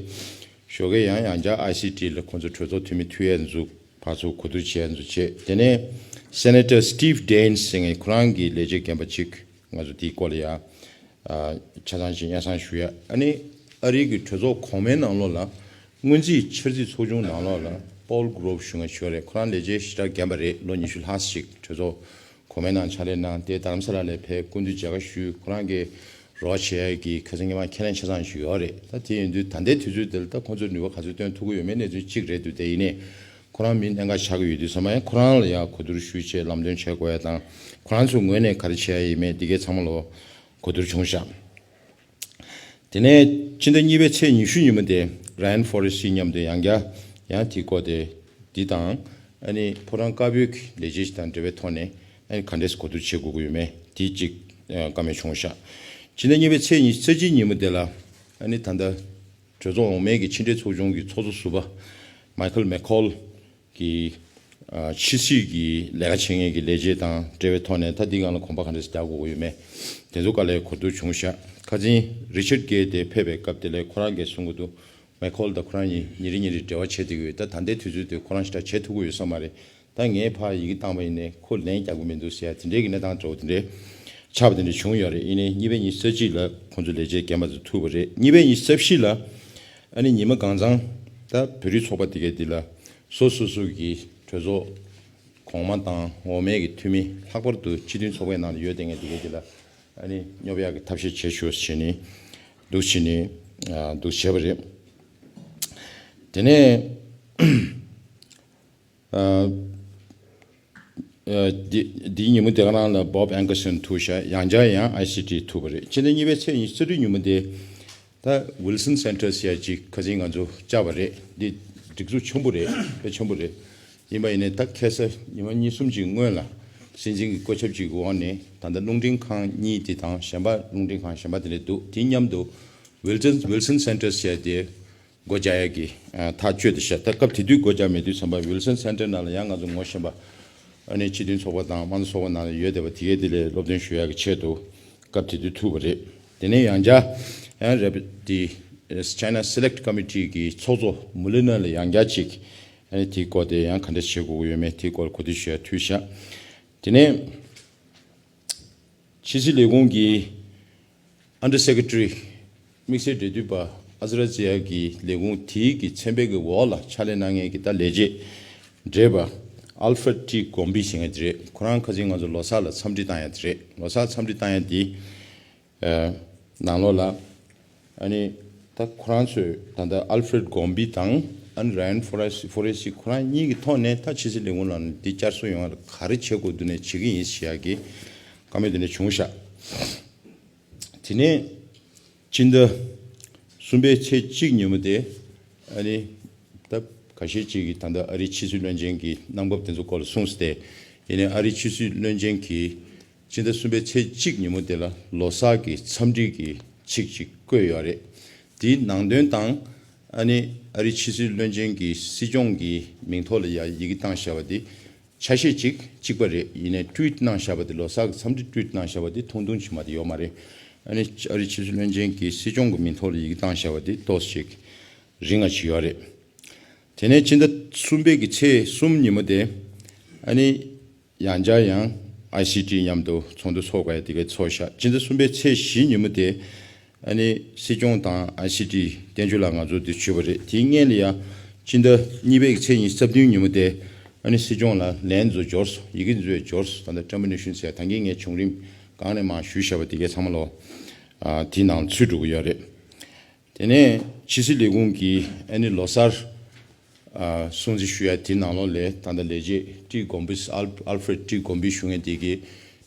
ཞོགས་ཀས་ཡང་ཡང་བསྐྱར་ཨའི་སི་ཏི་ལ་ཁོང་ཚོ་གྲོས་ཚོགས་འཐུས་མི་ཐུག་ཡས་འཛུགས། ཕར་ཚུར་གོ་བསྡུར་བྱས་འཛུགས་བྱས། དེ་ནས་སེ་ནེ་ཊར་སི་ཊིབ་ཌེན་ཟེར་མཁན་ཁོ་རང་གི་ལས་བྱེད་རྒན་པ་གཅིག་ང་ཚོ་དེའི་སྐོར་ལ་ཡང་ཨ་ཆ་ཚང་ཞིག་སྙན་སེང་ཞུ་ཡ། ཨ་ནི་ཨ་རིའི་གི་གྲོས་ཚོགས་གོང་མའི་ནང་ལོགས་ལ་སྔོན་རྩིས་འཆར་རྩིས་ཚོགས་ཆུང་ནང་ལོགས་ལ་པོལ་གྷོ་རོབ་ཞུ་མཁན་ཞིག་ཡོད་རེད། ཁོ་རང་ལས་བྱེད་ཞེ་དྲག་རྒན་པ་རེད། ལོ་ཉི་ཤུ་ལྷག་ཞིག་གྲོས་ཚོགས་གོང་མའི་ནང་ཕྱག་ལས་གནང་། དེ་རྡ་རམ་ས་ལ་ལ་ཕེབས། སྐུ་མདུན་མཇལ་ཁ་ཞུས། ཁོ་རང་གི་རོགས་བྱེད་ཡ་གི་ཁ་སང་ཉི་མ་ཁས་ལེན་ཆ་ཚང་ཞིག་ཡོད་རེད། ད་དེ་ཡིན་དུས་ད་ལྟའི་དུས་ཚོད་འདི་ལ་ད་ཁོང་ཚོས་ནུས་པ་ག་ཚོད་བཏོན་ཐུབ་ཀྱི་ཡོད་མེད་གནས་ཚུལ་གཅིག་རེད་འདུག་དེ་ཡིན་ནའི་ཁོ་རང་མི་གནད་འགག་ཆགས་ཀྱི་ཡོད་དུས་ཙམ་པ་ཡང་ཁོ་རང་ལ་ཡང་གོ་བསྡུར་ཞུས་བྱས་ལམ་སྟོན་བྱེད་དགོས་ཡ་དང་། ཁོ་རང་ཚོའི་ངོས་ནས་ག་རེ་བྱེད་ཡ་ཡིན་མེད་འདི་གའི་ཚང་མ་ལོ་གོ་བསྡུར་བྱུང་ཤག་དེ་ནས་ཕྱི་ཟླ་གཉིས་པའི་ཚེས་ཉི་ཤུ་ཉིན་མོ་དེ་ར་ཡན་ཧྥོ་རེ་སི་མཉམ་དུ་ཡང་བསྐྱར་ཡང་དེའི་སྐོར་དེ་འདི་དང་། ཨ་ནི་ཕོ་བྲང་དཀར་པོའི་ལས་བྱེད་དང་འབྲེལ་བའི་ཐོག་ནས་ཨ་ནི་ག་འདྲས་གོ་བསྡུར་བྱེད་དགོས་ཀྱི་ཡོད་མེད་དེ་གཅིག་བཀའ་མོལ་བྱུང་ཤག་ཕྱི་ཟླ་གཉིས་པའི་ཚེས་ཉི་ཤུ་རྩ་གཅིག་ཉིན་མོ་དེ་ལ་ཨ་ནི་ད་ལྟ་གྲོས་ཚོགས་འོག་མའི་གི་ཕྱི་འབྲེལ་ཚོགས་ཆུང་གི་ཚོགས་གཙོ་ཟུར་པ་མའི་ཁལ་མེ་ཁོལ་གྱིས་ཕྱི་སྲིད་ཀྱི་ལས་ཀ་བྱེད་མཁན་གྱི་ལས་བྱེད་དང་འབྲེལ་བའི་ཐོག་ནས་ད་འདི་སྒང་ལ་གོམ་པ་ག་འདྲས་རྒྱག་དགོས་ཀྱི་ཡོད་མེད་དེ་ཚོ་སྒང་ལ་གོ་བསྡུར་བྱུང་ཤག་ཁ་སང་རི་ཆར་གྷེ་དེ་ཕེབས་པའི་སྐབས་དེ་ལ་ཁོ་རང་གིས་གསུང་གི་འདུག་མའི་ཁོལ་དང་ཁོ་རང་གཉིས་ཉིན་རེ་ཉིན་རེ་འབྲེལ་བ་བྱེད་བསྡད་ཀྱི་ཡོད། ད་ད་ལྟའི་དུས་ཚོད་དུ་ཁོ་རང་ཞེ་དྲག་བྱེད་ཐུབ་ཀྱི་ཡོད་ས་མ་རེད། ད་ངས་ཕར་ཡི་གེ་བཏང་པ་ཡིན་ནའི་ཁོ་ལན་རྒྱག་གི་མི་འདུག་ཟེར་ཡ་དེ་འདྲའི་གི་གནས་སྟངས་འདྲ་བོ་དེ་འདྲའི་ཆགས་པ་དེ་འདྲ་བྱུང་ཡོད་རེད། ཡིན་ནའི་གཉིས་པའི་ཉི་ཤུ་རྩ་གཅིག་ལ་ཁོང་ཚོ་ལས་བྱེད་རྒན་པ་ཚོ་ཐུག་པ་རེད། གཉིས་པའི་ཉི་ཤུ་རྩ་བཞི་ལ་ཨ་ནི་ཉི་མ་གང་ཚང་ད་བོད་རིགས་ཚོགས་པ་དེ་གའི་འདི་ལ་སོ་སོ་སོ་གི་གྲོས་ཚོགས་གོང་མ་དང་འོག་མའི་གི་འཐུས་མི་ལྷག་པར་དུ་སྤྱི་མཐུན་ཚོགས་པའི་ནང་ལ་ཡོད་བསྡད་མཁན་དེ་གའི་དེ་ལ་ཨ་ནི་སྙོབ་ཡག་གི་ཐབས་ཤེས་བྱེད་ཤོག་ཟེར་ནས་འདུག་བྱས་ནས་ཨ་འདུག་བྱས་པ་རེད། དེ་ནས་ཨ་ཨ་འདི་འདིའི་ཉིན་མོ་དེ་ག་རང་ལ་བོབ་ཨན་ཀར་སན་ཐུག་ཤག་ཡང་བསྐྱར་ཡང་ཨའི་སི་ཏི་ཐུག་པ་རེད། ཕྱི་ཟླ་གཉིས་པའི་ཚེས་ཉི་ཤུ་རྩ་དྲུག་ཉིན་མོ་དེ། ད་ཝིལ་སན་སེན་ཊར་ཟེར་ཡ་ཅིག་ཁ་སང་ང་ཚོ་བཅར་བ་རེད། འདི་སྒྲིག་འཛུགས་ཆེན་པོ་རེད། དཔེ་ཆེན་པོ་རེད། ཡིན་པ་ཡིན་ནའི་ད་ཁ་སང་ཉི་མ་གཉིས་གསུམ་ཅིག་སྔོན་ལ་སྲིད་འཛིན་གྱི་བཀོད་ཁྱབ་ཅིག་གི་འོག་ནས་ད་ལྟ་རླུང་འཕྲིན་ཁང་གཉིས་དེ་དང་གཞན་པ་རླུང་འཕྲིན་ཁང་གཞན་པ་དེ་འདྲ་འདུག་དེ་མཉམ་དུ་ཝིལ་སན་ཝིལ་སན་སེན་ཊར་ཟེར་ཡ་དེ་སྒོ་རྒྱག་ཡ་གི་ཨ་ཐག་གཅོད་དེ་བཞག་ད་སྐབས་དེ་དུས་སྒོ་རྒྱག་མེད་དུས་ཙམ་པ་ཝིལ་སན་སེན་ཊར་ནང་ལ་ཡང་ང་ཚོ་ངོ་ཤེས་པ་ཨ་ནི་སྤྱི་མཐུན་ཚོགས་པ་དང་དམངས་གཙོ་ཚོགས་པ་ནང་ལ་ཡོད་བསྡད་པ་དེ་གས་དེ་ལས་སློབ་སྟོན་ཞུ་ཡག་གི་ཆེད་དུ་སྐབས་དེ་དུས་ཐུག་པ་རེད། དེ་ནས་ཡང་བསྐྱར་ཡང་རེབ་དེ་China Select Committee གི་ཚོགས་གཙོ་མུ་ལི་ནར་ལ་ཡང་བསྐྱར་ཅིག་ཨ་ནི་དེའི་སྐོར་དེ་ཡང་ག་འདྲ་བྱེད་དགོས་ཀྱི་ཡོད་མེད་དེའི་སྐོར་གོ་བསྡུར་ཞུ་ཡ་ཐུག་ཤག་དེ་ནས་ཕྱི་སྲིད་ལས་ཁུངས་ཀྱི་Under Secretary དམིགས་བསལ་འབྲེལ་མཐུད་པ་ཨ་ཛི་ར་ཛི་ཡ་གི་ལས་ཁུངས་དེའི་གི་ཚན་པའི་གི་འོག་ལ་ཕྱག་ལས་གནང་མཁན་གྱི་ད་ལས་བྱེད་བགྲེས་པ་Alfred T Gombi ཟེར་མཁན་དེ་རེད། ཁོ་རང་ཁ་སང་ང་ཚོ་ལོ་གསར་ལ་འཚམས་འདྲི་བཏང་ཡ་དེ་རེད། ལོ་གསར་འཚམས་འདྲི་བཏང་ཡ་དེ་ཨ་ནང་ལོགས་ལ་ཨ་ནི་ད་ཁོ་རང་ཚོས་ད་ལྟ་Alfred Gombi དང་ཨ་ནི་Ryan Forrest Forrest ཁོ་རང་གཉིས་ཀྱི་ཐོག་ནས་ད་ཕྱི་སྲིད་ལས་ཁུངས་ནང་འདི་བསྐྱར་གསོ་ཡོང་བར་ག་རེ་བྱེད་དགོས་འདུག་ནས་བྱེད་ཀྱི་ཡིན་ཞེས་ཡ་གི་བཀའ་མོལ་དེ་འདྲ་བྱུང་ཤག་དེ་ནས་ཕྱི་ཟླ་གསུམ་པའི་ཚེས་གཅིག་ཉིན་མོ་དེ་ཨ་ནི་ད་ཁ་ཤས་ཅིག་གིས་ད་ལྟ་ཨ་རིའི་ཕྱི་སྲིད་བློན་ཆེན་གྱི་གནང་བབ་དེ་ཚོ་སྐོར་ལ་གསུངས་ཏེ། ཡིན་ནའི་ཨ་རིའི་ཕྱི་སྲིད་བློན་ཆེན་གྱིས་ཕྱི་ཟླ་གསུམ་པའི་ཚེས་གཅིག་ཉིན་མོ་དེ་ལ་ལོ་གསར་གྱི་འཚམས་འདྲི་གི་ཚིག་ཅིག་བཀོད་ཡོད་རེད། དེའི་ནང་དོན་དང་ཨ་ནི་ཨ་རིའི་ཕྱི་སྲིད་བློན་ཆེན་གྱི་སྲིད་སྐྱོང་གི་མིང་ཐོག་ལ་ཡ་ཡི་གེ་བཏང་བཞག་པ་དེ། ཆ་ཤས་ཅིག་གཅིག་པ་རེད། ཡིན་ནའི་ཊུ་ཝིཊ་གནང་བཞག་པ་དེ། ལོ་གསར་གྱི་འཚམས་འདྲི་ཊུ་ཝིཊ་གནང་བཞག་པ་དེ་ཐུང་ཐུང་ཅིག་མ་གཏོགས་ཡོད་མ་རེད། ཨ་ནི་ཨ་རིའི་ཕྱི་སྲིད་བློན་ཆེན་གྱིས་སྲིད་སྐྱོང་གི་མིང་ཐོག་ལ་ཡི་གེ་བཏང་བཞག་པ་དེ་ཏོག་ཙམ་ཅིག་རིང་ང་ཅིག་ཡོད་རེད། དེ་ནས་སྤྱི་ཟླ་གསུམ་པའི་གི་ཚེས་གསུམ་ཉིན་མོ་དེ། ཨ་ནི་ཡང་བསྐྱར་ཡང་ཨའི་སི་ཊི་མཉམ་དུ་ཚོགས་འདུ་ཚོགས་དགོས་ཡ་དེ་གའི་ཚོགས་བཞག་སྤྱི་ཟླ་གསུམ་པའི་ཚེས་བཞི་ཉིན་མོ་དེ། ཨ་ནི་སྲིད་སྐྱོང་དང་ཨའི་སི་ཊི་བསྟན་ཆོས་ལགས་ང་ཚོ་འདིར་ཞུས་པ་རེད། དེའི་སྔོན་ལ་ཡང་སྤྱི་ཟླ་གཉིས་པའི་ཚེས་ཉི་ཤུ་རྩ་བདུན་ཉིན་མོ་དེ། ཨ་ནི་སྲིད་སྐྱོང་ལ་ལན་ཚོ་འབྱོར་སོང་། ཡི་གེ་ཚོ་འབྱོར་སོང་། ད་ལྟ་ཊེར་མི་ནེ་ཤན་ཟེར་ད་གིན་ངས་བྱུང་རིམ་གང་ནས་མང་ཞུས་བཞག་པ་དེ་གའི་ཚང་མ་ལོ། ཨ་དེའི་ནང་ཚུད་འགྲོ་གི་ཡོད་རེད། དེ་ནས་ཕྱི་སྲིད་ལས་ཁུངས་ཀྱིས་ཨ་ནི་ལོ་གསར་ཨ་སྲུང་བརྩི་ཞུ་ཡ་དེའི་ནང་ལོགས་ལ་ད་ལྟ་ལས་བྱེད་ཊི་གོམ་བི། ཨལ་ཨལ་ཧྥེ་རེད་ཊི་གོམ་བི་ཞུ་མཁན་དེ་གིས་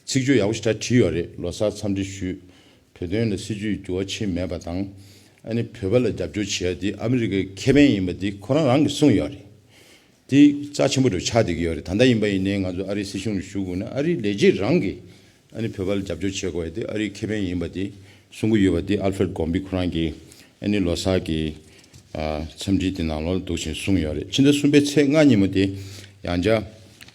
ཚིག་བརྗོད་ཡག་པོ་ཞེ་དྲག་བྲིས་ཡོད་རེད། ལོ་གསར་འཚམས་འདྲི་ཞུས། བོད་དོན་ལ་སྲིད་ཇུས་འགྱུར་བ་ཕྱིན་མེད་པ་དང་། ཨ་ནི་བོད་པ་ལ་རྒྱབ་སྐྱོར་བྱེད་ཡ་དེ་ཨ་མི་རི་ཀའི་ཁེ་ཕན་ཡིན་པ་དེ་ཁོ་རང་རང་གིས་གསུངས་ཡོད་རེད། དེ་རྩ་ཆེན་པོ་འདྲ་ཆགས་བསྡད་ཀྱི་ཡོད་རེད། ད་ལྟ་ཡིན་པ་ཡིན་ནའི་ང་ཚོ་ཨ་རིའི་སྲིད་གཞུང་ལ་ཞུ་དགོས་ན། ཨ་རིའི་ལས་བྱེད་རང་གིས་ཨ་ནི་བོད་པ་ལ་རྒྱབ་སྐྱོར་བྱེད་དགོས་ཡ་དེ་ཨ་རིའི་ཁེ་ཕན་ཡིན་པ་དེ་གསུང་གི་ཡོད་པ་དེ་ཨལ་ཧྥེ་རེད་གོམ་བི་ཁོ་རང་གིས་ཨ་ནི་ལོ་གསར་གྱི་ཨ་འཚམས་འདྲི་དེ་ནང་ལོགས་ལ་འདུག་བཞིན་གསུངས་ཡོད་རེད། ཕྱི་ཟླ་གསུམ་པའི་ཚེས་ལྔ་ཉིན་མོ་དེ་ཡང་བསྐྱར་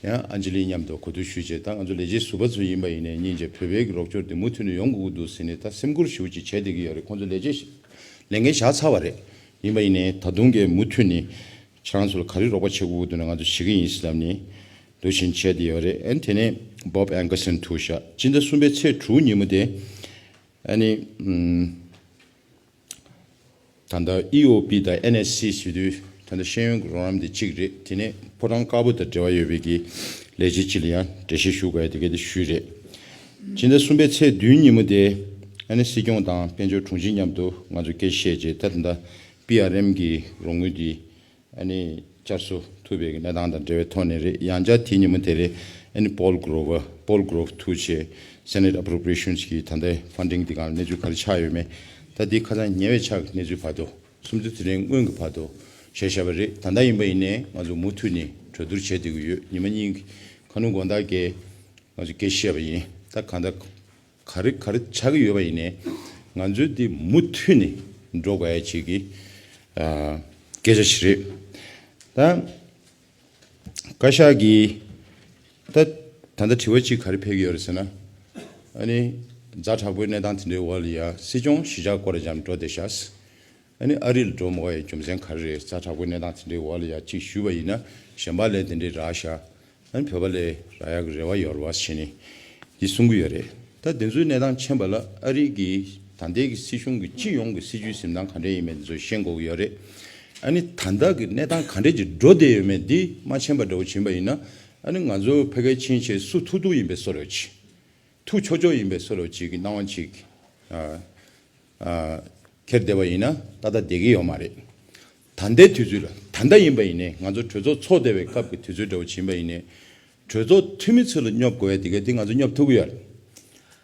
ཡང་ཨན་ཇི་ལི་མཉམ་དུ་གོ་བསྡུར་ཞུས་རྗེས། ད་ང་ཚོ་ལས་བྱེད་ཟུར་པ་ཚོ་ཡིན་པ་ཡིན་ནའི་སྙིང་རྗེ། བོད་པའི་གི་རོགས་སྐྱོར་དེ་མུ་མཐུད་ནས་ཡོང་དགོས་ཀྱི་འདུག་ཟེར་ནས་ད་སེམས་ཁུར་ཞེ་པོ་ཅིག་བྱས་བསྡད་ཀྱི་ཡོད་རེད། ཁོང་ཚོ་ལས་བྱེད་ལས་འགན་བཞག་ཚར་བ་རེད། ཡིན་པ་ཡིན་ནའི་ད་དུང་གི་མུ་མཐུད་ནས་ཁྱེད་རང་ཚོ་ལ་ག་རེ་རོགས་པ་བྱེད་དགོས་འདུག་ན་ང་ཚོ་བྱེད་ཀྱི་ཡིན་ཟེར་ལབ་ནས་འདུག་བཞིན་བྱས་བསྡད་ཡོད་རེད། ཨ་ནི་དེ་ནས་བོབ་ཨན་ཀར་སན་ཐུག་ཤག་སྤྱི་ཟླ་གསུམ་པའི་ཚེས་དྲུག་ཉིན་མོ་དེ། ཨ་ནི་ཨམ། ད་ལྟ་ཨི་ཨོ་པི་དང་ཨེན་ཨེས་སི་ཟེར་དུས་ད་ལྟ་ཤེས་ཡོན་གྱི་རོགས་རམ་དེ་གཅིག་རེད། དེ་ནས་ཕོ་བྲང་དཀར་པོ་དང་འབྲེལ་བ་ཡོད་པའི་གི་ལས་བྱེད་ཅིག་ལ་ཡང་འགྲེལ་བཤད་ཞུ་དགོས་ཡ་དེ་ག་དེ་ཞུས་རེད། ཕྱི་ཟླ་གསུམ་པའི་ཚེས་བདུན་ཉིན་མོ་དེ་ཨ་ནི་སྲིད་སྐྱོང་དང་དཔལ་འབྱོར་དྲུང་ཆེ་མཉམ་དུ་ང་ཚོ་སྐད་ཆ་བཤད་རྗེས། ད་ད་ལྟ་པི་ཨར་ཨེམ་གྱི་རོགས་དངུལ་དེ་ཨ་ནི་བསྐྱར་གསོ་ཐུབ་པའི་གནས་སྟངས་དང་འབྲེལ་བའི་ཐོག་ནས་རེད། ཡང་བསྐྱར་དེའི་ཉིན་མོ་དེ་རེད། ཨ་ནི་པོལ་གྷོ་རོ་ཝར། པོལ་གྷོ་རོ་ཝར་ཐུག་བྱས་སེ་ནེ་ཊི་ཨ་པོ་རོ་པི་རེ་ཤན་གྱི་ད་ལྟའི་ཕན་ཌིང་དེ་སྒང་ལ་གནས་ཚུལ་ག་རེ་ཆགས་ཡོད་མེད། ད་དེ་ཁ་སང་ཉེ་བའི་ཆར་གྱི་གནས་ཚུལ་བར་དུ། སུམ་ཅུ་དེ་རིང་སྔོན་གྱི་བར་དུ་བྱས་བཞག་པ་རེད། ད་ལྟ་ཡིན་པ་ཡིན་ནའི་ང་ཚོ་མུ་མཐུད་ནས་གྲོས་བསྡུར་བྱས་བསྡད་ཀྱི་ཡོད། ཉི་མ་གཉིས་ཀྱི་ཁ་སྣོན་དགོང་དག་གི་ང་ཚོ་སྐད་ཆ་བཤད་པ་ཡིན། ད་གང་ལྟར་ག་རེ་ག་རེ་ཆགས་ཀྱི་ཡོད་པ་ཡིན་ནའི་ང་ཚོས་འདི་མུ་མཐུད་ནས་འགྲོ་དགོས་ཡ་ཅིག་གི་ཨ་སྐད་ཆ་ཞིག་རེད། ད་བཀའ་ཤག་གིས་ད་ད་ལྟ་དྲི་བ་གཅིག་ག་རེ་ཕེབས་ཀྱི་ཡོད་རེད་ཟེར་ན། ཨ་ནི་ཛ་དྲག་པོའི་གནས་སྟངས་དེ་འདྲའི་འོག་ལ་ཡ་སྲིད་སྐྱོང་གཞིས་ཆགས་སྐོར་ར་འཇམ་འགྲོ་བསྡད་ཤག་ཨ་ནི་ཨ་རི་ལ་འགྲོ་མ་དགོས་ཡའི་རྒྱུ་མཚན་ག་རེ་རེད། ཛ་དྲག་པོའི་གནས་སྟངས་དེ་འདྲའི་འོག་ལ་ཡ་གཅིག་ཞུས་པ་ཡིན་ན་གཞན་པ་ལ་དེ་འདྲའི་རག་ཤག་ཨ་ནི་བོད་པ་ལ་རག་ཡག་གི་རེ་བ་ཡོད་རེད་བ་ཟེར་ནས་འདི་གསུང་གི་ཡོད་རེད། ད་དེ་ཚོའི་གནས་སྟངས་མཁྱེན་པ་ལ་ཨ་རི་གི་ད་ལྟའི་གི་སྲིད་གཞུང་གི་སྤྱི་ཡོངས་ཀྱི་སྲིད་ཇུས་འཛིན་སྟངས་ག་འདྲ་ཡིན་མིན་དེ་ཚོ་ཤེས་དགོས་ཀྱི་ཡོད་རེད། ཨ་ནི་ད་ལྟ་གི་གནས་སྟངས་ག་འདྲ་ཅིག་འགྲོ་བསྡད་ཡོད་མེད་འདི་མ་མཁྱེན་པ་འདྲ་བོ་ཕྱིན་པ་ཡིན་ན། ཨ་ནི་ང་ཚོ་ཕ་གིར་ཕྱིན་བྱས་སུ་ཐུག་ཐུག་ཡིན་པའི་བཟོ་འདྲ་ཅིག་ཐུག་ཆོག་ཆོག་ཡིན་པའི་བཟོ་འདྲ་ཅིག་གི་སྣང་བ་ཅིག་ཨ། ཨ། འཁྱེར་བསྡད་པ་ཡིན་ན་ཏག་ཏག་བསྡད་ཀྱི་ཡོད་མ་རེད། ད་ལྟའི་དུས་ཚོད་ལ་ད་ལྟ་ཡིན་པ་ཡིན་ནའི་ང་ཚོ་གྲོས་ཚོགས་ཚོགས་བསྡད་པའི་སྐབས་ཀྱི་དུས་ཚོད་འདྲ་བོ་ཕྱིན་པ་ཡིན་ནའི་གྲོས་ཚོགས་འཐུས་མི་ཚོ་ལ་སྙོབ་དགོས་ཡ་དེ་ག་དེ་ང་ཚོ་སྙོབ་ཐུབ་ཀྱི་ཡོད་རེད།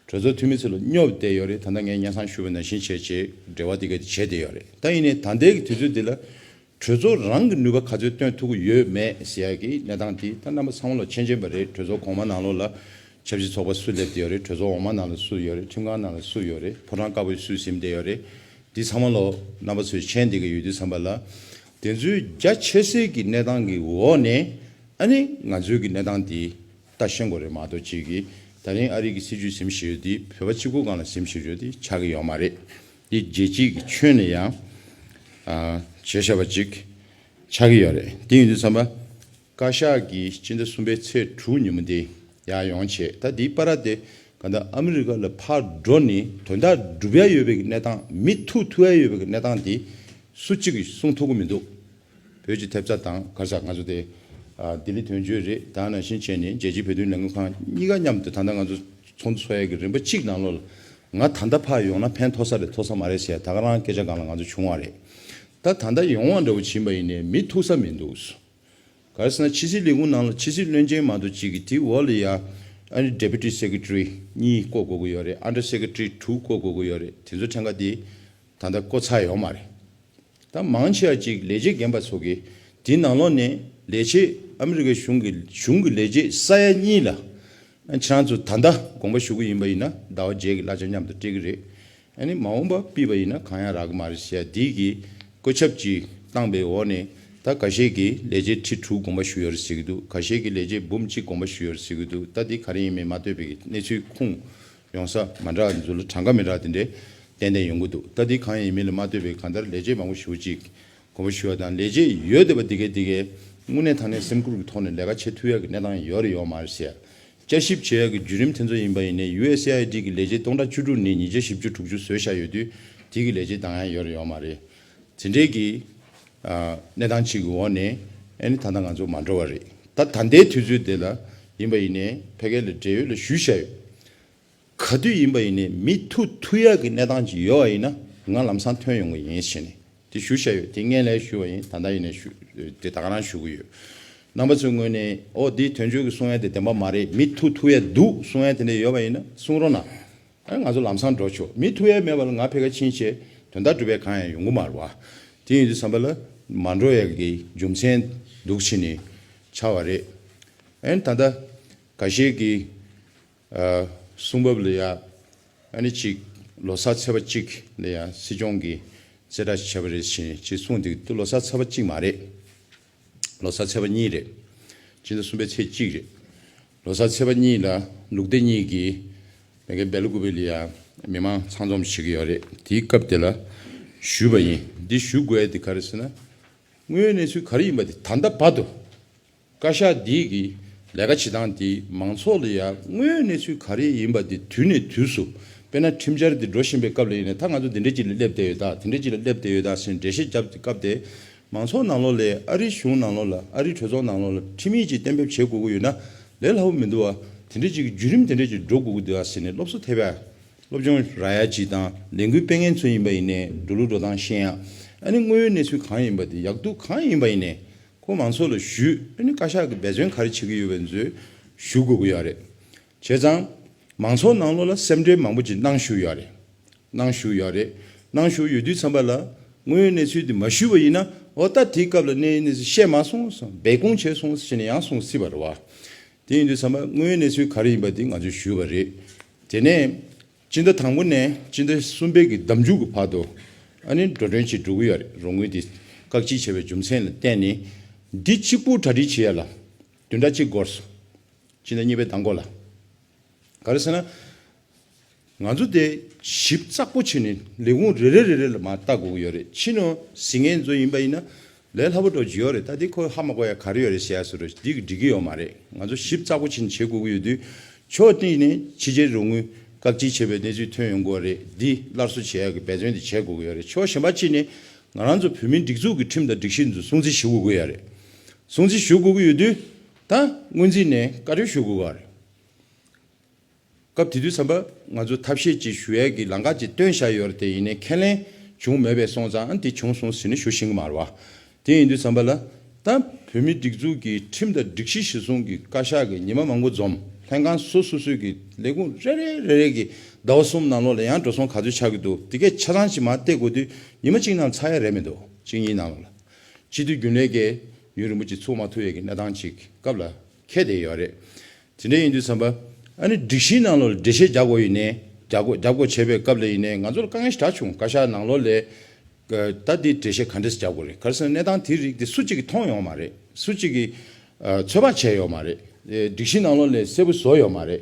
གྲོས་ཚོགས་འཐུས་མི་ཚོ་ལ་སྙོབ་བསྡད་ཡོད་རེད། ད་ལྟ་ངས་སྔ་སང་ཞུས་པ་ནང་བཞིན་བྱས་བྱས་འབྲེལ་བ་དེ་ག་དེ་བྱས་བསྡད་ཡོད་རེད། ད་ཡིན་ནའི་ད་ལྟའི་གི་དུས་ཚོད་འདི་ལ་གྲོས་ཚོགས་རང་གི་ནུས་པ་ག་ཚོད་བཏོན་ཐུབ་ཀྱི་ཡོད་མེད་ཟེར་ཡ་གི་གནས་སྟངས་དེ་ད་རྣམ་པ་ཚང་མ་ལ་མཁྱེན་མཁྱེན་པ་རེད། གྲོས་ཚོགས་གོང་མ་ནང་ལོགས་ལ་ཆབ་སྲིད་ཚོགས་པ་སུ་སླེབས་བསྡད་ཡོད་རེད། གྲོས་ཚོགས་འོག་མ་ནང་ལ་སུ་ཡོད་རེད། ཁྲིམས་ཁང་ནང་ལ་སུ་ཡོད་རེད། ཕོ་བྲང་དཀར་པོའི་སུས་ཟིན་བསྡད་ཡོད་རེད། འདི་ཚང་མ་ལོ་རྣམ་པ་ཚོས་མཁྱེན་བསྡད་ཀྱི་ཡོད་དུས་ཙམ་པ་ལ། དེ་ཚོའི་རྒྱ་ཆེ་སའི་གི་གནས་སྟངས་ཀྱི་འོག་ནས་ཨ་ནི་ང་ཚོའི་གི་གནས་སྟངས་འདི་ལྟ་ཤེས་དགོས་རེད་མ་གཏོགས། གཅིག་གིས་ད་རིང་ཨ་རི་གི་སྲིད་ཇུས་ཟིན་བཞེས་ཡོད་དེ་བོད་པ་གཅིག་པོའི་སྒང་ལ་ཟིན་བཞེས་ཡོད་དེ་ཆགས་ཀྱི་ཡོད་མ་རེད། འདི་རྒྱལ་སྤྱིའི་གི་ཁྱོན་ནས་ཡང་ཨ་བྱས་བཞག་པ་ཅིག་ཆགས་ཀྱི་ཡོད་རེད། དེ་ཡིན་དུས་ཙམ་པ། བཀའ་ཤག་གིས་སྤྱི་ཟླ་གསུམ་པའི་ཚེས་དྲུག་ཉིན་མོ་དེ་ཡར་ཡོང་བྱས། ད་དེའི་བར་དེ་གང་ལྟར་ཨ་མི་རི་ཀ་ལ་ཕར་འགྲོ་ནས་དོན་དག་སྒྲུབ་ཡ་ཡོད་པའི་གནས་སྟངས། མི་ཐུག་ཐུག་ཡ་ཡོད་པའི་གནས་སྟངས་དེ་སུ་གཅིག་གིས་གསུང་ཐུབ་ཀྱི་མི་འདུག་བོད་ཀྱི་ཐེབས་རྩ་དང་ག་རེ་ཟེར། ང་ཚོ་དེ་ཨ་ལྡི་ལི་དོན་གཅོད་རེད། ད་ནང་བཞིན་བྱས་ནས་རྒྱལ་སྤྱིའི་བོད་དོན་ལས་འགུལ་ཁང་གཉིས་ཀ་མཉམ་དུ་ད་ལྟ་ང་ཚོ་ཚོགས་འདུ་ཚོགས་ཡ་གི་རིམ་པ་གཅིག་ནང་ལོགས་ལ་ང་ད་ལྟ་ཕར་ཡོང་ན་ཕན་ཐོགས་ས་རེད་ཐོགས་ས་མ་རེད་ཟེར་ཡ་ད་ག་རང་སྐད་ཆ་སྒང་ལ་ང་ཚོ་བྱུང་བ་རེད། ད་ད་ལྟ་ཡོང་བ་འདྲ་བོ་ཕྱིན་པ་ཡིན་ནའི་མི་ཐུག་ས་མི་འདུག་ག་རེ་ཟེར་ན་ཕྱི་སྲིད་ལས་ཁུངས་ནང་ལ་ཕྱི་སྲིད་བློན་ཆེན་མ་གཏོགས་གཅིག་གིས་དེའི་འོག་ལ་ཡ་ཨ་ནི་Deputy Secretary གཉིས་བསྐོ་དགོས་ཀྱི་ཡོད་རེད། Under Secretary དྲུག་བསྐོ་དགོས་ཀྱི་ཡོད་རེད། དེ་ཚོ་ཕྲན་ཁ་དེ་ད་ལྟ་བསྐོ་ཚར་ཡོད་མ་རེད། ད་མང་ཆེ་བ་ཅིག་ལས་བྱེད་རྒན་པ་ཚོ་གིས་དེའི་ནང་ལོགས་ནས་ལས་བྱེད་ཨ་མི་རི་ཀའི་གཞུང་གི་གཞུང་གི་ལས་བྱེད་ས་ཡ་གཉིས་ལ་ཁྱེད་རང་ཚོ་ད་ལྟ་དགོངས་པ་ཞུ་གི་ཡིན་པ་ཡིན་ན་ཟླ་བ་བརྒྱད་ཀྱི་གླ་ཆ་མཉམ་དུ་སྤྲད་ཀྱི་རེད། ཨ་ནི་མ་འོངས་པ་ཕུད་པ་ཡིན་ན་གང་ཡང་རག་གི་མ་རེད་ཟེར་ཡ་འདི་གི་བཀོད་ཁྱབ་ཅིག་བཏང་པའི་འོག་ནས་ ད་ཁ་ཤས་ཀྱིས་ལས་བྱེད་ཁྲི་དྲུག་དགོངས་པ་ཞུས་ཡོད་རེད་ཟེར་གྱི་འདུག་ཁ་ཤས་ཀྱིས་ལས་བྱེད་འབུམ་གཅིག་དགོངས་པ་ཞུས་ཡོད་རེད་ཟེར་གྱི་འདུག་ད་འདི་ག་རེ་ཡིན་མིན་མ་ལྟོས་པའི་གནས་ཚུལ་ཁུངས་ཡོང་ས་མ་འདྲ་ཚོ་ལ་གྲངས་ཀ་མི་འདྲ་དེ་འདྲའི་ཏན་ཏན་ཡོང་གི་འདུག་ད་འདི་གང་ཡིན་མིན་ལ་མ་ལྟོས་པའི་གང་ལྟར་ལས་བྱེད་མང་པོ་ཞེ་པོ་ཅིག་དགོངས་པ་ཞུ་བ་དང་། ལས་བྱེད་ཡོད་བསྡད་པ་འདི་གས་འདི་གས་དངོས་གནས་དྲང་གནས་སེམས་ཁུར་གྱི་ཐོག་ནས་ལས་ཀ་བྱེད་ཐུབ་ཡག་གི་གནས་སྟངས་ཡོད་རེད་ཡོད་མ་རེད་ཟེར། བསྐྱར་ཞིབ་བྱེད་ཡག་གི་བརྒྱུད་རིམ་དེ་ཚོ་ཡིན་པ་ཡིན་ནའི་ཡུ་ཨེས་ཨེ་ཨའི་ཌི་གི་ལས་བྱེད་སྟོང་ཕྲག་བཅུ་དྲུག་ནས་ཉིས་བརྒྱ་བཞི་བཅུ་དྲུག་ཅུ་བཟོས་བཞག་ཡོད་དུས་དེ་གི་ལས་བྱེད་འདང་ཡང་ཡོད་རེད་ཡོད་མ་རེད། དེ་འདྲའི་གི་ཨ་གནས་སྟངས་གཅིག་གི་འོག་ནས་ཨ་ནི་ད་ལྟ་ང་ཚོ་མ་འགྲོ་བ་རེད། ད་ད་ལྟའི་དུས་ཚོད་དེ་ལ་ཡིན་པ་ཡིན་ནའི་ཕ་གི་ལ་འབྲེལ་ཡོད་ལ་ཞུས་བཞག་ཡོད། ག་དུས་ཡིན་པ་ཡིན་ནའི་མི་ཐུག་ཐུག་ཡག་གི་གནས་སྟངས་ཅིག་ཡོད་པ་ཡིན་ན་ང་ལམ་སང་ཐོན་ཡོང་གི་ཡིན་ཞེས་ནས་དེ་ཞུ་བཞག་ཡོད། དེ་སྔོན་ལ་ཞུས་པ་ཡིན། ད་ལྟ་ཡིན་ནའི་ཞུ་དེ་ད་ག་རང་ཞུ་གི་ཡོད། རྣམ་པ་ཚོའི་ངོས་ནས་ཨོ་འདི་དོན་གཅོད་ཀྱི་གསུང་ཡ་དེ་བདེན་པ་མ་རེད། མི་ཐུག་ཐུག་ཡ་འདུག་གསུང་ཡ་དེ་འདྲ་ཡོད་པ་ཡིན་ན་གསུང་རོགས་གནང་། ཨ་ང་ཚོ་ལམ་སང་འགྲོ་ཆོག་མི་ཐུག་ཡ་མེད་པ་ལ་ང་ཕ་གིར་ཕྱིན་བྱས་དོན་དག་སྒྲུབ་ཡ་གང་ཡང་ཡོང་གི་མ་རེད་བ། དེ་ཡིན་དུས་ཙམ་པ་ལ་མ་འགྲོ་ཡ་གི་རྒྱུ་མཚན་འདུག་ཕྱིན་ནས་ཆགས་པ་རེད། ཨ་ནི་ད་ལྟ་ཁ་ཤས་ཀྱིས་ཨ་གསུང་བབ་ལ་ཡ་ཨ་ནི་གཅིག་ལོ་གསར་ཚེས་པ་གཅིག་ལ་ཡ་སྲིད་སྐྱོང་གིས་གསལ་བསྒྲགས་བྱས་པ་རེད་ཟེར་ནས་གཅིག་གསུངས་འདུག་ལོ་གསར་ཚེས་པ་གཅིག་མ་རེད། ལོ་གསར་ཚེས་པ་གཉིས་རེད། སྤྱི་ཟླ་གསུམ་པའི་ཚེས་གཅིག་རེད། ལོ་གསར་ཚེས་པ་གཉིས་ལ་ལུག་སྡེ་གཉིས་ཀྱིས་མེ་གེ་སྦེལ་ཀུ་པེ་ལ་ཡ་མི་མང་ཚང་འཛོམས་བྱེད་ཀྱི་ཡོད་རེད། དེའི་སྐབས་དེ་ལ་ཞུས་པ་ཡིན། འདི་ཞུ་དགོས་ཡ་དེ་ག་རེ་ཟེར་ན། དངོས་ཡོད་གནས་ཚུལ་ག་རེ་ཡིན་པ་དེ་ད་ལྟ་བར་དུ་བཀའ་ཤག་འདི་གི་ལས་ཀ་བྱེད་སྟངས་དེ་མང་ཚོགས་ལ་ཡ་དངོས་ཡོད་གནས་ཚུལ་ག་རེ་ཡིན་པ་དེ་དུས་ནས་དུས་སུ། དཔེར་ན་ཁྲིམས་འཆར་དེ་འགྲོ་བཞིན་པའི་སྐབས་ལ་ཡིན་ནའི་ད་ང་ཚོ་འདི་འདྲ་ཅིག་ལ་སླེབས་བསྡད་ཡོད་ད། དེ་འདྲ་ཅིག་ལ་སླེབས་བསྡད་ཡོད་ད་ཟེར་ནས་འགྲེལ་བཤད་བརྒྱབ་པའི་སྐབས་དེ། མང་ཚོགས་ནང་ལོགས་ལ་ཨ་རིའི་གཞུང་ནང་ལོགས་ལ་ཨ་རིའི་གྲོས་ཚོགས་ནང་ལོགས་ལ་ཁྲིམས་ཡིག་ཅིག་གཏན་འབེབས་བྱེད་དགོས་ཀྱི་ཡོད་ན་ལས་སླ་པོ་མི་འདུག་བ། དེ་འདྲ་ཅིག་གི་བརྒྱུད་རིམ་དེ་འདྲ་ཅིག་འགྲོ་དགོས་ཀྱི་འདུག་བ་ཟེར་ནས་སློབ་གསོ་ཐེབས་ཡ། སློབ་སྦྱོང་རག་ཡ་ཅིག་དང་ལས་འགུལ་སྤེལ་མཁན་ཚོ་ཡིན་པ་ཡིན་ནའི་འགྲོ་ལུགས་འགྲོ་སྟངས་ཤེས་ཡ། ཨ་ནི་དངོས་ཡོད་གནས་ཚུལ་གང་ཡིན་པ་དེ་ཡག་སྡུག་གང་ཡིན་པ་ཡིན་ནའི་ཁོ་མང་ཚོགས་ལ་ཞུས། ཨ་ནི་བཀའ་ཤག་གིས་འབད་བརྩོན་ག་རེ་བྱེད་ཀྱི་ཡོད་པ་ཚོས་ཞུ་དགོས་ཀྱི་ཡོད་རེད། བྱས་ཙང་མང་ཚོགས་ནང་ལོགས་ལ་སེམས་ཁྲལ་མང་པོ་ཅིག་གནང་བཞུགས་ཡོད་རེད། གནང་བཞུགས་ཡོད་རེད། གནང་བཞུགས་ཡོད་དུས་ཙམ་པ་ལ་དངོས་ཡོད་གནས་ཚུལ་འདི་མ་ཞུས་པ་ཡིན་ན་འོ་ད་དེའི་སྐབས་ལ་གནས་ཡུལ་གནས་ཚུལ་བཤད་མ་སོང་སོང་སྦས་སྐུང་བྱས་སོང་ཟེར་ནས་ཡང་གསུང་སྲིད་པ་རེད་བ། དེ་ཡིན་དུས་ཙམ་པ་དངོས་ཡོད་གནས་ཚུལ་ག་རེ་ཡིན་པ་འདི་ང་ཚོས་ཞུས་པ་རེད། དེ་ནས་སྤྱི་ཟླ་དང་པོ་ནས་སྤྱི་ཟླ་གསུམ་པའི་གི་ཟླ་མཇུག་གི་བར་དུ་ཨ་ནི་འགྲོ་གྲོན་ཅིག་འགྲོ་གི་ཡོད་རེད། རོགས་དངུལ་འདི་བཀག་སྐྱིལ་བྱས་པའི་རྒྱུ་མཚན་ལ་བརྟེན་ནས་འདི་གཅིག་པུ་གྲ་སྒྲིག་བྱེད་ཡ་ལ་བདུན་ཕྲག་གཅིག་འགོར་སོང་། སྤྱི་ཟླ་གཉིས་པའི་ཟླ་མགོ་ལ། ག་རེ་ཟེར་ན། ང་ཚོ་དེ་ཞིབ་ཚགས་པོ་བྱས་ནས་ལས་ཁུངས་རེ་རེ་རེ་རེ་ལ་མར་ལྟ་དགོས་ཀྱི་ཡོད་རེད། ཕྱི་ནང་གཟིགས་མཁན་ཚོ་ཡིན་པ་ཡིན་ན་ལས་སླ་པོ་འགྲོ་གི་ཡོད་རེད། ད་དེ་ཁོ་ཧ་མ་གོ་ཡ་ག་རེ་ཡོད་རེད་ཟེར་ཡ་བཟོ་འདྲ་འདི་གི་འགྲིག་གི་ཡོད་མ་རེད། ང་ཚོ་ཞིབ་ཚགས་པོ་བྱས་ནས་བྱེད་དགོས་ཀྱི་ཡོད་དུས་ཕྱོགས་གཅིག་ནས་ཕྱི་རྒྱལ་རོགས་དངུལ་བཀག་སྐྱིལ་བྱས་པའི་གནས་ཚུལ་ཐོན་ཡོང་གི་ཡོད་རེད། འདི་སླར་གསོ་བྱེད་ཡ་གི་འབད་བརྩོན་དེ་བྱེད་དགོས་ཀྱི་ཡོད་རེད། ཕྱོགས་གཞན་པ་གཅིག་ནས་ང་རང་ཚོ་བོད་མིའི་སྒྲིག་འཛུགས་ཀྱི་ཁྲིམས་དང་སྒྲིག་གཞི་འདི་ཚོ་སྲུང་བརྩི་ཞུ་དགོས་ཀྱི་ཡོད་རེད། སྲུང་བརྩི་ཞུ་དགོས་ཀྱི་ཡོད་དུས་ད་སྔོན་རྩིས་ནས་བཀའ་འཁྲོལ་ཞུ་དགོས་ཀྱི་ཡོད་རེད། སྐབས་དེ་དུས་ཙམ་པ་ང་ཚོས་ཐབས་ཤེས་ཅིག་ཞུ་ཡས་ཀྱི་ལམ་ཁ་ཅིག་བཏོན་བཞག་ཡོད་རེད་དེ། ཡིན་ནའི་ཁས་ལེན་བྱུང་མེད་པས་སོང་ཙང་ཨ་འདི་བྱུང་སོང་ཟེར་ནས་ཞུ་ཤེས་ཀྱི་མ་རེད་བ། དེ་ཡིན་དུས་ཙམ་པ་ལ་ད་བོད་མིའི་སྒྲིག་འཛུགས་ཀྱི་ཁྲིམས་དང་སྒྲིག་གཞི་གཞིར་བཟུང་གི་བཀའ་ཤག་གིས་ཉི་མ་མང་པོ་འཛོམས། ལྷན་ཁང་སོ་སོ་སོའི་གི་ལས་ཁུངས་རེ་རེ་རེ་རེ་གི་ཟླ་བ་གསུམ་ནང་ལོགས་ལ་ཡང་འགྲོ་སོང་ག་ཚོད་ཆགས་ཀྱི་འདུག་དེ་གས་ཆ་ཚང་ཅིག་མར་བལྟས་དགོས་དུས་ཉི་མ་གཅིག་ནང་ཚར་ཡ་རེད་མི་འདུག་གཅིག་གཉིས་ནང་ལོགས་ལ། སྤྱི་འཐུས་རྒྱུན་ལས་ཀྱིས་ཡུན་རིང་པོ་ཅིག་ཚུགས་མ་ཐུབ་ཡས་ཀྱི་གནས་སྟངས་ཅིག་སྐབས་ལ་འཁེལ་བསྡད་ཡོད་རེད། དེ་འདྲ་ཡིན་དུས་ཙམ་པ་ཨ་ནི་སྒྲིག་གཞིའི་ནང་ལོགས་ལ་འགྲེལ་བཤད་རྒྱག་དགོས་ཡིན་ནའི་རྒྱག་དགོས་རྒྱག་དགོས་བྱས་པའི་སྐབས་ལ་ཡིན་ནའི་ང་ཚོར་དཀའ་ངལ་ཞེ་དྲག་བྱུང་། བཀའ་ཤག་ནང་ལོགས་ལ་ད་འདི་འགྲེལ་བཤད་ག་འདྲས་རྒྱག་དགོས་རེད། ག་རེ་ཟེར་ན་གནས་སྟངས་དེའི་རིགས་དེ་སུ་གཅིག་གིས་མཐོང་ཡོད་མ་རེད། སུ་གཅིག་གིས་ཚོད་དཔག་བྱས་ཡོད་མ་རེད། སྒྲིག་གཞིའི་ནང་ལོགས་ལ་གསལ་པོ་བཟོ་ཡོད་མ་རེད།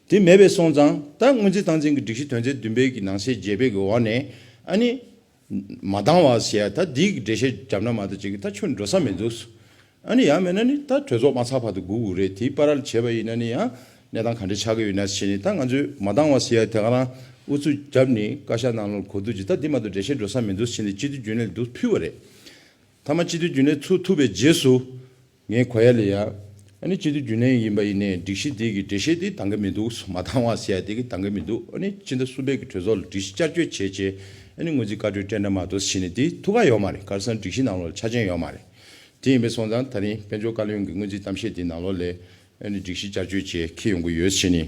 དེ་མེད་པས་སོང་ཙང་ད་སྔོན་རྩིས་སྟངས་འཛིན་གྱི་སྒྲིག་གཞི་དོན་ཚན་བདུན་པའི་གི་ནང་གསེས་བརྒྱད་པའི་གི་འོག་ནས་ཨ་ནི། མ་འདང་བ་ཟེར་ཡ་ད་འདི་གི་འགྲེལ་བཤད་བརྒྱབ་ན་མ་གཏོགས་ཅིག་ད་ཁྱོན་འགྲོ་ས་མི་འདུག་ཨ་ནི་ཡང་མིན་ན་ནི་ད་གྲོས་ཚོགས་མ་ཚར་བར་དུ་སྒུག་དགོས་རེད། དེའི་བར་ལ་བྱས་པ་ཡིན་ན་ནི་ཡང་གནས་སྟངས་ག་འདྲ་ཆགས་ཀྱི་ཡོད་ན་ཟེར་ནས་ད་ང་ཚོས་མ་འདང་བ་ཟེར་ཡ་དེ་ག་རང་ཨུ་ཚུགས་བརྒྱབ་ནས་བཀའ་ཤག་ནང་ལོགས་གོ་བསྡུར་ཅིག་ད་འདི་མ་གཏོགས་འགྲེལ་བཤད་འགྲོ་ས་མི་འདུག་ཟེར་ནས་སྤྱི་འཐུས་རྒྱུན་ལས་འདུག་ཕུལ་བ་རེད། མཐའ་མ་སྤྱི་འཐུས་རྒྱུན་ལས་ཚུགས་ཐུབ་པའི་རྗེས་སུ། ངས་གོ་ཡ་ལ་ཡ། ཨ་ནི་སྤྱི་འཐུས་རྒྱུན་ལས་ཡིན་པ་ཡིན་ནའི་སྒྲིག་གཞི་འདི་གི་འགྲེལ་བཤད་འདི་འདང་གི་མི་འདུག་མ་འདང་བ་ཟེར་ཡ་འདི་གི་འདང་གི་མི་འདུག་ཨ་ནི་སྤྱི་ཟླ་གསུམ་པའི་གི་གྲོས་ཚོགས་ལ་སྒྲིག་གཞི་བསྐྱར་བཅོས་བྱས་བྱས་ཨ་ནི་སྔོན་རྩིས་བཀའ་འཁྲོལ་སྤྲད་འདྲ་མ་གཏོགས་ཟེར་ནས་འདི་ཐུགས་ཁག་ཡོད་མ་རེད། ག་རེ་ཟེར་ན་སྒྲིག་གཞི་ནང་ལོགས་ལ་ཆ་རྐྱེན་ཡོད་མ་རེད། དེ་ཡིན་པས་སོང་ཙང་ད་རིང་དཔལ་འབྱོར་བཀའ་བློན་གྱི་སྔོན་རྩིས་གཏམ་བཤད་འདི་ནང་ལོགས་ལ་ཨ་ནི་སྒྲིག་གཞི་བསྐྱར་བཅོས་བྱས་འཁྱེར་ཡོང་གི་ཡོད་ཟེར་ནས་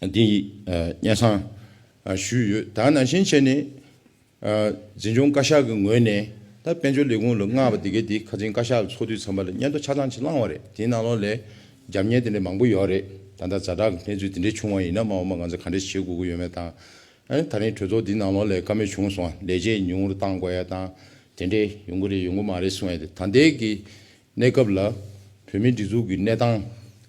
ཨ། འདི་ཡི་སྙན་སེང་ཞུས་ཡོད། ད་ནང་བཞིན་བྱས་ནས་འཛིན་སྐྱོང་བཀའ་ཤག་གི་ངོས་ནས་ད་དཔལ་འབྱོར་ལས་ཁུངས་ལ་མངགས་པ་དེ་གའི་དེ་ཁ་སང་བཀའ་ཤག་ལ་ཚོགས་དུས་ཚང་མ་ལ་སྙན་ཐོ་ཆ་ཚང་ཅིག་བླངས་པ་རེད། དེའི་ནང་ལོགས་ལ་རྒྱབ་གཉེར་དེ་འདྲ་མང་པོ་ཡོད་རེད། ད་ལྟ་ཛ་དྲག་གི་གནས་ཚུལ་དེ་འདྲ་བྱུང་བ་ཡིན་ན་མ་འོངས་པ་ང་ཚོ་ག་འདྲ་བྱེད་དགོས་ཀྱི་ཡོད་མེད་དང་། ཨ་ནི་ད་རིང་གྲོས་ཚོགས་འདིའི་ནང་ལོགས་ལ་བཀའ་མོལ་བྱུང་སོང་། ལས་བྱེད་ཉུང་རུ་གཏང་དགོས་ཡ་དང་། དེ་འདྲས་ཡོང་གི་རེད་ཡོང་གི་མ་རེད་གསུང་ཡ་དེ། ད་ལྟའི་གི་གནས་སྐབས་ལ་བོད་མིའི་སྒྲིག་འཛུགས་ཀྱི་གནས་སྟངས་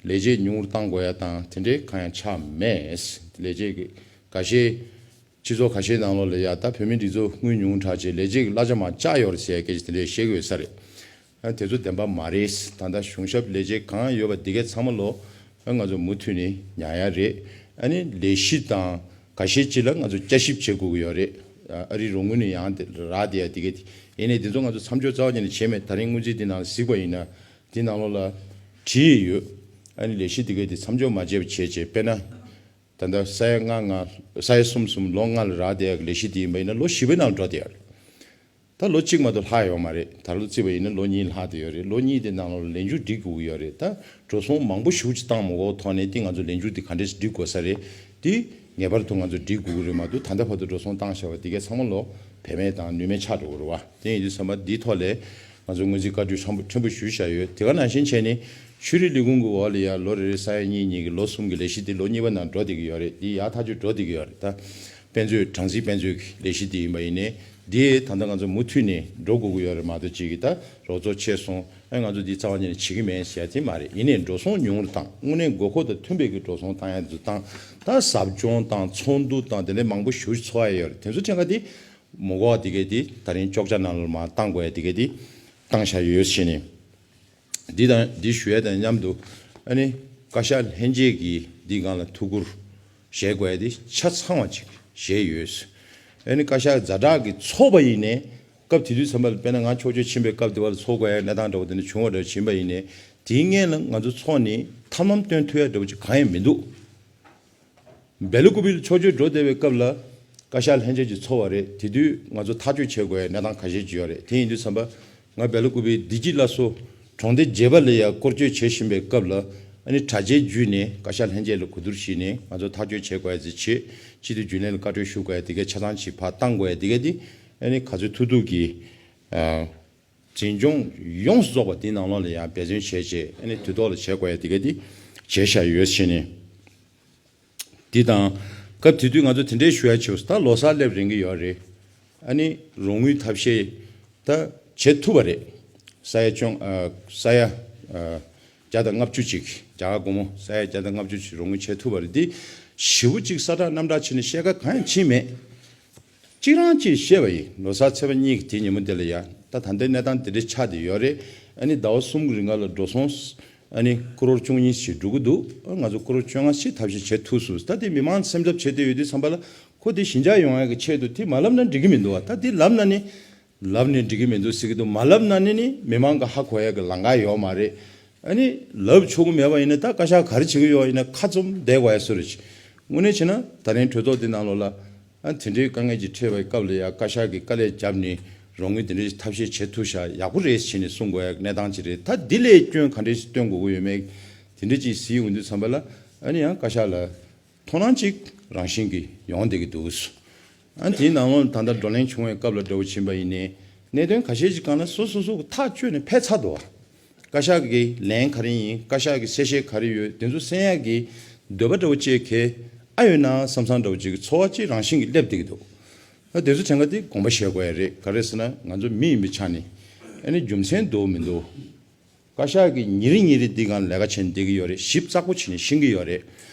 ལས་བྱེད་ཉུང་རུ་གཏང་དགོས་ཡ་དང་དེ་འདྲས་གང་ཡང་ཆགས་མེད། ལས་བྱེད་ཀྱི་ཁ་ཤས་སྤྱི་ཚོགས་ཁ་ཤས་ནང་ལོགས་ལ་ཡ་ད་བོད་མིའི་སྒྲིག་འཛུགས་དངུལ་ཉུང་དྲགས་བྱས་ལས་བྱེད་ཀྱི་གླ་ཆ་མར་བཅག་ཡོད་རེད་ཟེར་ཡ་སྐད་ཆ་དེ་འདྲས་བཤད་ཀྱི་ཡོད་ས་རེད། ཨ་དེ་ཚོ་བདེན་པ་མ་རེད། ད་ལྟ་གཞུང་ཞབས་ལས་བྱེད་གང་ཡོད་པ་འདི་གས་ཚང་མ་ལོ་ཨ་ང་ཚོ་མུ་མཐུད་ནས་ཉར་ཡ་རེད། ཨ་ནི་ལས་གཞི་དང་ཁ་ཤས་ཅིག་ལ་ང་ཚོ་བསྐྱར་ཞིབ་བྱེད་དགོས་ཀྱི་ཡོད་རེད། ཨ་རི་རོགས་དངུལ་ནས་ཡང་དེ་རག་བསྡད་ཡ་འདི་གས་དེ་ཡིན་ནའི་འདི་ཚོ་ང་ཚོ་མཚམས་འཇོག་རྩ་བ་ཉིད་ནས་བྱས་མེད། ད་རིང་སྔོན་རྩིས་འདི་ནང་ལ་གཟིགས་པ་ཡིན་ན་འདི་ནང་ལོགས་ལ་བྲིས་ཡོད། ཨ་ནི་ལས་གཞི་འདི་གས་དེ་མཚམས་འཇོག་མ་བྱས་པ་བྱས་བྱས་དཔེར་ན། ད་ལྟ་ས་ཡ་ལྔ་ལྔ་ས་ཡ་གསུམ་གསུམ་ལོ་ལྔ་ལ་རག་བསྡད་ཡ་གི་ལས་གཞི་དེ་ཡིན་པ་ཡིན་ན་ལོ་བཞི་པའི་ནང་འགྲོ་བསྡད་ཡ་རེད། ད་ལོ་གཅིག་མ་གཏོགས་ལྷག་ཡོད་མ་རེད། ད་ལོ་བརྩིས་པ་ཡིན་ན་ལོ་གཉིས་ལྷག་བསྡད་ཡོད་རེད། ལོ་གཉིས་དེ་ནང་ལོགས་ལ་ལས་འགུལ་སྒྲིག་དགོས་ཀྱི་ཡོད་རེད། ད་འགྲོ་སོང་མང་པོ་ཞེ་པོ་ཅིག་བཏང་མ་དགོས་ཐོག་ནས་དེ་ང་ཚོ་ལས་འགུལ་དེ་ག་འདྲས་སྒྲིག་དགོས་ས་རེད། དེ་ངེས་པར་དུ་ང་ཚོ་སྒྲིག་དགོས་ཀྱི་རེད་མ་གཏོགས་ད་ལྟ་བར་དུ་འགྲོ་སོང་བཏང་བཞག་པ་དེ་གས་ཚང་མ་ལོ་བེད་མེད་དང་ནུས་མེད་ཆགས་འགྲོ་གི་རེད་བ། དེ་ཡིན་དུས་ཙམ་པ་འདིའི་ཐོག་ལས་ང་ཚོ་སྔོན་རྩིས་བཀའ་འཁྲོལ་ཕྲན་བུ་ཕྲན་བུ་ཞུས་བཞག་ཡོད། དེ་ག་ནང་བཞིན་བྱས་ནས་ཆོས་རིག་ལས་ཁུངས་ཀྱི་འོག་ལ་ཡ་ལོ་རེ་རེ་ས་ཡ་གཉིས་གཉིས་ཀྱི་ལོ་གསུམ་གྱི་ལས་གཞི་དེ་ལོ་གཉིས་པ་ནང་འགྲོ་བསྡད་ཀྱི་ཡོད་རེད། དེ་ཡར་ཐག་གཅོད་འགྲོ་བསྡད་ཀྱི་ཡོད་རེད། ད་དཔེ་མཛོད་གྲངས་འཛིན་དཔེ་མཛོད་ཀྱི་ལས་གཞི་དེ་ཡིན་པ་ཡིན་ནའི་དེ་ད་ལྟ་ང་ཚོ་མུ་མཐུད་ནས་འགྲོ་དགོས་ཀྱི་ཡོད་རེད་མ་གཏོགས་ཅིག་གི་ད་རོགས་ཚོགས་ཆད་སོང་ཨ་ང་ཚོ་འདི་རྩ་བ་ཉིད་ནས་བྱེད་ཀྱི་མེད་ཟེར་ཡ་དེ་མ་རེད། ཡིན་ནའི་འགྲོ་སོང་ཉུང་རུ་བཏང་དངོས་གནས་དགོས་མཁོ་དང་མཐུན་པའི་གི་འགྲོ་སོང་བཏང་ཡ་དེ་ཚོ་བཏང་། ད་ཟབ་སྦྱོང་དང་ཚོགས་འདུ་དང་དེ་འདྲའི་མང་པོ་ཞེ་པོ་ཅིག་ཚོགས་ཡ་ཡོད་རེད། དེ་ཚོ་ཕྲན་ཁ་དེ་མ་དགོས་པ་དེ་གས་དེ་ད་རིང་ཅོག་ཇ་ནང་ལ་མར་བཏང་དགོས་ཡ་དེ་གས་དེ་བཏང་བཞག་ཡོད་ཟེར་ནས། འདི་དང་འདི་ཞུ་ཡ་དང་མཉམ་དུ་ཨ་ནི་བཀའ་ཤག་ལྷན་རྒྱས་ཀྱིས་འདི་སྒང་ལ་ཐུགས་ཁུར་བཞེས་དགོས་ཡ་དེ་ཆ་ཚང་བ་ཅིག་བཞེས་ཡོད། ཨ་ནི་བཀའ་ཤག་ཛ་དྲག་གི་ཚོགས་པ་ཡིན་ནའི་སྐབས་དེ་དུས་ཙམ་པ་ལ་དཔེར་ན་ང་ཕྱོགས་བསྐྱོད་ཕྱིན་པའི་སྐབས་དེ་བ་ལ་ཚོགས་དགོས་ཡ་གནས་སྟངས་འདྲ་བོ་དེ་འདྲ་བྱུང་བ་འདྲ་བོ་ཕྱིན་པ་ཡིན་ནའི་དེའི་སྔོན་ལ་ང་ཚོ་ཚོགས་ནས་ཐབས་ལམ་སྟོན་ཐུབ་ཡ་འདྲ་བོ་ཅིག་གང་ཡང་མི་འདུག་སྦེ་ལ་ཀུ་པི་ལ་ཕྱོགས་བསྐྱོད་འགྲོ་བསྡད་པའི་སྐབས་ལ་བཀའ་ཤག་ལྷན་རྒྱས་ཀྱི་ཚོགས་པ་རེད། དེ་དུས་ང་ཚོ་ཐག་གཅོད་བྱེད་དགོས་ཡ་གནས་སྟངས་ཁ་ཤས་ཅིག་ཡོད་རེད། དེ་ཡིན་དུས་ཙམ་པ་ང་སྦེ་ལ་ཀུ་པི་བདེ་སྐྱིད་སླར་གསོ་གྲོང་སྡེ་བརྒྱད་པ་ལ་ཡ་སྐོར་སྐྱོད་བྱེད་བཞིན་པའི་སྐབས་ལ་ཨ་ནི་དྲ་རྒྱའི་བརྒྱུད་ནས་བཀའ་ཤག་ལྷན་རྒྱས་ལ་གོ་བསྡུར་ཞུས་ནས་ང་ཚོ་ཐག་གཅོད་བྱེད་དགོས་ཡ་ཟེར་བྱས་སྤྱི་འཐུས་རྒྱུན་ལས་ལ་བཀའ་འཁྲོལ་ཞུ་དགོས་ཡ་དེ་གའི་ཆ་ཚང་ཅིག་ཕར་བཏང་དགོས་ཡ་དེ་གའི་དེ་ཨ་ནི་ག་ཚོད་ཐུབ་ཐུབ་ཀྱིས་ཨ། འཛིན་སྐྱོང་ཡོངས་སུ་རྫོགས་པ་དེའི་ནང་ལོགས་ལ་ཡང་འབད་བརྩོན་བྱས་རྗེས་ཨ་ནི་དུས་ཐོག་ལ་བྱེད་དགོས་ཡ་དེ་ག་དེ་བྱས་བཞག་ཡོད་ཟེར་ནས། འདི་དང་སྐབས་དེ་དུས་ང་ཚོ་དེ་འདྲའི་ཞུ་ཡ་བྱེད་ད་ལོ་གསར་སླེབས་རན་གྱི་ཡོད་རེད། ཨ་ནི་རོགས་དངུལ་ཐབས་ཤེས་ད་བྱེད་ཐུབ་པ་རེད། ས་ཡ་བཅོ་ཨ་ས་ཡ་ཨ་བརྒྱ་དང་ལྔ་བཅུ་ཅིག་རྒྱ་གར་སྒོར་མོ་ས་ཡ་བརྒྱ་དང་ལྔ་བཅུ་ཅིག་རོགས་དངུལ་བྱེད་ཐུབ་པ་རེད། འདི་ཞེ་པོ་ཅིག་ས་བསྒྲགས་གནམ་བསྒྲགས་བྱས་ནས་བཤད་ཁ་གང་ཡང་ཕྱིན་མེད། གཅིག་རང་གཅིག་བཤད་པ་ཡིན། ལོ་གསར་ཚེས་པ་གཉིས་ཀྱི་དེ་ཉིན་མོ་དེ་ལ་ཡ་ད་ད་ལྟའི་གནས་སྟངས་དེ་འདྲའི་ཆགས་བསྡད་ཡོད་རེད། ཨ་ནི་ཟླ་བ་གསུམ་གྱི་རིང་ལ་འགྲོ་སོང་ཨ་ནི་ཀོ་རོར་བཅུ་གཉིས་ཞིག་འགྲོ་གི་འདུག་ཨ་ང་ཚོ་ཀོ་རོར་བཅོ་ལྔ་ཞིག་ཐབས་ཤེས་བྱེད་ཐུབ་སོང་། ད་དེ་མི་མང་སེམས་འཚབ་བྱེད་བསྡད་ཡོད་དུས་ཙམ་པ་ལ་ཁོ་དེ་ཞི་འཇགས་ཡོང་ཡ་གི་ཆེད་དུ་དེ་མ་ལབ་ན་འགྲིག་གི་མི་འདུག་བ། ད་དེ་ལབ་ན་ནི་ལབ་ནས་འགྲིག་གི་མི་འདུག་ཟེར་གི་འདུག་མ་ལབ་ན་ནི་ནི་མི་མང་གི་ཧ་གོ་ཡ་གི་ལམ་ཁ་ཡོད་མ་རེད། ཨ་ནི་ལབ་ཆོག་གི་མེད་པ་ཡིན་ན་ད་བཀའ་ཤག་ག་རེ་བྱེད་ཀྱི་ཡོད་ཡིན་ན་ཁ་བཙུམ་བསྡད་དགོས་ཡ་བཟོ་འདྲ་ཅིག་དངོས་གནས་བྱས་ན་ད་རིང་གྲོས་ཚོགས་འདི་ནང་ལོགས་ལ་ཨ་དེ་འདྲའི་དཀའ་ངལ་ཅིག་འཕྲད་པའི་སྐབས་ལ་ཡ་བཀའ་ཤག་གིས་དཀའ་ལས་བརྒྱབ་ནས་རོགས་དངུལ་དེ་འདྲའི་ཐབས་ཤེས་བྱེད་ཐུབ་ཤག་ཡག་པོ་རེད་ཟེར་ནས་གསུང་དགོས་ཡ་གནས་སྟངས་ཅིག་རེད། ད་འདི་ལས་སྐྱོན་ག་འདྲ་ཞིག་སྟོན་དགོས་ཀྱི་ཡོད་མེད་དེ་འདྲ་ཅིག་གཟིགས་ཡོང་དུས་ཙམ་པ་ལ་ཨ་ནི་ཡང་བཀའ་ཤག་ལ། མཐོང་སྣང་གཅིག་རང་བཞིན་གྱིས་ཡོང་བསྡད་ཀྱི་འདུག་ཨ་དེའི་ནང་ལོགས་ད་ལྟ་བགྲོ་གླེང་བྱུང་བའི་སྐབས་ལ་འདྲ་བོ་ཕྱིན་པ་ཡིན་ནའི་གནད་དོན་ཁ་ཤས་ཀྱི་སྒང་ལ་སོ་སོ་སོ་གི་ཐག་གཅོད་ནས་ཕེབས་ཚར་འདུག་བཀའ་ཤག་གི་ལན་ག་རེ་ཡིན། བཀའ་ཤག་གི་གསལ་བཤད་ག་རེ་ཡོད། དེ་ཚོ་གསན་ཡག་གི་འདོད་པ་འདྲ་བོ་བཅས་གལ་ཨ་ཡོད་ན་བསམ་བསམ་འདྲ་བོ་ཅིག་གི་ཚོར་བ་ཅིག་རང་བཞིན་གྱིས་སླེབས་བསྡད་ཀྱི་འདུག་ཨ་དེ་ཚོ་བྱེད་ག་དེ་དགོངས་པ་བཞེས་དགོས་ཡ་རེད། ག་རེ་ཟེར་ན་ང་ཚོ་མི་ཡིན་པའི་ཆ་ནས་ཨ་ནི་རྒྱུ་མཚན་འདུག་མི་འདུག་བཀའ་ཤག་གིས་ཉིན་རེ་ཉིན་རེ་འདི་སྒང་ལས་ཀ་བྱེད་བསྡད་ཀྱི་ཡོད་རེད། ཞིབ་ཚགས་པོ་བྱས་ནས་ཤེས་ཀྱི་ཡོད་རེད།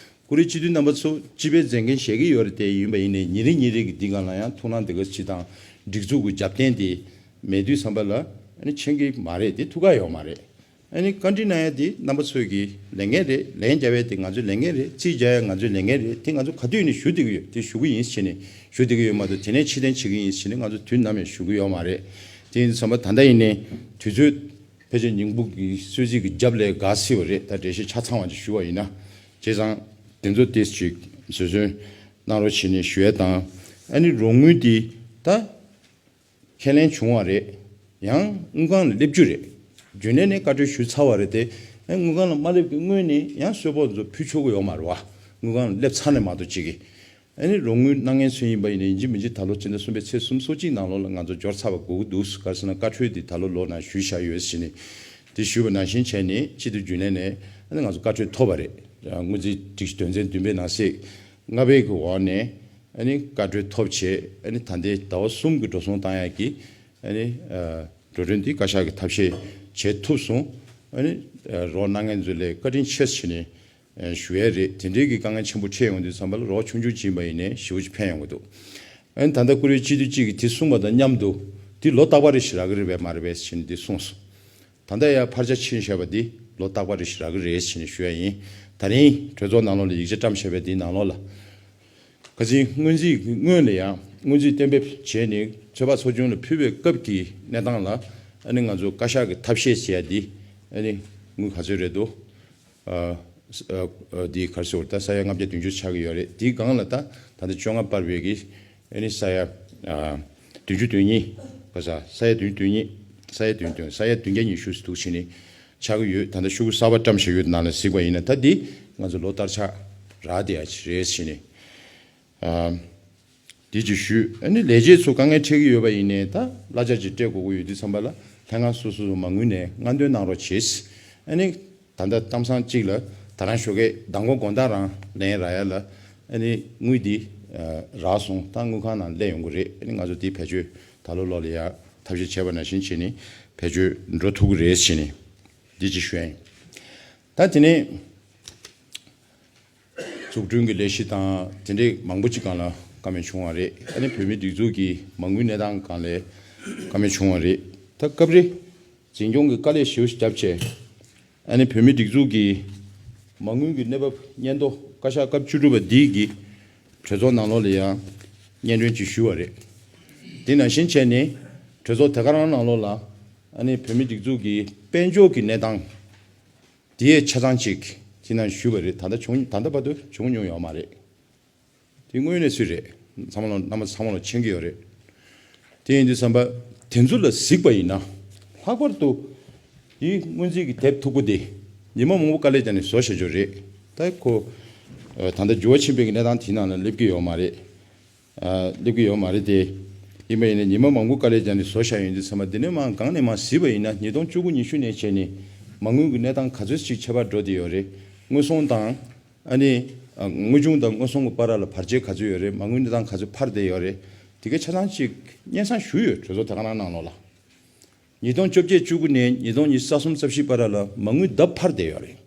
ཀུ་རེ་སྤྱི་འཐུས་རྣམ་པ་ཚོ་སྤྱི་པའི་མཛད་འགན་བཞེས་ཀྱི་ཡོད་རེད་དེ། ཡིན་པ་ཡིན་ནའི་ཉིན་རེ་ཉིན་རེ་གི་འདི་སྒང་ལ་ཡང་ཐུགས་སྣང་དེ་ག་ཅིག་དང་སྒྲིག་འཛུགས་ཀྱི་རྒྱབ་རྟེན་དེ་མེད་དུས་ཙམ་པ་ལ་ཨ་ནི་ཕྱིན་གྱི་མ་རེད། དེ་ཐུགས་ཁག་ཡོད་མ་རེད། ཨ་ནི་བཀའ་འདྲི་གནང་ཡ་དེ་རྣམ་པ་ཚོས་ཀྱི་ལས་འགན་རེད། ལན་རྒྱབ་ཡ་དེ་ང་ཚོའི་ལས་འགན་རེད། རྩིས་རྒྱག་ཡ་ང་ཚོའི་ལས་འགན་རེད། དེ་ང་ཚོ་ག་དུས་ནས་ཞུ་བསྡད་ཀྱི་ཡོད། དེ་ཞུ་གི་ཡིན་ཟེར་ནས་ཞུ་བསྡད་ཀྱི་ཡོད་མ་གཏོགས་དེ་ནས་ཕྱིར་འཐེན་བྱེད་ཀྱི་ཡིན་ཟེར་ནས་ང་ཚོ་དུས་ནམ་ཡང་ཞུ་གི་ཡོད་མ་རེད། དེ་ཡིན་ཙམ་པ་ད་ལྟ་ཡིན་ནའི་དུས་ཚོད། ཕལ་ཆེར་སྙིང་ཕུག་གི་གསོལ་ཚིགས་ཀྱི་རྒྱབ་ལས་འགག་སྲིད་པ་རེད། ད་འགྲེལ་བཤད་ཆ་ཚང་བ་ཅིག་ཞུ་བ་ཡིན་ན། བྱས་ཙང་དེ་ཚོ་ཏོག་ཙམ་ཅིག་བཟོད་བསྲན་གནང་རོགས་བྱས་ནས་ཞུ་ཡ་དང་། ཨ་ནི་རོགས་དངུལ་འདི་ད་ཁས་ལེན་བྱུང་བ་རེད། ཡང་དངུལ་ཁང་ལ་སླེབས་རྒྱུ་རེད། རྒྱུན་ལས་ནས་བཀའ་འཁྲོལ་ཞུས་ཚར་བ་རེད་དེ། ཨ་དངུལ་ཁང་ལ་མ་སླེབས་ཀྱི་སྔོན་ནས་ཡང་གསོལ་ཕོགས་ཚོ་ཕུལ་ཆོག་གི་ཡོད་མ་རེད་བ། དངུལ་ཁང་ལ་སླེབས་ཚར་ནས་མ་གཏོགས་ཅིག་གིས། ཨ་ནི་རོགས་དངུལ་གནང་མཁན་ཚོ་ཡིན་པ་ཡིན་ན་ཡིན་གཅིག་མིན་གཅིག་ད་ལོ་སྤྱི་ཟླ་གསུམ་པའི་ཚེས་སུམ་ཅུ་སོ་གཅིག་ནང་ལོགས་ལ་ང་ཚོ་འབྱོར་ཚར་བ་དགོས་ཀྱི་འདུག་ག་རེ་ཟེར་ན་བཀའ་འཁྲོལ་འདི་ད་ལོ་ལོ་ནང་ཞུས་བཞག་ཡོད་ཟེར་ནས་དེ་ཞུས་པ་ནང་བཞིན་བྱས་ནས་སྤྱི་འཐུས་རྒྱུན་ལས་ནས་ཨ་ནི་ང་ཚོ་བཀའ་འཁྲོལ་ཐོབ་པ་རེད། སྔོན་རྩིས་སྒྲིག་གཞི་དོན་ཚན་བདུན་པའི་ནང་གསེས་ལྔ་པའི་གི་འོག་ནས་ཨ་ནི་བཀའ་འཁྲོལ་ཐོབ་བྱས་ཨ་ནི་ད་ལྟའི་ཟླ་བ་གསུམ་གྱི་འགྲོ་སོང་བཏང་ཡག་གི་ ཨ་ནི་འགྲོ་གྲོན་འདི་བཀའ་ཤག་གིས་ཐབས་ཤེས་བྱེད་ཐུབ་སོང་། ཨ་ནི་རོགས་གནང་མཁན་ཚོ་ལ་བཀའ་དྲིན་ཆེ་ཟེར་ནས་ཞུ་ཡས་རེད། དེ་འདྲའི་གི་དཀའ་ངལ་ཆེན་པོ་འཕྲད་ཡོང་དུས་ཙམ་པ་ལ་རོགས་ཆུང་ཆུང་བྱིན་པ་ཡིན་ནའི་ཞེ་པོ་ཅིག་ཕན་ཡོང་གི་འདུག་ཨ་ནི་ད་ལྟ་བཀུར་འོས་སྤྱི་འཐུས་གཅིག་གིས་དེ་གསུངས་པ་དང་མཉམ་དུ་འདི་ལོ་རྟག་པ་རེ་ཞིག་རག་གི་རེད་པས་མ་རེད་པས་ཟེར་ནས་འདི་གསུངས་སོང་། ད་ལྟ་ཡང་ཕར་ཆ་ཕྱིན་བཞག་པ་འདི་ལོ་རྟག་པ་རེ་ཞིག་རག་གི་རེད་ཟེར་ནས་ཞུ་ཡ་ཡིན། ད་རིང་གྲོས་ཚོགས་ནང་ལོགས་ལ་ཡིག་ཆ་བཀྲམ་བཞག་པའི་འདིའི་ནང་ལོགས་ལ། ཁ་སང་སྔོན་རྩིས་ཀྱི་སྔོན་ལ་ཡང་སྔོན་རྩིས་གཏན་འབེབས་བྱས་ནས་ཚོད་དཔག་ཚོགས་ཆུང་ལ་ཕུལ་བའི་སྐབས་ཀྱི་གནས་སྟངས་ལ་ཨ་ནི་ང་ཚོ་བཀའ་ཤག་གི་ཐབས་ཤེས་ཟེར་ཡ་འདི་ཨ་ནི་དངུལ་ག་ཚོད་རེད་འདུག་ཨ་ཨ་འདི་ག་རེ་ཟེར་དགོས་རེད། ད་ས་ཡ་ལྔ་བརྒྱ་བདུན་ཅུ་ཆགས་ཀྱི་ཡོད་རེད། འདིའི་སྒང་ལ་ད་ད་ལྟ་བཅོ་ལྔ་སྤར་བའི་གི་ཨ་ནི་ས་ཡ་ཨ་བདུན་ཅུ་དོན་གཉིས། ག་ས་ས་ཡ་བདུན་ཅུ་དོན་གཉིས། ས་ཡ་བདུན་དོན་ས་ཡ་བདུན་བརྒྱ་ཉི་ཤུ་ཟེར་འདུག་བྱས་ནས་ཆགས་ཀྱི་ཡོད། ད་ལྟ་ཤོག་གུ་གསར་པ་བཀྲམ་བཞག་ཡོད། ནང་ལ་གཟིགས་པ་ཡིན་ན་ད་འདི་ང་ཚོ་ལོ་ལྟར་ཆགས་རག་བསྡད་ཡ་ཅིག་རེད་བྱས་ནས། ཨ་འདི་ཅིག་ཞུས། ཨ་ནི་ལས་བྱེད་ཚོ་དཀའ་ངལ་འཕྲད་ཀྱི་ཡོད་པ་ཡིན་ནའི་ད་གླ་ཆ་ཅིག་སྤྲད་དགོས་ཀྱི་ཡོད་དུས་ཙམ་པ་ལ་ལྷན་ཁང་སོ་སོ་སོ་མ་དངུལ་ནས་སྔ་འདོན་གནང་རོགས་བྱེད། ཨ་ནི་ད་ལྟ་གཏམ་བཟང་གཅིག་ལ་ད་རང་ཞོགས་ཀས་མདང་དགོང་དགོང་དག་རང་ལན་རག་ཡ་ལ་ཨ་ནི་དངུལ་འདི་ཨ་རག་སོང་། ད་དངུལ་ཁང་ནང་སླེབས་ཡོང་གི་རེད། ཨ་ནི་ང་ཚོ་འདི་བེད་སྤྱོད་ད་ལོ་ལོ་ལ་ཡ་ཐབས་ཤེས་བྱས་པ་ནང་བཞིན་བྱས་ནས་བེད་སྤྱོད་འགྲོ་ཐུབ་ཀྱི་རེད་བྱས་ནས་འདི་ཅིག་ཞུ་ཡ་ཡིན། ད་དེ་ནས་འཛུགས་སྐྲུན་གྱི་ལས་གཞི་དང་དེ་འདྲའི་མང་པོ་ཅིག་སྒང་ལ་བཀའ་མོལ་བྱུང་བ་རེད། ཨ་ནི་བོད་མིའི་སྒྲིག་འཛུགས་ཀྱི་མ་དངུལ་གནས་སྟངས་སྒང་ལ་བཀའ་མོལ་བྱུང་བ་རེད། ད་སྐབས་རེ་འཛིན་སྐྱོང་གི་དཀའ་ལས་ཞེ་པོ་ཞིག་བརྒྱབ་བྱས། ཨ་ནི་བོད་མིའི་སྒྲིག་འཛུགས་ཀྱི་མ་དངུལ་གྱི་གནས་བབ་སྙན་ཐོ་བཀའ་ཤག་སྐབས་བཅུ་དྲུག་པ་འདིའི་གི་གྲོས་ཚོགས་ནང་ལོགས་ལ་ཡང་སྙན་སྒྲོན་ཅིག་ཞུས་པ་རེད། དེ་ནང་བཞིན་བྱས་ནས་གྲོས་ཚོགས་དེ་ག་རང་ནང་ལོགས་ལ་ཨ་ནི་བོད་མིའི་སྒྲིག་འཛུགས་ཀྱི་དཔལ་འབྱོར་གྱི་གནས་སྟངས་དེའི་ཆ་ཚང་ཅིག་དེ་ནང་ཞུས་པ་རེད། ད་ལྟ་བྱུང་ད་ལྟ་བར་དུ་བྱུང་མྱོང་ཡོད་མ་རེད། དེ་དངོས་གནས་སུ་རེད། ཚང་མ་ལ་རྣམ་པ་ཚང་མ་ལ་མཁྱེན་གྱི་ཡོད་རེད། དེ་ཡིན་དུས་ཙམ་པ་དེ་ཚོ་ལ་གཟིགས་པ་ཡིན་ན་ལྷག་པར་དུ་དེའི་སྔོན་རྩིས་ཀྱི་དེབ་མཐུག་པོ་དེ་ཉི་མ་མང་པོ་དཀའ་ལས་བརྒྱབ་ནས་བཟོ་བཞག་རྒྱུ་རེད། ད་ཁོ་ད་ལྟ་འགྱུར་བ་ཕྱིན་པའི་གནས་སྟངས་དེའི་ནང་ལ་སླེབས་ཀྱི་ཡོད་མ་རེད། ཨ་སླེབས་ཀྱི་ཡོད་མ་རེད་དེ། ཡིན་པ་ཡིན་ན་ཉི་མ་མང་པོ་དཀའ་ལས་བརྒྱབ་ནས་བཟོ་བཞག་ཡོང་དུས་ཙམ་པ་འདི་ནས་མར་སྒང་ནས་མར་གཟིགས་པ་ཡིན་ན་ཉིས་སྟོང་བཅུ་དགུ་ཉི་ཤུ་ནས་བྱས་ནས་མ་དངུལ་གྱི་གནས་སྟངས་ག་ཚོད་ཅིག་ཁྱད་པར་འགྲོ་བསྡད་ཡོད་རེད། དངོས་ཟོང་དང་ཨ་ནི་ཨ་དངོས་བྱུང་དང་དངོས་ཟོང་གི་བར་ལ་བར་ཆད་ག་ཚོད་ཡོད་རེད། མ་དངུལ་གནས་སྟངས་ག་ཚོད་འཕར་བསྡད་ཡོད་རེད། དེ་གའི་ཆ་ཚང་ཅིག་སྙན་སེང་ཞུས་ཡོད། གྲོས་ཚོགས་དེ་ག་ནང་ནང་ལོགས་ལ། ཉིས་སྟོང་བཅོ་བརྒྱད་བཅུ་དགུ་ནས་ཉིས་སྟོང་ཉི་ཤུ་རྩ་གསུམ་རྩ་བཞི་བར་ལ་མ་དངུལ་ལྡབ་འཕར་བསྡད་ཡོད་རེད།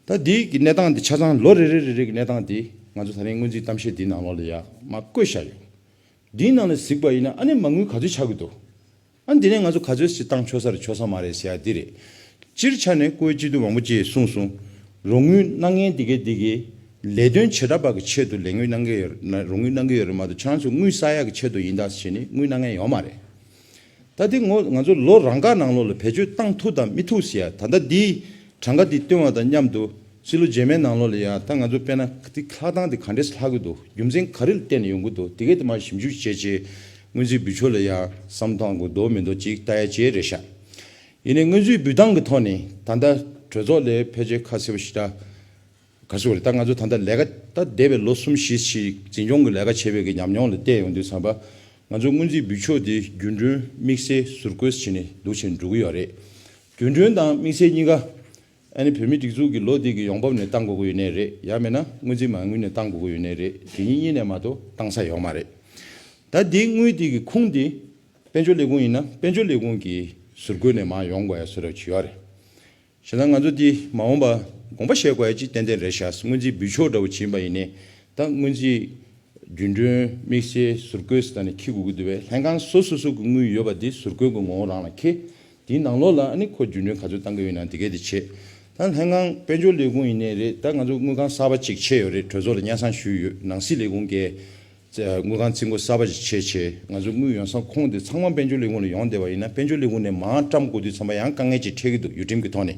ད་འདི་གི་གནས་སྟངས་འདི་ཆ་ཚང་ལོ་རེ་རེ་རེ་རེ་གི་གནས་སྟངས་འདི་ང་ཚོ་ད་རིང་སྔོན་རྩིས་གཏམ་བཤད་འདི་ནང་ལོགས་ལ་ཡ་མར་བཀོད་བཞག་ཡོད། འདིའི་ནང་ལ་གཟིགས་པ་ཡིན་ན་ཨ་ནི་མ་དངུལ་ག་ཚོད་ཆགས་ཀྱི་འདུག་ཨ་འདི་ནས་ང་ཚོ་ག་ཚོད་ཞིག་བཏང་ཆོག་ས་རེད་ཆོག་ས་མ་རེད་ཟེར་ཡ་འདི་རེད། སྤྱིར་ཆ་ནས་བཀུར་འོས་སྤྱི་འཐུས་མང་པོ་ཅིག་གསུངས་སོང་། རོགས་དངུལ་གནང་མཁན་འདི་གའི་འདི་གའི་ལས་དོན་བྱེ་བྲག་པ་གི་ཆེད་དུ་ལས་དངུལ་གནང་གི་ཡོད་ན་རོགས་དངུལ་གནང་གི་ཡོད་རེད་མ་གཏོགས་ཁྱེད་རང་ཚོ་དངུལ་བསགས་ཡག་གི་ཆེད་དུ་ཡིན་ད་ཟེར་ནས་དངུལ་གནང་མཁན་ཡོད་མ་རེད། ད་འདི་ངོ་ང་ཚོ་ལོ་རང་འགའ་ནང་ལོགས་ལ་བེད་སྤྱོད་བཏང་ཐུབ་དང་མི་ཐུབ་ཟེར་ཡ་ད་ལྟ་འདིའི་གྲངས་ཀ་འདི་བཏོན་པ་དང་མཉམ་དུ་ཕྱི་ལོ་རྗེས་མའི་ནང་ལོགས་ལ་ཡ་ད་ང་ཚོ་དཔེར་ན་འདི་ལྷག་སྟངས་འདི་ག་འདྲས་ལྷག་གི་འདུག་རྒྱུ་མཚན་ག་རེ་ལ་བརྟེན་ནས་ཡོང་གི་འདུག་དེ་གས་དེ་མར་ཞིབ་འཇུག་བྱས་རྗེས་སྔོན་རྩིས་འབུལ་ཕྱོགས་ལ་ཡ་བསམ་བཏང་དགོས་འདུག་མི་འདུག་ཅིག་ལྟ་ཡ་བྱས་རེད་ཤག་ཡིན་ནའི་སྔོན་རྩིས་འབུལ་སྟངས་ཀྱི་ཐོག་ནས་ད་ལྟ་གྲོས་ཚོགས་ལས་ཕལ་ཆེར་ཁ་གསལ་པོ་ཞིག་ད། ག་ཟེར་བ་རེད། ད་ང་ཚོ་ད་ལྟ་ལས་ཀ་ད་འདས་པའི་ལོ་གསུམ་བཞི་ཞིག་འཛིན་སྐྱོང་གི་ལས་ཀ་བྱས་པའི་གི་ཉམས་མྱོང་ལ་བལྟས་ཡོང་དུས་ཙམ་པ་ང་ཚོ་སྔོན་རྩིས་འབུལ་ཕྱོགས་དེ་རྒྱུན་གྲོན་དམིགས་བསལ་ཟུར་བཀོལ་བྱས་ནས་འདུག་བྱས་ནས་འགྲོ་གི་ཡོད་རེད། རྒྱུན་གྲོན་དང་དམིགས་བསལ་གཉིས་ཀ་ཨ་ནི་བོད་མིའི་སྒྲིག་འཛུགས་ཀྱི་ལོ་འདི་གི་ཡོང་འབབ་ནས་བཏང་དགོས་ཀྱི་ཡོད་ནའི་རེད། ཡང་མིན་ན་སྔོན་རྩིས་མ་དངུལ་ནས་བཏང་དགོས་ཀྱི་ཡོད་ནའི་རེད། དེ་གཉིས་གཉིས་ནས་མ་གཏོགས་བཏང་ས་ཡོད་མ་རེད། ད་འདིའི་དངུལ་འདི་གི་ཁུངས་འདི་དཔལ་འབྱོར་ལས་ཁུངས་ཡིན་ན་དཔལ་འབྱོར་ལས་ཁུངས་ཀྱི་ཟུར་བཀོལ་ནས་མར་ཡོང་དགོས་ཡ་བཟོ་འདྲ་ཅིག་ཡོད་རེད། བྱས་ཙང་ང་ཚོ་འདི་མ་འོངས་པ་དགོངས་པ་བཞེས་དགོས་ཡ་ཅིག་ཏན་ཏན་རེད་ཤག་སྔོན་རྩིས་འབུལ་ཕྱོགས་འདྲ་བོ་བྱིན་པ་ཡིན་ནའི་ད་སྔོན་རྩིས་རྒྱུན་གྲོན་དམིགས་བསལ་ཟུར་བཀོལ་ཟེར་ནས་འཁྱེར་དགོས་ཀྱི་འདུག་པས། ལྷན་ཁང་སོ་སོ་སོ་གི་དངུལ་ཡོད་པ་འདི་ཟུར་བཀོལ་གྱི་ངོ་བོ་རང་ལ་འཁྱེར། དེའི་ནང་ལོགས་ལ་ཨ་ནི་ཁོ་རྒྱུན་གྲོན་ག་ཚོད་བཏང་གི་ཡོད་ན་འདི་གས་དེ་བྱེད། ད་ལྷན་ཁང་དཔལ་འབྱོར་ལས་ཁུངས་ཡིན་ནའི་རེད། ད་ང་ཚོ་དངུལ་ཁང་གསར་པ་ཅིག་ཕྱེ་ཡོད་རེད། གྲོས་ཚོགས་ལ་སྙན་སེང་ཞུས་ཡོད། ནང་སྲིད་ལས་ཁུངས་ཀྱིས། དངུལ་ཁང་རྩིས་འགོ་གསར་པ་ཞིག་ཕྱེ་བྱས་ང་ཚོ་དངུལ་ཡོང་ས་ཁོངས་དེ་ཚང་མ་དཔལ་འབྱོར་ལས་ཁུངས་ལ་ཡོང་བསྡད་པ་ཡིན་ན་དཔལ་འབྱོར་ལས་ཁུངས་ནས་མར་བཀྲམ་དགོས་དུས་ཚང་མ་ཡང་དཀའ་ངལ་ཅིག་འཕྲད་ཀྱི་འདུག་ཡུལ་ཁྲིམས་ཀྱི་ཐོག་ནས།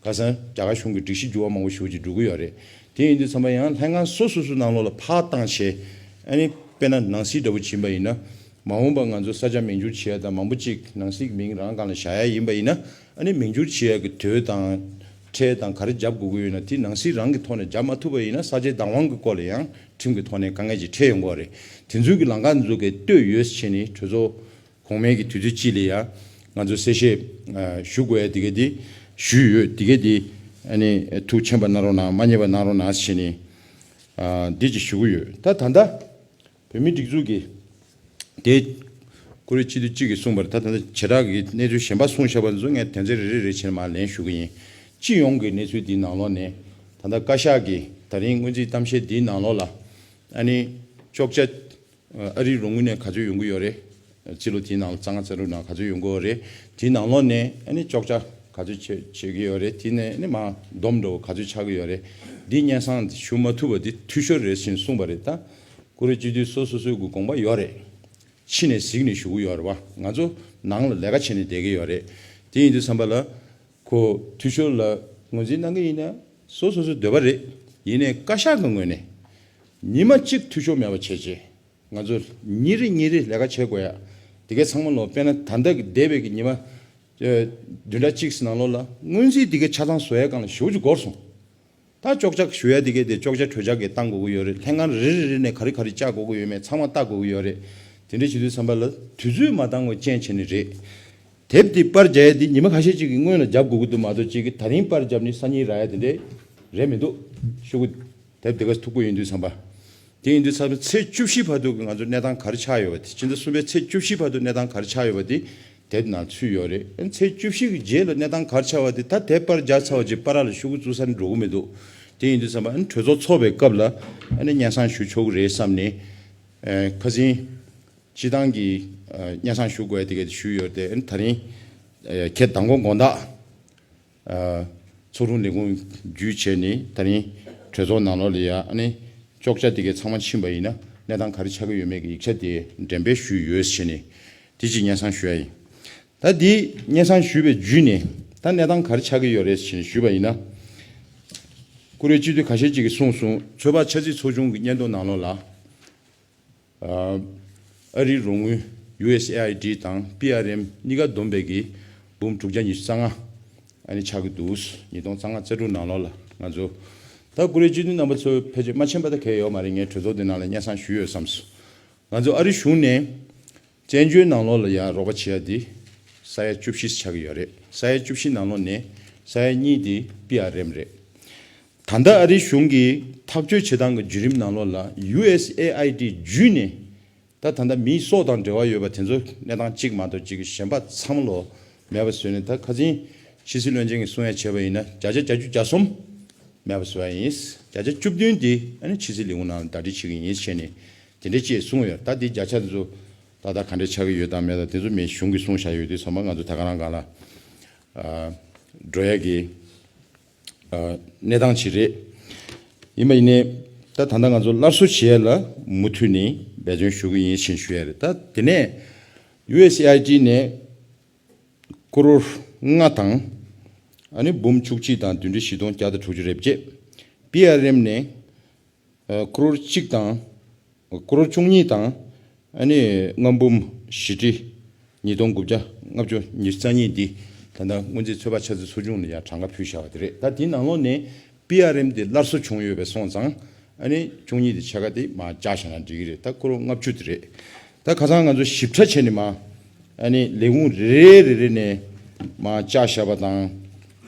ཁ་སང་རྒྱ་གར་གཞུང་གི་སྒྲིག་གཞི་འགྱུར་བ་མང་པོ་ཞེ་པོ་ཅིག་འགྲོ་གི་ཡོད་རེད། དེ་ཡིན་དུས་ཚང་མ་ཡང་ལྷན་ཁང་སོ་སོ་སོ་ནང་ལོགས་ལ་ཕར་བཏང་བྱས། ཨ་ནི་དཔེར་ན་ནང་སྲིད་འདྲ་པོ་བྱིན་པ་ཡིན་ན། མ་འོངས་པ་ང་ཚོ་ས་ཆ་མིང་བསྒྱུར་བྱེད་ཡ་དང་མང་པོ་ཅིག་ནང་སྲིད་ཀྱི་མིང་རང་སྒང་ལ་བཞག་ཡ་ཡིན་པ་ཡིན་ན། ཨ་ནི་མིང་བསྒྱུར་བྱེད་ཡ་གི་དུས་དང་། ཁྲལ་དང་ག་རེ་རྒྱབ་དགོས་ཀྱི་ཡོད་ན་དེ་ནང་སྲིད་རང་གི་ཐོག་ནས་རྒྱབ་མ་ཐུབ་པ་ཡིན་ན་ས་ཆའི་བདག་དབང་གི་སྐོར་ལ་ཡང་ཁྲིམས་ཀྱི་ཐོག་ནས་དཀའ་ངལ་ཅིག་འཕྲད་ཡོང་གི་རེད། དེ་ཚོའི་གི་ལམ་ཁ་འཛུགས་ཀྱི་ལྟོས་ཡོད་ཟེར་ནས་གྲོས་ཚོགས་གོང་མའི་གི་དུས་ཚོད་གཅིག་ལ་ཡང་ང་ཚོ་གསལ་བཤད་ཞུ་དགོས་ཡ་དེ་ག་དེ་ཞུས་ཡོད། དེ་ག་དེ་ཨ་ནི་ཐུགས་མཁྱེན་པ་གནང་རོགས་གནང་། མ་མཉེས་པ་གནང་རོགས་གནང་ཟེར་ནས་འདི་ཅིག་ཞུ་གི་ཡོད། ད་ད་ལྟ། བོད་མིའི་སྒྲིག་འཛུགས་ཀྱི་དེ་ ཀུ་རེ་སྤྱི་འཐུས་གཅིག་གིས་གསུངས་པར། ད་ད་ལྟ་བྱེ་བྲག་གི་གནས་ཚུལ་གཞན་པ་གསུངས་བཞག་པ་ཚོ་ངས་དོན་ཚན་རེ་རེ་རེ་བྱས་ནས་མར་ལན་ཞུ་གི་ཡིན། སྤྱི་ཡོངས་ཀྱི་གནས་ཚུལ་འདིའི་ནང་ལོགས་ནས་ད་ལྟ་བཀའ་ཤག་གིས་ད་རིང་སྔོན་རྩིས་གཏམ་བཤད་འདིའི་ནང་ལོགས་ལ་ཨ་ནི་གཅོག་ཆ་ཨ་རིའི་རོགས་དངུལ་ནས་ག་ཚོད་ཡོང་གི་ཡོད་རེད། རྩིས་ལོ་དེའི་ནང་ལ་རྩ་ལྔ་རྩ་དྲུག་ནང་ག་ཚོད་ཡོང་གི་ཡོད་རེད། དེའི་ནང་ལོགས་ནས་ཨ་ནི་གཅོག་ཆ་ག་ཚོད་བྱེད་བྱེད་ཀྱི་ཡོད་རེད། དེ་ནས་ཨ་ནི་མར་བསྡོམས་འདྲ་བོ་ག་ཚོད་ཆགས་ཀྱི་ཡོད་རེད། འདི་སྙན་སེང་ཞུ་མ་ཐུབ་པ་འདི་འཐུས་ཤོར་རེད་ཟེར་གསུངས་པ་རེད། ད་ཀུ་རེ་སྤྱི་འཐུས་སོ་སོ་སོའི་གི་དགོངས་པ་ཡོད་རེད། ཕྱི་ནས་གཟིགས་ནས་ཞུ་གི་ཡོད་རེད་བ། ང་ཚོ་ནང་ལ་ལས་ཀ་བྱས་ནས་བསྡད་ཀྱི་ཡོད་རེད། དེ་ཡིན་དུས་ཙམ་པ་ལ་ཁོ་འཐུས་ཤོར་ལ་ངོས་འཛིན་གནང་གི་ཡིན་ན་སོ་སོ་སོའི་འདོད་པ་རེད། ཡིན་ནའི་བཀའ་ཤག་གི་ངོས་ནས་ཉི་མ་གཅིག་འཐུས་ཤོར་མེད་པ་བྱས་རྗེས་ང་ཚོ་ཉིན་རེ་ཉིན་རེ་ལས་ཀ་བྱེད་དགོས་ཡ། དེ་གའི་ཚང་མ་ལོ་དཔེར་ན་ད་ལྟ་གི་འདས་པའི་གི་ཉི་མ་ཨ་བདུན་ཕྲག་གཅིག་ནང་ལོགས་ལ་སྔོན་རྩིས་དེ་གའི་ཆ་ཚང་བཟོ་ཡ་སྒང་ལ་ཞེ་པོ་ཅིག་འགོར་སོང་། ད་གཅོག་ཆ་ཞུ་ཡ་དེ་གའི་དེ་གཅོག་ཆ་གྲོས་འཆར་གྱི་བཏང་དགོས་ཀྱི་ཡོད་རེད། ལྷན་ཁང་རེ་རེ་རེ་ནས་ག་རེ་ག་རེ་བཅར་དགོས་ཀྱི་ཡོད་མེད་ཚང་མ་བལྟ་དགོས་ཀྱི་ཡོད་རེད། དེ་འདྲ་བྱེད་དུས་ཙམ་པ་ལ་དུས་ཚོད་མ་འདང་བའི་རྐྱེན་བྱས་ནས་རེད། དེབ་འདི་པར་རྒྱག་ཡ་འདི་ཉི་མ་ཁ་ཤས་ཅིག་གི་སྔོན་ལ་རྒྱབ་དགོས་ཀྱི་འདུག་མ་གཏོགས་ཅིག་གི་ད་རིང་པར་རྒྱབ་ནས་སང་ཉིན་རག་ཡ་དེ་འདྲས་རེད་མི་འདུག་ཤོག་གུ་དེབ་འདི་ག་ཐུག་གི་ཡོད་དུས་ཙམ་པ། དེ་ཡིན་དུས་ཙམ་པ་ཚེས་བཅུ་བཞི་བར་དུ་གི་ང་ཚོ་གནས་སྟངས་ག་རེ་ཆགས་ཡོད་པ་དེ། ཕྱི་ཟླ་གསུམ་པའི་ཚེས་བཅུ་བཞི་བར་དུ་གནས་སྟངས་ག་རེ་ཆགས་ཡོད་པ་དེ་དེབ་ནང་ཚུད་ཡོད་རེད། ཚེས་བཅུ་བཞི་གི་རྗེས་ལ་གནས་སྟངས་ག་རེ་ཆགས་པ་དེ་ད་དེབ་པར་རྒྱག་ཚར་བ་རྗེས་པར་ར་ལ་ཤོག་གུ་བཙུགས་ས་ནས་འགྲོ་གི་མི་འདུག་དེ་ཡིན་དུས་ཙམ་པ་ཨ་ནི་གྲོས་ཚོགས་ཚོགས་པའི་སྐབས་ལ་ཨ་ནི་སྙན་སེང་ཞུ་ཆོག་གི་རེད་བསམ་ནས། ཨ་ཁ་སང་སྤྱི་བཏང་གི་ཨ་སྙན་སེང་ཞུ་དགོས་ཡ་དེ་ག་དེ་ཞུས་ཡོད་དེ། ཨ་ནི་ད་རིང་ཨ་ཁྱེད་མདང་དགོང་དགོང་དག་ཨ་ཚོགས་དྲུང་ལས་ཁུངས་བརྒྱུད་བྱས་ནས་ད་རིང་གྲོས་ཚོགས་ནང་ལོགས་ལ་ཡ་ཨ་ནི་གཅོག་ཆ་དེ་ག་ཚང་མ་ཕྱིན་པ་ཡིན་ན་གནས་སྟངས་ག་རེ་ཆགས་ཀྱི་ཡོད་མེད་ཀྱི་ཡིག་ཆ་དེ་འགྲེམས་སྤེལ་ཞུས་ཡོད་ཟེར་ནས་དེ་གཅིག་སྙན་སེང་ཞུ་ཡ་ཡིན། ད་འདི་སྙན་སེང་ཞུས་པའི་བརྒྱུད་ནས་ད་གནས་སྟངས་ག་རེ་ཆགས་ཀྱི་ཡོད་རེད་ཟེར་ནས་ཞུས་པ་ཡིན་ན། ཀུ་རེ་སྤྱི་འཐུས་ཁ་ཤས་ཅིག་གིས་གསུངས་སོང་། ཚོད་དཔག་ཆ་རྩིས་ཚོགས་ཆུང་གི་སྙན་ཐོ་ནང་ལོགས་ལ། ཨ་ཨ་རིའི་རོགས་དངུལ་ཡུ་ཨེས་ཨེ་ཨའི་ཌི་དང་པི་ཨར་ཨེམ་གཉིས་ཀ་བསྡོམས་པའི་གི་འབུམ་དྲུག་བརྒྱ་ཉི་ཤུ་རྩ་ལྔ་ཨ་ནི་ཆགས་ཀྱི་འདུག་ཉིས་སྟོང་རྩ་ལྔ་རྩ་དྲུག་ནང་ལོགས་ལ་ང་ཚོ་ད་ཀུ་རེ་སྤྱི་འཐུས་རྣམ་པ་ཚོ་ཕལ་ཆེར་མ་མཁྱེན་པ་ད་གལ་ཡོད་མ་རེད། ངས་གྲོས་ཚོགས་འདི་ནང་ལ་སྙན་སེང་ཞུས་ཡོད་བསམས་སོང་། ང་ཚོ་ཨ་རི་གཞུང་ནས་བཙན་བྱོལ་ནང་ལོགས་ལ་ཡང་རོགས་པ་བྱེད་ཡ་འདི་ས་ཡ་བཅུ་བཞི་ཆགས་ཀྱི་ཡོད་རེད། ས་ཡ་བཅུ་བཞི་ནང་ལོགས་ནས་ས་ཡ་གཉིས་འདི་པི་ཨར་ཨེམ་རེད། ད་ལྟ་ཨ་རི་གཞུང་གིས་ཐག་གཅོད་བྱེད་སྟངས་ཀྱི་བརྒྱུད་རིམ་ནང་ལོགས་ལ་ཡུ་ཨེས་ཨེ་ཨའི་ཌི་བརྒྱུད་ནས་ད་ད་ལྟ་མིའི་སྲོག་དང་འབྲེལ་བ་ཡོད་པ་དེ་ཚོ་གནས་སྟངས་གཅིག་མ་གཏོགས་གཅིག་གཞན་པ་ཚང་མ་ལོ་མེད་པ་བཟོས་ནས། ད་ཁ་སང་ཕྱི་སྲིད་བློན་ཆེན་གྱིས་གསུང་ཡ་བྱས་པ་ཡིན་ན་བརྒྱ་ཆ་བརྒྱད་ཅུ་གྱ་གསུམ་མེད་པ་བཟོ་ཡ་ཡིན། བརྒྱ་ཆ་བཅུ་བདུན་དེ་ཨ་ནི་ཕྱི་སྲིད་ལས་ཁུངས་ནང་ལ་ཟླ་སྒྲིལ་བྱེད་ཀྱི་ཡིན་ཟེར་ནས་དེ་འདྲ་ཅེས་གསུངས་ཡོད། ད་དེ་བརྒྱ་ཆ་དེ་ཚོ་ཏག་ཏག་ག་འདྲ་ཆགས་ཀྱི་ཡོད་དང་མེད་དང་དེ་ཚོ་མི་གཞུང་གིས་གསུངས་བཞག་ཡོད་དུས་ཙམ་པ་ང་ཚོ་ད་ག་རང་སྒང་ལ་ཨ་འགྲོ་ཡ་གི་ཨ་གནས་སྟངས་ཅིག་རེད། ཡིན་པ་ཡིན་ནའི་ད་ད་ལྟ་ང་ཚོ་སླར་གསོ་བྱེད་ཡ་ལ་མུ་མཐུད་ནས་འབད་བརྩོན་ཞུ་གི་ཡིན་ཞེས་ཞུ་ཡ་རེད། ད་དེ་ནས་ཡུ་ཨེས་ཨེ་ཨའི་ཌི་ནས་ཀོ་རོར་ལྔ་དང་ཨ་ནི་འབུམ་བཅུ་གཅིག་དང་བདུན་ཁྲི་བཞི་སྟོང་བརྒྱ་དང་དྲུག་ཅུ་རེ་བརྒྱད། པི་ཨར་ཨེམ་ནས་ཨ་ཀོ་རོར་གཅིག་དང་ཀོ་རོར་བཅུ་གཉིས་དང་ཨ་ནི་ལྔ་འབུམ་བཞི་ཁྲི་ཉིས་སྟོང་དགུ་བརྒྱ་ལྔ་བཅུ་ཉི་ཤུ་རྩ་གཉིས་འདི་ད་ལྟ་སྔོན་རྩིས་ཚོད་དཔག་ཆ་རྩིས་ཚོགས་ཆུང་ལ་ཡང་གྲངས་ཀ་ཕུལ་བཞག་པ་དེ་རེད། ད་དེའི་ནང་ལོགས་ནས་པི་ཨར་ཨེམ་དེ་སླར་གསོ་བྱུང་ཡོད་པའི་སོང་ཙང་ཨ་ནི་བཅུ་གཉིས་དེ་ཕྱེད་ཀ་དེ་མར་བཅག་བཞག་ན་འགྲིག་གི་རེད། ད་ཀོ་རོར་ལྔ་བཅུ་དེ་རེད། ད་ཁ་སང་ང་ཚོ་ཞིབ་ཕྲ་བྱས་ནས་མར་ཨ་ནི་ལས་ཁུངས་རེ་རེ་རེ་རེ་ནས་མར་བཅག་བཞག་པ་དང་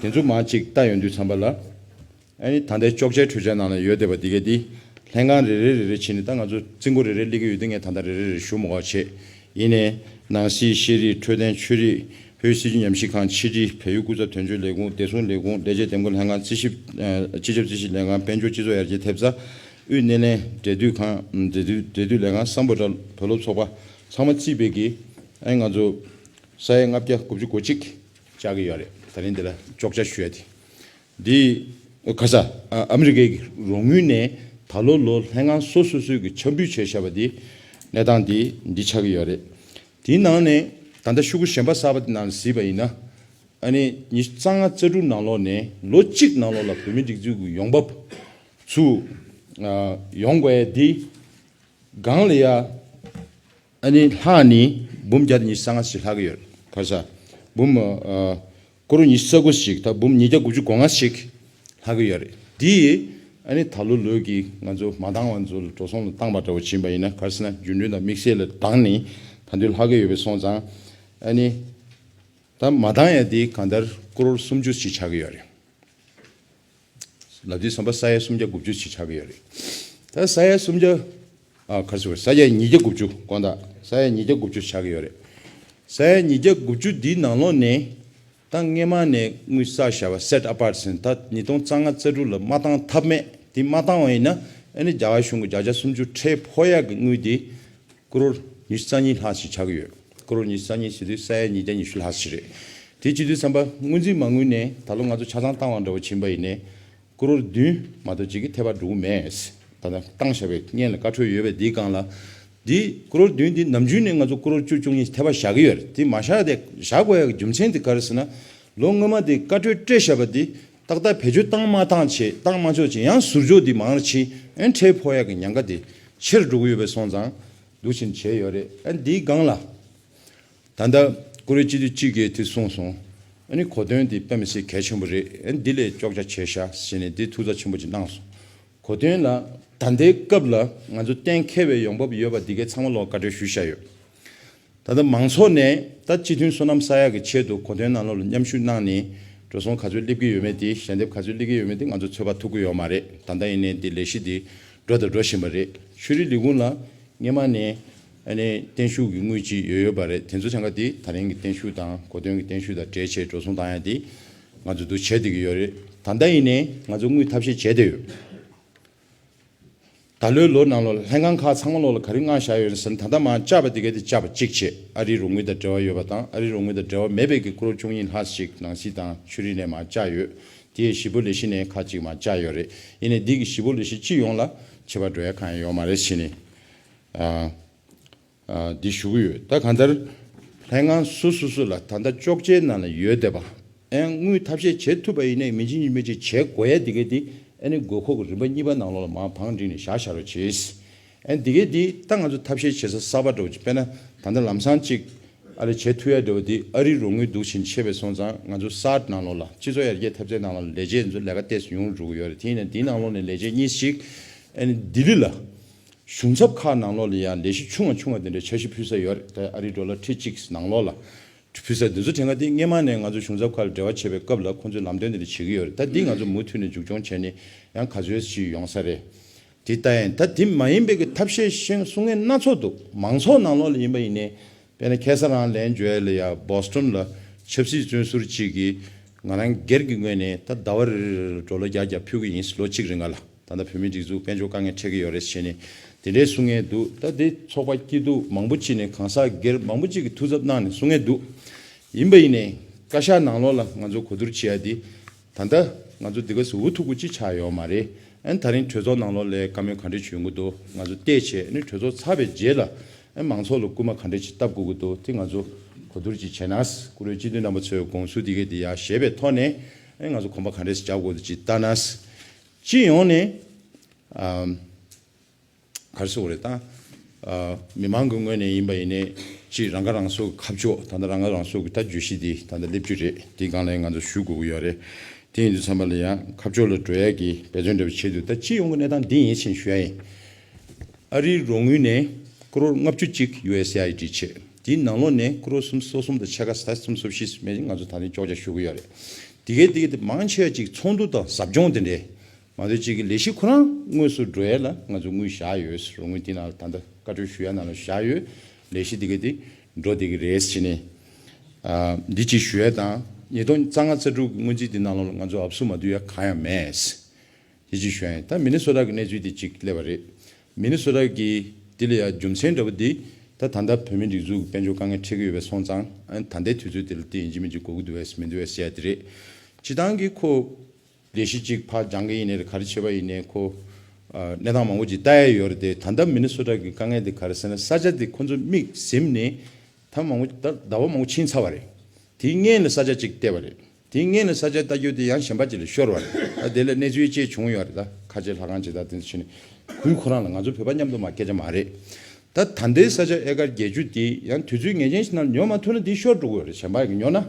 དེ་ཚོ་མར་ཅིག་ལྟ་ཡོང་དུས་ཙམ་པ་ལ། ཨ་ནི་ད་ལྟའི་གཅོག་ཆའི་གྲོས་འཆར་ནང་ལ་ཡོད་བསྡད་པ་འདི་ག་འདི་ལྷན་ཁང་རེ་རེ་རེ་རེ་བྱས་ནས། ད་ང་ཚོ་རྩིས་འགོ་རེ་རེ་སླེབས་ཀྱི་ཡོད་དུས་ངས་ད་ལྟ་རེ་རེ་རེ་ཞུ་མི་དགོས་བྱས། ཡིན་ནའི་ནང་སྲིད་ཤེས་རིག་འཕྲོད་བསྟེན་ཆོས་རིག་བོད་སྲིད་བྱུས་ཉམས་ཞིབ་ཁང་ཕྱི་དྲིལ་བལ་ཡུལ་སྐུ་ཚབ་དོན་གཅོད་ལས་ཁུངས་བདེ་སྲུང་ལས་ཁུངས་བདེ་སྐྱིད་འདེམས་བསྐོ་ལྷན་ཁང་རྩིས་ཞིབ་ཨ་སྤྱི་ཁྱབ་རྩིས་ཞིབ་ལས་ཁང་དཔལ་འབྱོར་སྤྱི་ཚོགས་ཡར་རྒྱས་ཐེབས་རྩ་དབུས་སྣེ་ལེན་འབྲེལ་མཐུད་ཁང་འབྲེལ་མཐུད་འབྲེལ་མཐུད་ལས་ཁང་སམ་བྷོ་ཊ་བོད་སློབ་ཚོགས་པ་ཚང་མ་བརྩིས་པའི་གི་ཨ་ནི་ང་ཚོ་ས་ཡ་ལྔ་བརྒྱ་དགུ་བཅུ་གོ་གཅིག་བཅག་གི་ཡོད་རེད། ད་རིང་འདི་ལ་གཅོག་ཆ་ཞུ་ཡ་དེ། འདི་ག་ས་ཨ་ཨ་མི་རི་ཀའི་རོགས་དངུལ་ནས་ད་ལོ་ལོ་ལྷན་ཁང་སོ་སོ་སོའི་གི་འཆར་འབུལ་བྱས་བཞག་པ་འདི་གནས་སྟངས་འདི་འདི་ཆགས་ཀྱི་ཡོད་རེད། དེའི་ནང་ནས་ད་ལྟ་ཤོག་གུ་གཞན་པ་གསར་པ་དེ་ནང་ལ་གཟིགས་པ་ཡིན་ན། ཨ་ནི་ཉི་ཤུ་རྩ་ལྔ་རྩ་དྲུག་ནང་ལོགས་ནས་ལོ་གཅིག་ནང་ལོགས་ལ་བོད་མིའི་སྒྲིག་འཛུགས་ཀྱི་ཡོང་འབབ་ཚུར་ཨ་ཡོང་དགོས་ཡ་འདི་སྒང་ལ་ཡ། ཨ་ནི་ལྷག་ནི་འབུམ་བརྒྱ་དང་ཉི་ཤུ་རྩ་ལྔ་ཞིག་ལྷག་གི་ཡོད་རེད། ག་རེ་ཟ། འབུམ་ཨ་ཀོ་རོར་ཉི་ཤུ་རྩ་དགུ་ཞིག་ད་འབུམ་ཉིས་བརྒྱ་དགུ་བཅུ་གོ་ལྔ་ཞིག་ལྷག་གི་ཡོད་རེད། འདི་ཨ་ནི་ད་ལོ་ལོ་གི་ང་ཚོ་མ་འདང་བ་ཚོ་ལ་འགྲོ་སོང་ལ་བཏང་པ་འདྲ་བོ་ཕྱིན་པ་ཡིན་ན། ག་རེ་ཟེར་ན་རྒྱུན་གྲོན་དང་དམིགས་བསལ་ལ་བཏང་ནི་ད་དུང་ལྷག་གི་ཡོད་པའི་སོང་ཙང་། ཨ་ནི་ད་མ་འདང་ཡ་འདི་གང་ལྟར་ཀོ་རོར་སུམ་ཅུ་ཞིག་ཆགས་ཀྱི་ཡོད་རེད། ལབ་དུས་ཙམ་པ་ས་ཡ་སུམ་བརྒྱ་དགུ་བཅུ་ཞིག་ཆགས་ཀྱི་ཡོད་རེད། ད་ས་ཡ་སུམ་བརྒྱ། ཨ་ག་རེ་ཟེར་དགོས་རེད། ས་ཡ་ཉིས་བརྒྱ་དགུ་བཅུ་དགོངས་དག་ས་ཡ་ཉིས་བརྒྱ་དགུ་བཅུ་ཆགས་ཀྱི་ཡོད་རེད། ས་ཡ་ཉིས་བརྒྱ་དགུ་བཅུ་འདིའི་ནང་ལོགས་ནས་ད་སྔས་མ་ནས་དངུལ་བསགས་བཞག་པ་set apart་ཟེར་ད་ཉིས་སྟོང་རྩ་ལྔ་རྩ་དྲུག་ལ་མ་བཏང་ཐབས་མེད། དེ་མ་བཏང་བ་ཡིན་ན་ཨ་ནི་རྒྱ་གར་གཞུང་གི་བརྒྱ་ཆ་སུམ་ཅུ་ཁྲལ་ཕོག་ཡག་གི་དངུལ་དེ་ཀོ་རོར་ཉི་ཤུ་རྩ་གཉིས་ལྷག་ཞིག་ཆགས་ཀྱི་ཡོད། ཀོ་རོར་ཉི་ཤུ་རྩ་གཉིས་ཟེར་དུས་ས་ཡ་ཉིས་བརྒྱ་ཉི་ཤུ་ལྷག་ཞིག་རེད། དེ་བྱེད་དུས་ཙམ་པ་སྔོན་རྩིས་མ་དངུལ་ནས་ད་ལོ་ང་ཚོ་ཆ་ཚང་བཏང་བ་འདྲ་བོ་ཕྱིན་པ་ཡིན་ནའི་ཀོ་རོར་བདུན་མ་གཏོགས་ཅིག་གི་ཐེ་བ་འགྲོ་གི་མེད། ད་ལྟ་བཏང་བཞག་པའི་སྔོན་ལ་བཀའ་འཁྲོལ་ཡོད་པའི་འདིའི་སྒང་ལ། འདི་ཀོ་རོར་བདུན་འདི་ནམ་རྒྱུན་ནས་ང་ཚོ་ཀོ་རོར་བཅུ་བཅུ་གཉིས་ཐེ་བ་བཞག་གི་ཡོད་རེད། དེ་མ་བཞག་དེ་བཞག་དགོས་ཡག་གི་རྒྱུ་མཚན་དེ་ག་རེ་ཟེར་ན། ལོ་སྔོན་མ་དེ་བཀའ་འཁྲོལ་སྤྲད་བཞག་པ་དེ་ཏག་ཏག་བེད་སྤྱོད་བཏང་མ་བཏང་བྱས་བཏང་མ་ཆོག་བྱས་ཡང་ཟུར་འཇོག་དེ་མང་རུ་ཕྱིན་ཨན་ཁྲལ་ཕོག་ཡག་གི་ཉེན་ཁ་དེ་ཆེར་འགྲོ་གི་ཡོད་པའི་སོང་ཙང་འདུག་ཕྱིན་བྱས་ཡོད་རེད། ཨན་འདིའི་སྒང་ལ། ད་ལྟ་ཀོ་རོར་སྤྱི་འཐུས་གཅིག་གིས་དེ་གསུངས་སོང་། ཨ་ནི་གོ་དོན་དེ་དཔེ་མི་སྲིད་གལ་ཆེན་པོ་རེད། ཨ་ནི་འདི་ལས་ལྕོགས་ཆ་བྱས་ཤག་ཟེར་ནས་འདི་ཐུགས་ཚ་ཆེན་པོ་ཅིག་གནང་སོང་། གོ་དོན་ལ་ད་ལྟའི་སྐབས་ལ་ང་ཚོ་གཏན་འཁེལ་བའི་ཡོང་འབབ་ཡོད་པ་འདི་གའི་ཚང་མ་ལོག་བཀའ་འཁྲོལ་ཞུས་བཞག་ཡོད། ད་ལྟ་མང་ཚོགས་ནས་ད་སྤྱི་མཐུན་བསོད་ནམས་བསགས་ཡག་གི་ཆེད་དུ་གོ་དོན་ནང་ལོགས་ལ་མཉམ་ཞུགས་གནང་ནས་འགྲོ་སོང་ག་ཚོད་སླེབས་ཀྱི་ཡོད་མེད་དེ་ཞལ་འདེབས་ག་ཚོད་སླེབས་ཀྱི་ཡོད་མེད་དེ་ང་ཚོ་ཚོད་དཔག་ཐུབ་ཀྱི་ཡོད་མ་རེད། ད་ལྟ་ཡིན་ནའི་འདི་ལས་གཞི་འདི་འགྲོ་དང་འགྲོ་བཞིན་པ་རེད། ཆོས་རིག་ལས་ཁུངས་ལ་སྔོན་མ་ནས་ཨ་ནི་བརྟན་བཞུགས་ཀྱི་དངུལ་ཅིག་ཡོད་ཡོད་པ་རེད། དེ་ཚོ་ཆང་ག་དེ་ད་རིང་གི་བརྟན་བཞུགས་དང་གོ་སྟོན་གྱི་བརྟན་བཞུགས་དང་འབྲེལ་བྱས་འགྲོ་སོང་བཏང་ཡ་དེ་ང་ཚོ་འདུ་བྱས་བསྡད་ཀྱི་ཡོད་རེད། ད་ལྟ་ཡིན་ནའི་ང་ཚོ་དངུལ་ཐབས་ཤེས་བྱས་བསྡད་ཡོད། ད་ལོའི་ལོ་ནང་ལོགས་ལ་ལྷན་ཁང་ཁག་ཚང་མ་ལོགས་ལ་ག་རེ་མངགས་བཞག་ཡོད་ཟེར་ན། ད་ལྟ་མར་བཅར་བ་དེ་གའི་དེ་བཅར་བ་གཅིག་བྱས། ཨ་རིའི་རོགས་དངུལ་དང་འབྲེལ་བ་ཡོད་པ་དང་ཨ་རིའི་རོགས་དངུལ་དང་འབྲེལ་བ་མེད་པའི་གི་ཀོ་རོར་བཅུ་གཉིས་ལྷག་ཞིག་ནང་སྲིད་དང་ཆོས་རིག་ནས་མར་བཅར་ཡོད། དེ་ཡི་ཞིབ་པོ་ལས་གཞི་ནས་ཁག་ཅིག་མར་བཅར་ཡོད་རེད། ཡིན་ནའི་འདི་གི་ཞིབ་པོ་ལས་གཞི་སྤྱི་ཡོངས་ལ་ཁྱད་པར་འགྲོ་ཡ་གང་ཡང་ཡོད་མ་རེད་ཟེར་ནས། ཨ། ཨ། འདི་ཞུ་གི་ཡོད། ད་གང་ལྟར་ལྷན་ཁང་སོ་སོ་སོ་ལ་ད་ལྟ་ཅོག་ཙེའི་ནང་ལ་ཡོད་བསྡད་པ། ཨེ་དངུལ་ཐབས་ཤེས་བྱེད་ཐུབ་པ་ཡིན་ནའི་མི་གཅིག་མི་གཅིག་བྱེད་དགོས་ཡ་འདི་གའི་འདི་ཨ་ནི་དགོས་མཁོ་གི་རིམ་པ་གཉིས་པ་ནང་ལོགས་ལ་མར་བང་བསྒྲིགས་ནས་བཞག་བཞག་རོགས་བྱེད། ཨེ་འདི་གའི་འདི་ད་ང་ཚོ་ཐབས་ཤེས་བྱེད་ས་གསར་པ་འདྲ་བོ་ཅིག་དཔེར་ན་ད་ལྟ་ལམ་སང་ཅིག་ཨ་ལེ་བྱེད་ཐུབ་ཡ་འདྲ་བོ་འདི་ཨ་རིའི་རོགས་དངུལ་འདུག་བཞིན་ཆེ་བའི་སོང་ཙང་ང་ཚོ་སཱར་ནང་ལོགས་ལ་སྤྱི་ཚོགས་ཡར་རྒྱས་ཐབས་རྩལ་ནང་ལོགས་ལ་ལས་བྱེད་ཚོ་ལས་ཀ་ཏོག་ཙམ་ཡོང་འགྲོ་གི་ཡོད་རེད། དེ་ཡིན་ན་འདིའི་ནང་ལོགས་ནས་ལས་བྱེད་གཉིས་ཤིག་ཨ་ནི་ལྡི་ལི་ལ་གཞུང་ཚབ་ཁག་ནང་ལོགས་ལ་ཡང་ལས་གཞི་ཆུང་བ་ཆུང་བ་དེ་འདྲའི་འཆར་གཞི་ཕུལ་ས་ཡོད་རེད། ད་ཨ་རིའི་ཌོ་ལར་ཁྲི་གཅིག་ནང་ལོགས་ལ་ཕུལ་ས་འདི་ཚོ་དྲན་ག་དེ་སྔས་མ་ནས་ང་ཚོ་གཞུང་ཚབ་ཁག་ལ་འབྲེལ་བ་བྱེད་པའི་སྐབས་ལ་ཁོང་ཚོས་ལམ་སྟོན་དེ་འདྲ་བྱེད་ཀྱི་ཡོད་རེད། ད་འདི་ང་ཚོ་མུ་མཐུད་ནས་མཇུག་སྐྱོང་བྱས་ནས་ཡང་ག་ཚོད་ཅིག་ཡོང་ས་རེད། དེ་ལྟ་ཡིན། ད་དེ་མ་ཡིན་པའི་གི་ཐབས་ཤེས་ཤེས་གསུང་མཁན་སྣ་ཚོགས་འདུག་མང་ཚོགས་ནང་ལོགས་ལ་ཡིན་པ་ཡིན་ནའི་དཔེར་ན་ཁ་སང་རང་ལན་འཇོལ་ལ་ཡ་བོ་སི་ཊོན་ལ་ཆབ་སྲིད་བཙོན་ཟུར་གཅིག་གིས་ང་རང་སྒེར་གྱི་ངོས་ནས་ད་ཟླ་བ་རེ་རེ་ལ་ཌོ་ལར་བརྒྱ་བརྒྱ་ཕུལ་གི་ཡིན། ལོ་གཅིག་རིང་ལ་ད་ལྟ་བོད་མིའི་སྒྲིག་འཛུགས་དཔལ་འབྱོར་དཀའ་ངལ་འཕྲད་ཀྱི་ཡོད་རེད་ཟེར་ནས་དེ་འདྲའི་གསུང་མཁན་འདུག་ད་དེ་ཚོགས་པ་སྐྱིད་སྡུག་མང་པོ་ཅིག་ནས་གང་ཟག་སྒེར་མང་པོ་ཅིག་གིས་ཐུགས་འཚབ་གནང་ནས་གསུང་མཁན་འདུག་ཡིན་པ་ཡིན་ནའི་བཀའ་ཤག་ནང་ལོགས་ལ་ང་ཚོ་གོ་བསྡུར་བྱེད་ཡ་དེ། ད་ལྟ་ང་ཚོ་འདི་ག་ཟུ་བོ་ཐུག་པོ་ཅི་ཆགས་ཡོད་མ་རེད། ཨན་ད་རིང་གྲོས་ཚོགས་ནང་ལོགས་ལ་བཀའ་མོལ་ག་འདྲ་བྱུང་གི་འདུག་ང་ཚོ་བལྟས་བྱས་ཨ་ནི་གྲོས་ཚོགས་ཚར་བའི་རྗེས་ལ་ཨན་མང་ཚོགས་ལ་སྐུལ་མ་ག་འདྲ་ཅིག་བཏབ་དགོས་ཀྱི་འདུག་དེ་ང་ཚོ་གོ་བསྡུར་ཅིག་བྱས་ན། བཀུར་འོས་སྤྱི་འཐུས་རྣམ་པ་ཚོའི་དགོངས་ཚུལ་འདི་ག་འདི་ཡར་བཞེས་པའི་ཐོག་ནས་ཨན་ང་ཚོ་གོམ་པ་ག་འདྲ་ཞིག་རྒྱག་དགོས་འདུག་ཅིག་ལྟ་ན། སྤྱི་ཡོངས་ནས་ཨམ། ག་རེ་ཟེར་དགོས་རེད་ད། ཨ། མི་མང་གི་ངོས་ནས་ཡིན་པ་ཡིན་ནའི་ཅིག་རང་ཁ་རང་གསོ་གི་ཁ་ཕྱོགས་ད་ལྟ་རང་ཁ་རང་གསོ་གི་ད་བརྗོད་གཞི་འདི་ད་ལྟ་སླེབས་རྒྱུ་རེད། འདི་སྒང་ལ་ང་ཚོ་ཞུ་དགོས་ཀྱི་ཡོད་རེད། དེ་ཡིན་དུས་ཙམ་པ་ལ་ཡང་ཁ་ཕྱོགས་ལ་འགྲོ་ཡ་གི་འབད་བརྩོན་འདྲ་བོ་བྱེད་དུས་ད་སྤྱི་ཡོངས་ཀྱི་གནས་སྟངས་འདི་ཡིན་ཕྱིན་ཞུ་ཡ་ཡིན། ཨ་རིའི་རོགས་དངུལ་ནས་ཀོ་རོར་ལྔ་བཅུ་གཅིག་ཡུ་ཨེས་ཨེ་ཨའི་ཌི་བྱས། དེའི་ནང་ལོགས་ནས་ཀོ་རོར་སུམ་ཅུ་སོ་གསུམ་དང་ཕྱེད་ཀ་ད་སུམ་ཅུ་སོ་བཞི་མེད་ང་ཚོ་ད་ནི་ཅོག་ཅོག་ཞུ་གི་ཡོད་རེད། དེ་གའི་དེ་གའི་དེ་མང་ཆེ་བ་ཅིག་ཚོགས་འདུ་དང་ཟབ་སྦྱོང་དེ་འདྲའི། མ་གཏོགས་གཅིག་གི་ལས་གཞི་ཁོ་རང་དངོས་སུ་འགྲོ་ཡས་ལ་ང་ཚོ་དངུལ་བཞག་ཡོད། རོགས་དངུལ་འདི་ནང་ལ་ད་ལྟ་བཀའ་འཁྲོལ་ཞུ་ཡ་ནང་ལ་བཞག་ཡོད། ལས་གཞི་འདི་ག་འདི་འགྲོ་བསྡད་ཀྱི་རེད་ཟེར་ནས། ཨ། འདི་གཅིག་ཞུ་ཡ་དང་ཉིས་སྟོང་རྩ་ལྔ་རྩ་དྲུག་གི་སྔོན་རྩིས་འདི་ནང་ལོགས་ལ་ང་ཚོ་ཨབ་སུ་མ་བསྡུ་ཡ་གང་ཡང་མེད། འདི་གཅིག་ཞུ་ཡ་ཡིན། ད་མི་ནི་སོ་ཊ་གི་གནས་ཚུལ་འདི་གཅིག་སླེབས་པ་རེད། མི་ནི་སོ་ཊ་གི་འདི་ལ་ཡ་རྒྱུ་མཚན་འདྲ་པོ་འདི་ད་ད་ལྟ་བོད་མིའི་སྒྲིག་འཛུགས་ཀྱི་དཔལ་འབྱོར་དཀའ་ངལ་འཕྲད་ཀྱི་ཡོད་པའི་སོང་ཙང་ཨ་ནི་ད་ལྟའི་དུས་ཚོད་འདི་ལ་འདི་ཡིན་གཅིག་མིན་གཅིག་དགོས་ཀྱི་འདུག་བས་མི་འདུག་བས་ཟེར་ཡ་འདི་རེད། སྤྱི་བཏང་གི་ཁོ། ལས་གཞི་གཅིག་ཕར་སྦྱང་གི་ཡིན་ནའི་རེད། ག་རེ་བྱེད་པ་ཡིན་ནའི་ཁོ། ཨ། གནས་སྟངས་མང་པོ་ཅིག་ལྟ་ཡ་ཡོད་རེད་དེ། ད་ལྟ་མི་ནི་སོ་ཊ་གི་དཀའ་ངལ་དེ་ག་རེ་ཟེར་ན་ས་ཆ་དེ་ཁོ་ཚོ་དམིགས་ཟིན་ནས་ད་མང་པོ་ད་ཟླ་བ་མང་པོ་ཕྱིན་ཚར་བ་རེད། དེའི་སྔོན་ལ་ས་ཆ་གཅིག་བལྟས་པ་རེད། དེའི་སྔོན་ལ་ས་ཆ་ལྟ་རྒྱུ་དེ་ཡང་གཞན་པ་ཅིག་ལ་ཤོར་བ་རེད། ད་དེ་ལ་གནས་ཚུལ་ཅིག་བྱུང་ཡོད་རེད། ད་ཁ་ཆེ་ལྷ་ཁང་ཅིག་ད་དེ་ཚོ་ཕྱིན་ནས་ཁུལ་ཁོ་རང་ལ་ང་ཚོ་བོད་པ་མཉམ་དུ་མ་སྐད་ཆ་མ་རེད། ད་ད་ལྟའི་ས་ཆ་ཨེ་ཀར་བརྒྱད་ཅུ་དེ་ཡང་དུས་ཚོད་ངེས་ཅན་ཞིག་ནང་ཉོ་མ་ཐུབ་ན་དེ་ཤོར་འགྲོ་གི་ཡོད་རེད། གཞན་པ་གིས་ཉོ་ན།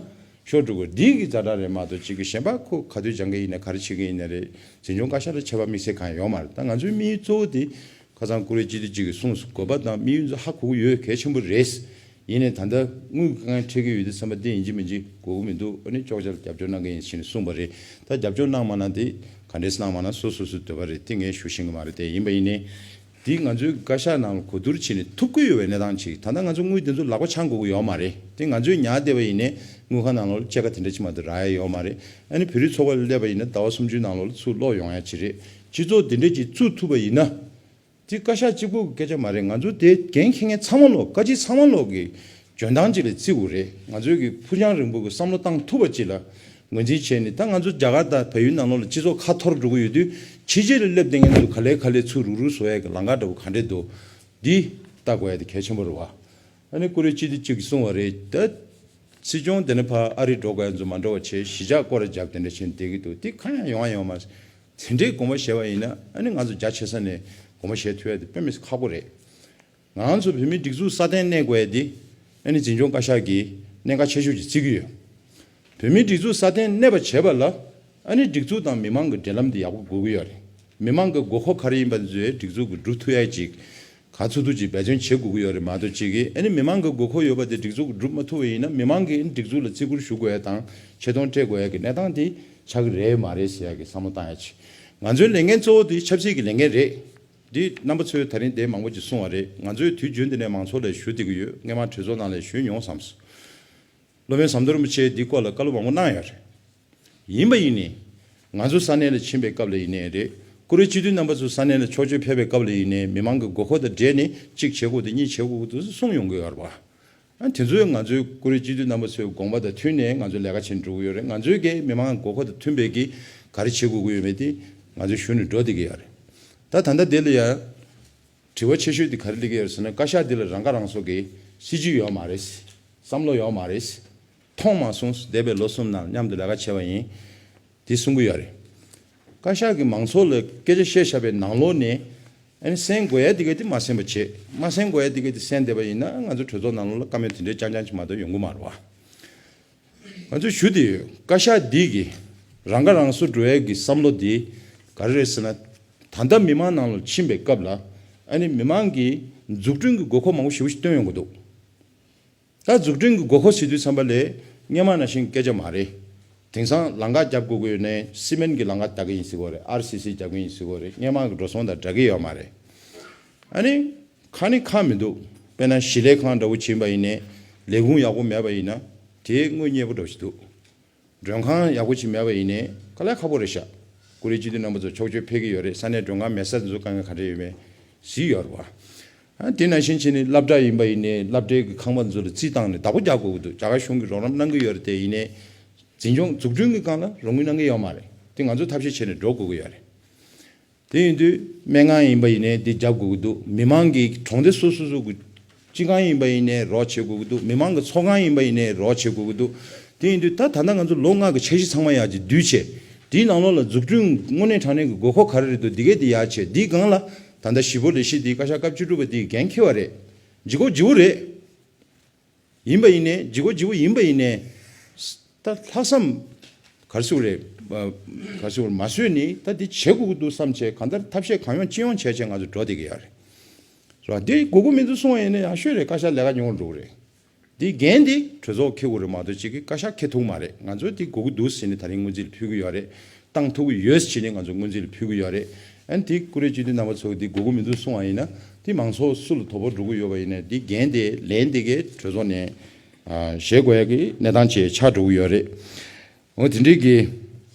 ཤོར་འགྲོ་དགོས། འདི་གི་ཛ་དྲག་རེད་མ་གཏོགས་གཅིག་གི་གཞན་པ་ཁོ་ག་དུས་སྦྱང་གི་ཡིན་ན་ག་རེ་བྱེད་ཀྱི་ཡིན་ན་རེད། འཛིན་སྐྱོང་བཀའ་ཤག་ལ་ཆད་པ་དམིགས་བསལ་གང་ཡོད་མ་རེད། ད་ང་ཚོའི་དམིགས་ཡུལ་གཙོ་བོ་དེ་ཁ་སང་བཀུར་འོས་སྤྱི་འཐུས་གཅིག་གིས་གསུངས་སོང་། དགོས་པ་དང་དམིགས་ཡུལ་ཚོ་ཧ་གོ་གི་ཡོད། གལ་ཆེན་པོ་རེད། ཡིན་ནའི་ད་ལྟ་དངུལ་གང་འཕྲད་ཀྱི་ཡོད་དུས་ཙམ་པ་དེ་ཡིན་གཅིག་མིན་གཅིག་དགོས་ཀྱི་མི་འདུག་ཨ་ནི་ཅོག་ཅར་རྒྱབ་སྐྱོར་གནང་གི་ཡིན་ཞེས་ནས་གསུངས་པ་རེད། ད་རྒྱབ་སྐྱོར་གནང་མ་གནང་དེ་ག་འདྲས་གནང་མ་གནང་སོ་སོ་སོའི་འདོད་པ་རེད། དེ་ངས་ཞུ་ཤེས་ཀྱི་མ་རེད། དེ་ཡིན་པ་ཡིན་ནའི། འདི་ང་ཚོའི་བཀའ་ཤག་ནང་ལ་གོ་བསྡུར་བྱས་ནས་ཐུབ་ཀྱི་ཡོད་པའི་གནས་སྟངས་ཅིག་ད་ལྟ་ང་ཚོ་དངུལ་དེ་ཚོ་ལག་པ་འཆང་དགོས་ཀྱི་ཡོད་མ་རེད། དེ་ང་ཚོས་ཉར་བསྡད་པ་ཡིན་ནའི་དངུལ་ཁང་ནང་ལོགས་ལ་ཕྱེད་ཀ་དེ་འདྲ་ཅིག་མ་གཏོགས་རག་ཡ་ཡོད་མ་རེད། ཨ་ནི་བོད་རིགས་ཚོགས་པ་ལ་སླེབས་པ་ཡིན་ན་ཟླ་བ་སུམ་ཅུའི་ནང་ལོགས་ལ་ཚུར་ལོག་ཡོང་ཡ་ཅིག་རེད། སྤྱི་ཚོགས་དེ་འདྲ་ཅིག་བཙུགས་ཐུབ་པ་ཡིན་ན། དེ་བཀའ་ཤག་གཅིག་པུ་གི་སྐད་ཆ་མ་རེད། ང་ཚོ་དེ་འགན་འཁྱེར་མཁན་ཚང་མ་ལོག་བཀའ་སྤྱི་ཚང་མ་ལོག་གི་འཇོན་ཐང་ཅིག་ལ་བརྩི་དགོས་རེད། ང་ཚོའི་གི་ཕུགས་རྒྱང་རིང་པོ་གི་བསམ་བློ་བཏང་ཐུབ་པ་ཅིག་ལ་ངོས་འཛིན་བྱས་ནས། ད་ང་ཚོ་རྒྱ་གར་དང་བལ་ཡུལ་ནང་ལོགས་ལ་སྤྱི་ཚོགས་ཁ་འཐོར་འགྲོ་གི་ཡོད་དུས་ཕྱི་རྒྱལ་ལ་སླེབས་བསྡད་མཁན་ཚོ་ག་ལེ་ག་ལེ་ཚུར་རུག་རུག་བཟོ་ཡ་གི་ལམ་ཁ་འདྲ་པོ་ག་འདྲས་འདུག་འདི་ལྟ་དགོས་ཡ་དེ་གལ་ཆེན་པོ་རེད་བ། ཨ་ནི་ཀུ་རེ་སྤྱི་འཐུས་གཅིག་གིས་གསུངས་པ་རེད། ད་སྲིད་སྐྱོང་དེ་ནས་ཕར་ཨ་རི་འགྲོ་དགོས་ཡ་ཚོ་མ་འགྲོ་བ་བྱས་གཞིས་ཆགས་སྐོར་ར་རྒྱབ་དེ་འདྲ་བྱས་ནས་བསྡད་ཀྱི་འདུག་འདི་གང་ཡང་ཡོང་ཡ་ཡོད་མ་རེད། དེ་འདྲའི་དགོངས་པ་བཞེས་པ་ཡིན་ན་ཨ་ནི་ང་ཚོ་རྒྱ་ཆེ་ས་ནས་དགོངས་པ་བཞེས་ཐུབ་ཡ་དེ་དཔེ་མི་སྲིད་ཁག་པོ་རེད། ང་ཚོ་བོད་མིའི་སྒྲིག་འཛུགས་སྲ་བརྟན་གནས་དགོས་ཡ་དེ་ཨ་ནི་འཛིན་སྐྱོང་བཀའ་ཤག་གིས་གནད་འགག་ཆེ་ཤོས་ཅིག་བརྩི་གི་ཡོད། བོད་མིའི་སྒྲིག་འཛུགས་སྲ་བརྟན་གནས་པ་བྱེད་པ་ལ་ཨ་ནི་སྒྲིག་འཛུགས་དང་མི་མང་གི་འབྲེལ་ལམ་དེ་ཡག་པོ་དགོས་ཀྱི་ཡོད་རེད། མི་མང་གི་དགོས་མཁོ་ག་རེ་ཡིན་པ་དེ་ཚོ་སྒྲིག་འཛུགས་ཀྱིས་སྒྲུབ་ཐུབ་ཡ་ཅིག་ག་ཚོད་ཐུབ་ཅིག་འབད་བརྩོན་བྱེད་དགོས་ཀྱི་ཡོད་རེད་མ་གཏོགས། ཅིག་གིས་ཨ་ནི་མི་མང་གི་དགོས་མཁོ་ཡོད་པ་དེ་སྒྲིག་འཛུགས་ཀྱིས་སྒྲུབ་མ་ཐུབ་པ་ཡིན་ན་མི་མང་གིས་སྒྲིག་འཛུགས་ལ་བརྩི་བཀུར་ཞུ་དགོས་ཡ་དང་ཆེ་མཐོང་སྤྲད་དགོས་ཡ་གི་གནས་སྟངས་དེ་ཆགས་ཀྱི་རེད་མ་རེད་ཟེར་ཡ་གི་བསམ་བློ་བཏང་ཡ་ཅིག་ང་ཚོའི་ལས་འགན་གཙོ་བོ་དེ་ཆབ་སྲིད་ཀྱི་ལས་འགན་རེད། འདི་རྣམ་པ་ཚོས་ད་རིང་དེ་མང་པོ་ཅིག་གསུངས་པ་རེད། ང་ཚོས་དུས་རྒྱུན་འདི་ནས་མང་ཚོགས་ལ་ཞུ་བསྡད་ཀྱི་ཡོད། སྔོན་མ་གྲོས་ཚོགས་ནང་ལ་ཞུས་མྱོང་བསམ་སོང་། སློབ་དཔོན་ཟམ་གདོང་རིན་པོ་ཆེས་འདི་སྐོར་ལ་བཀའ་སློབ་མང་པོ་གནང་ཡོད་རེད། ཡིན་པ་ཡིན་ནའི། ང་ཚོ་ས་གནས་ལ་ཕྱིན་པའི་སྐབས་ལ་ཡིན་ནའི་རེད། ཀུ་རེ་སྤྱི་འཐུས་རྣམ་པ་ཚོ་ས་གནས་ལ་ཕྱོགས་བསྐྱོད་ཕེབས་པའི་སྐབས་ལ་ཡིན་ནའི་མི་མང་གི་དགོས་མཁོ་དང་འབྲེལ་ནས་གཅིག་བྱེད་དགོས་འདུག་གཉིས་བྱེད་དགོས་འདུག་གསུངས་ཡོང་གི་ཡོད་རེད་བ། ཨ་དེ་ཚོས་ང་ཚོའི་ཀུ་རེ་སྤྱི་འཐུས་རྣམ་པ་ཚོའི་དགོངས་པ་དང་མཐུན་ནས་ང་ཚོས་ལས་ཀ་བྱེད་འགྲོ་གི་ཡོད་རེད། ང་ཚོའི་གི་མི་མང་གི་དགོས་མཁོ་དང་མཐུན་པའི་གི་ག་རེ་བྱེད་དགོས་ཀྱི་ཡོད་མེད་དེ་ང་ཚོས་ཞུ་ནས་འགྲོ་བསྡད་ཀྱི་ཡོད་རེད། ད་ད་ལྟ་འདི་ལ་ཡང་དྲི་བ་ཆེ་ཤོས་དེ་ག་རེ་སླེབས་ཀྱི་ཡོད་རེད་ཟེར་ན། བཀའ་ཤག་འདི་ལ་རང་ཁ་རང་གསོ་གི་སྲིད་ཇུས་ཡོད་མ་རེད། བསམ་བློ་ཡོད་མ་རེད། མཐོང་མ་སོང་། འདས་པའི་ལོ་གསུམ་ནང་མཉམ་དུ་ལས་ཀ་བྱས་པ་ཡིན། དེ་གསུང་གི་ཡོད་རེད། བཀའ་ཤག་གིས་མང་ཚོགས་ལ་སྐད་ཆ་བཤད་བཞག་པའི་ནང་ལོགས་ནས་ཨ་ནི་གསན་དགོས་ཡ་དེ་ག་དེ་མ་གསན་པ་བྱེད། མ་གསན་དགོས་ཡ་དེ་ག་དེ་གསན་བསྡད་པ་ཡིན་ན་ང་ཚོ་གྲོས་ཚོགས་ནང་ལོགས་ལ་བཀའ་མོལ་དེ་འདྲའི་རྐྱང་རྐྱང་ཅིག་མ་གཏོགས་ཡོང་གི་མ་རེད་བ། ང་ཚོས་ཞུ་བསྡད་ཡོད། བཀའ་ཤག་འདི་གིས་རང་ཁ་རང་གསོ་འགྲོ་ཡ་གི་བསམ་བློ་འདི་ག་རེ་རེད་ཟེར་ན། ད་ལྟ་མི་མང་ནང་ལ་ཕྱིན་པའི་སྐབས་ལ་ཨ་ནི་མི་མང་གིས་འཛུགས་སྐྲུན་གྱི་དགོས་མཁོ་མང་པོ་ཞེ་པོ་ཞིག་བཏོན་ཡོང་གི་འདུག་ད་འཛུགས་སྐྲུན་གྱི་དགོས་མཁོ་ཟེར་དུས་ཙམ་པ་ལས་སྔོན་མ་ནང་བཞིན་སྐད་ཆ་མ་རེད། དེང་སང་ལམ་ཁ་རྒྱབ་དགོས་ཀྱི་ཡོད་ནའི་སི་མེན་གྱི་ལམ་ཁ་རྒྱག་གི་ཡིན་ཟེར་གྱི་ཡོད་རེད། ཨར་སི་སི་རྒྱག་གི་ཡིན་ཟེར་གྱི་ཡོད་རེད། སྔོན་མ་གི་འགྲོ་སོང་དང་འདྲ་གི་ཡོད་མ་རེད། ཨ་ནི་ཁ་ནི་ཁག་མི་འདུག་དཔེར་ན་ཞིང་ལས་ཁང་འདྲ་བོ་ཕྱིན་པ་ཡིན་ནའི་ལས་ཁུངས་ཡག་པོ་མེད་པ་ཡིན་ན་དེ་དངུལ་རྙེད་པོ་འདྲ་བོ་ཞིག་འདུག་མགྲོན་ཁང་ཡག་པོ་ཅིག་མེད་པ་ཡིན་ནའི་དཀའ་ལས་ཁག་པོ་རེད་ཤག་ཀུ་རེ་སྤྱི་འཐུས་རྣམ་པ་ཚོ་ཕྱོགས་བསྐྱོད་ཕེབས་ཀྱི་ཡོད་རེད། ས་གནས་མགྲོན་ཁང་མེད་ས་དེ་ཚོ་དཀའ་ངལ་ག་འདྲ་ཡོད་མེད་གཟིགས་ཡོད་རེད་བ། ཨ་དེ་ནང་བཞིན་བྱས་ནས་སློབ་གྲྭ་ཡིན་པ་ཡིན་ནའི་སློབ་གྲྭའི་གི་ཁང་པ་ཚོ་ལ་རྩིས་བཏང་ནས་བདག་པོ་རྒྱག་དགོས་ཀྱི་འདུག་རྒྱ་གར་གཞུང་གིས་རོགས་རམ་གནང་གི་ཡོད་རེད། དེ་ཡིན་ནའི་འཛིན་སྐྱོང་འཛུགས་སྐྲུན་གྱི་སྒང་ལ་རོགས་དངུལ་གནང་གི་ཡོད་མ་རེད། དེ་ང་ཚོས་ཐབས་ཤེས་བྱས་ནས་འགྲོ་དགོས་ཀྱི་ཡོད་རེད། དེ་ཡིན་དུས་སྨན་ཁང་ཡིན་པ་ཡིན་ནའི་དེ་རྒྱབ་དགོས་ཀྱི་འདུག་མི་མང་གི་གྲོང་སྡེ་སོ་སོ་སོ་གི་སྤྱི་ཁང་ཡིན་པ་ཡིན་ནའི་རོགས་བྱེད་དགོས་ཀྱི་འདུག་མི་མང་གི་ཚོགས་ཁང་ཡིན་པ་ཡིན་ནའི་རོགས་བྱེད་དགོས་ཀྱི་འདུག་དེ་ཡིན་དུས་ད་ད་ལྟ་ང་ཚོ་ལོ་ལྔ་གི་འཆར་གཞི་ཚང་མ་ཡག་ཅིག་བསྡུས་བྱས། དེའི་ནང་ལོགས་ལ་འཛུགས་སྐྲུན་དངོས་གནས་དྲང་གནས་ཀྱི་དགོས་མཁོ་ག་རེ་རེད་འདུག་འདི་གས་དེ་ཡག་བྱས། དེའི་སྒང་ལ་ད་ལྟ་ཞིབ་པོ་ལས་གཞི་དེ་བཀའ་ཤག་སྐབས་བཅུ་དྲུག་པ་དེས་འགན་འཁྱེར་བ་རེད། ལྗིད་ཁོག་ལྗིད་པོ་རེད། ཡིན་པ་ཡིན་ནའི་ལྗིད་ཁོག་ལྗིད་པོ་ཡིན་པ་ཡིན་ནའི། ད་ལྷག་བསམ་ག་རེ་ཟེར་དགོས་རེད། ག་རེ་ཟེར་དགོས་རེད། མ་བཟོད་ནི་ད་འདི་བྱེད་དགོས་ཀྱི་འདུག་བསམ་བྱས་གང་ལྟར་ཐབས་ཤེས་གང་ཡོང་ཅི་ཡོང་བྱས་བྱས་ང་ཚོ་འགྲོ་བསྡད་ཀྱི་ཡོད་རེད། རེད་བ། འདི་དགོས་ཀྱི་མི་འདུག་གསུངས་པ་ཡིན་ན་ཡག་ཤོས་རེད། བཀའ་ཤག་ལས་ཀ་ཉུང་རུ་འགྲོ་གི་རེད། འདི་འགན་འདི་གྲོས་ཚོགས་འཁྱེར་དགོས་རེད་མ་གཏོགས་གཅིག་གིས་བཀའ་ཤག་འཁྱེར་ཐུབ་མ་རེད། ང་ཚོས་འདི་དགོས་ཀྱི་འདུག་ཟེར་ནས་ད་རིང་སྔོན་རྩིས་ལ་ཕུལ་གྱི་ཡོད་རེད། བཏང་ཐུབ་ཀྱི་ཡོད་ཟེར་ནས་ང་ཚོ་སྔོན་རྩིས་ལ་ཕུལ་གྱི་ཡོད་རེད། ཨ་ནི་དེ་ཀུ་རེ་སྤྱི་འཐུས་རྣམ་པ་ཚོ་འདི་དགོས་ཀྱི་མི་འདུག་གསུངས་པ་ཡིན་ན་དེ་མང་ཚོགས་སུ་ལ་དོ་ཕོག་འགྲོ་གི་ཡོད་པ་ཡིན་ན་འདི་འགན་དེ་ལན་དེ་གའི་གྲོས་ཚོགས་ནས་བཞེས་དགོས་ཡ་གི་གནས་སྟངས་ཅིག་ཆགས་འགྲོ་གི་ཡོད་རེད། འོ་དེ་འདྲའི་གི་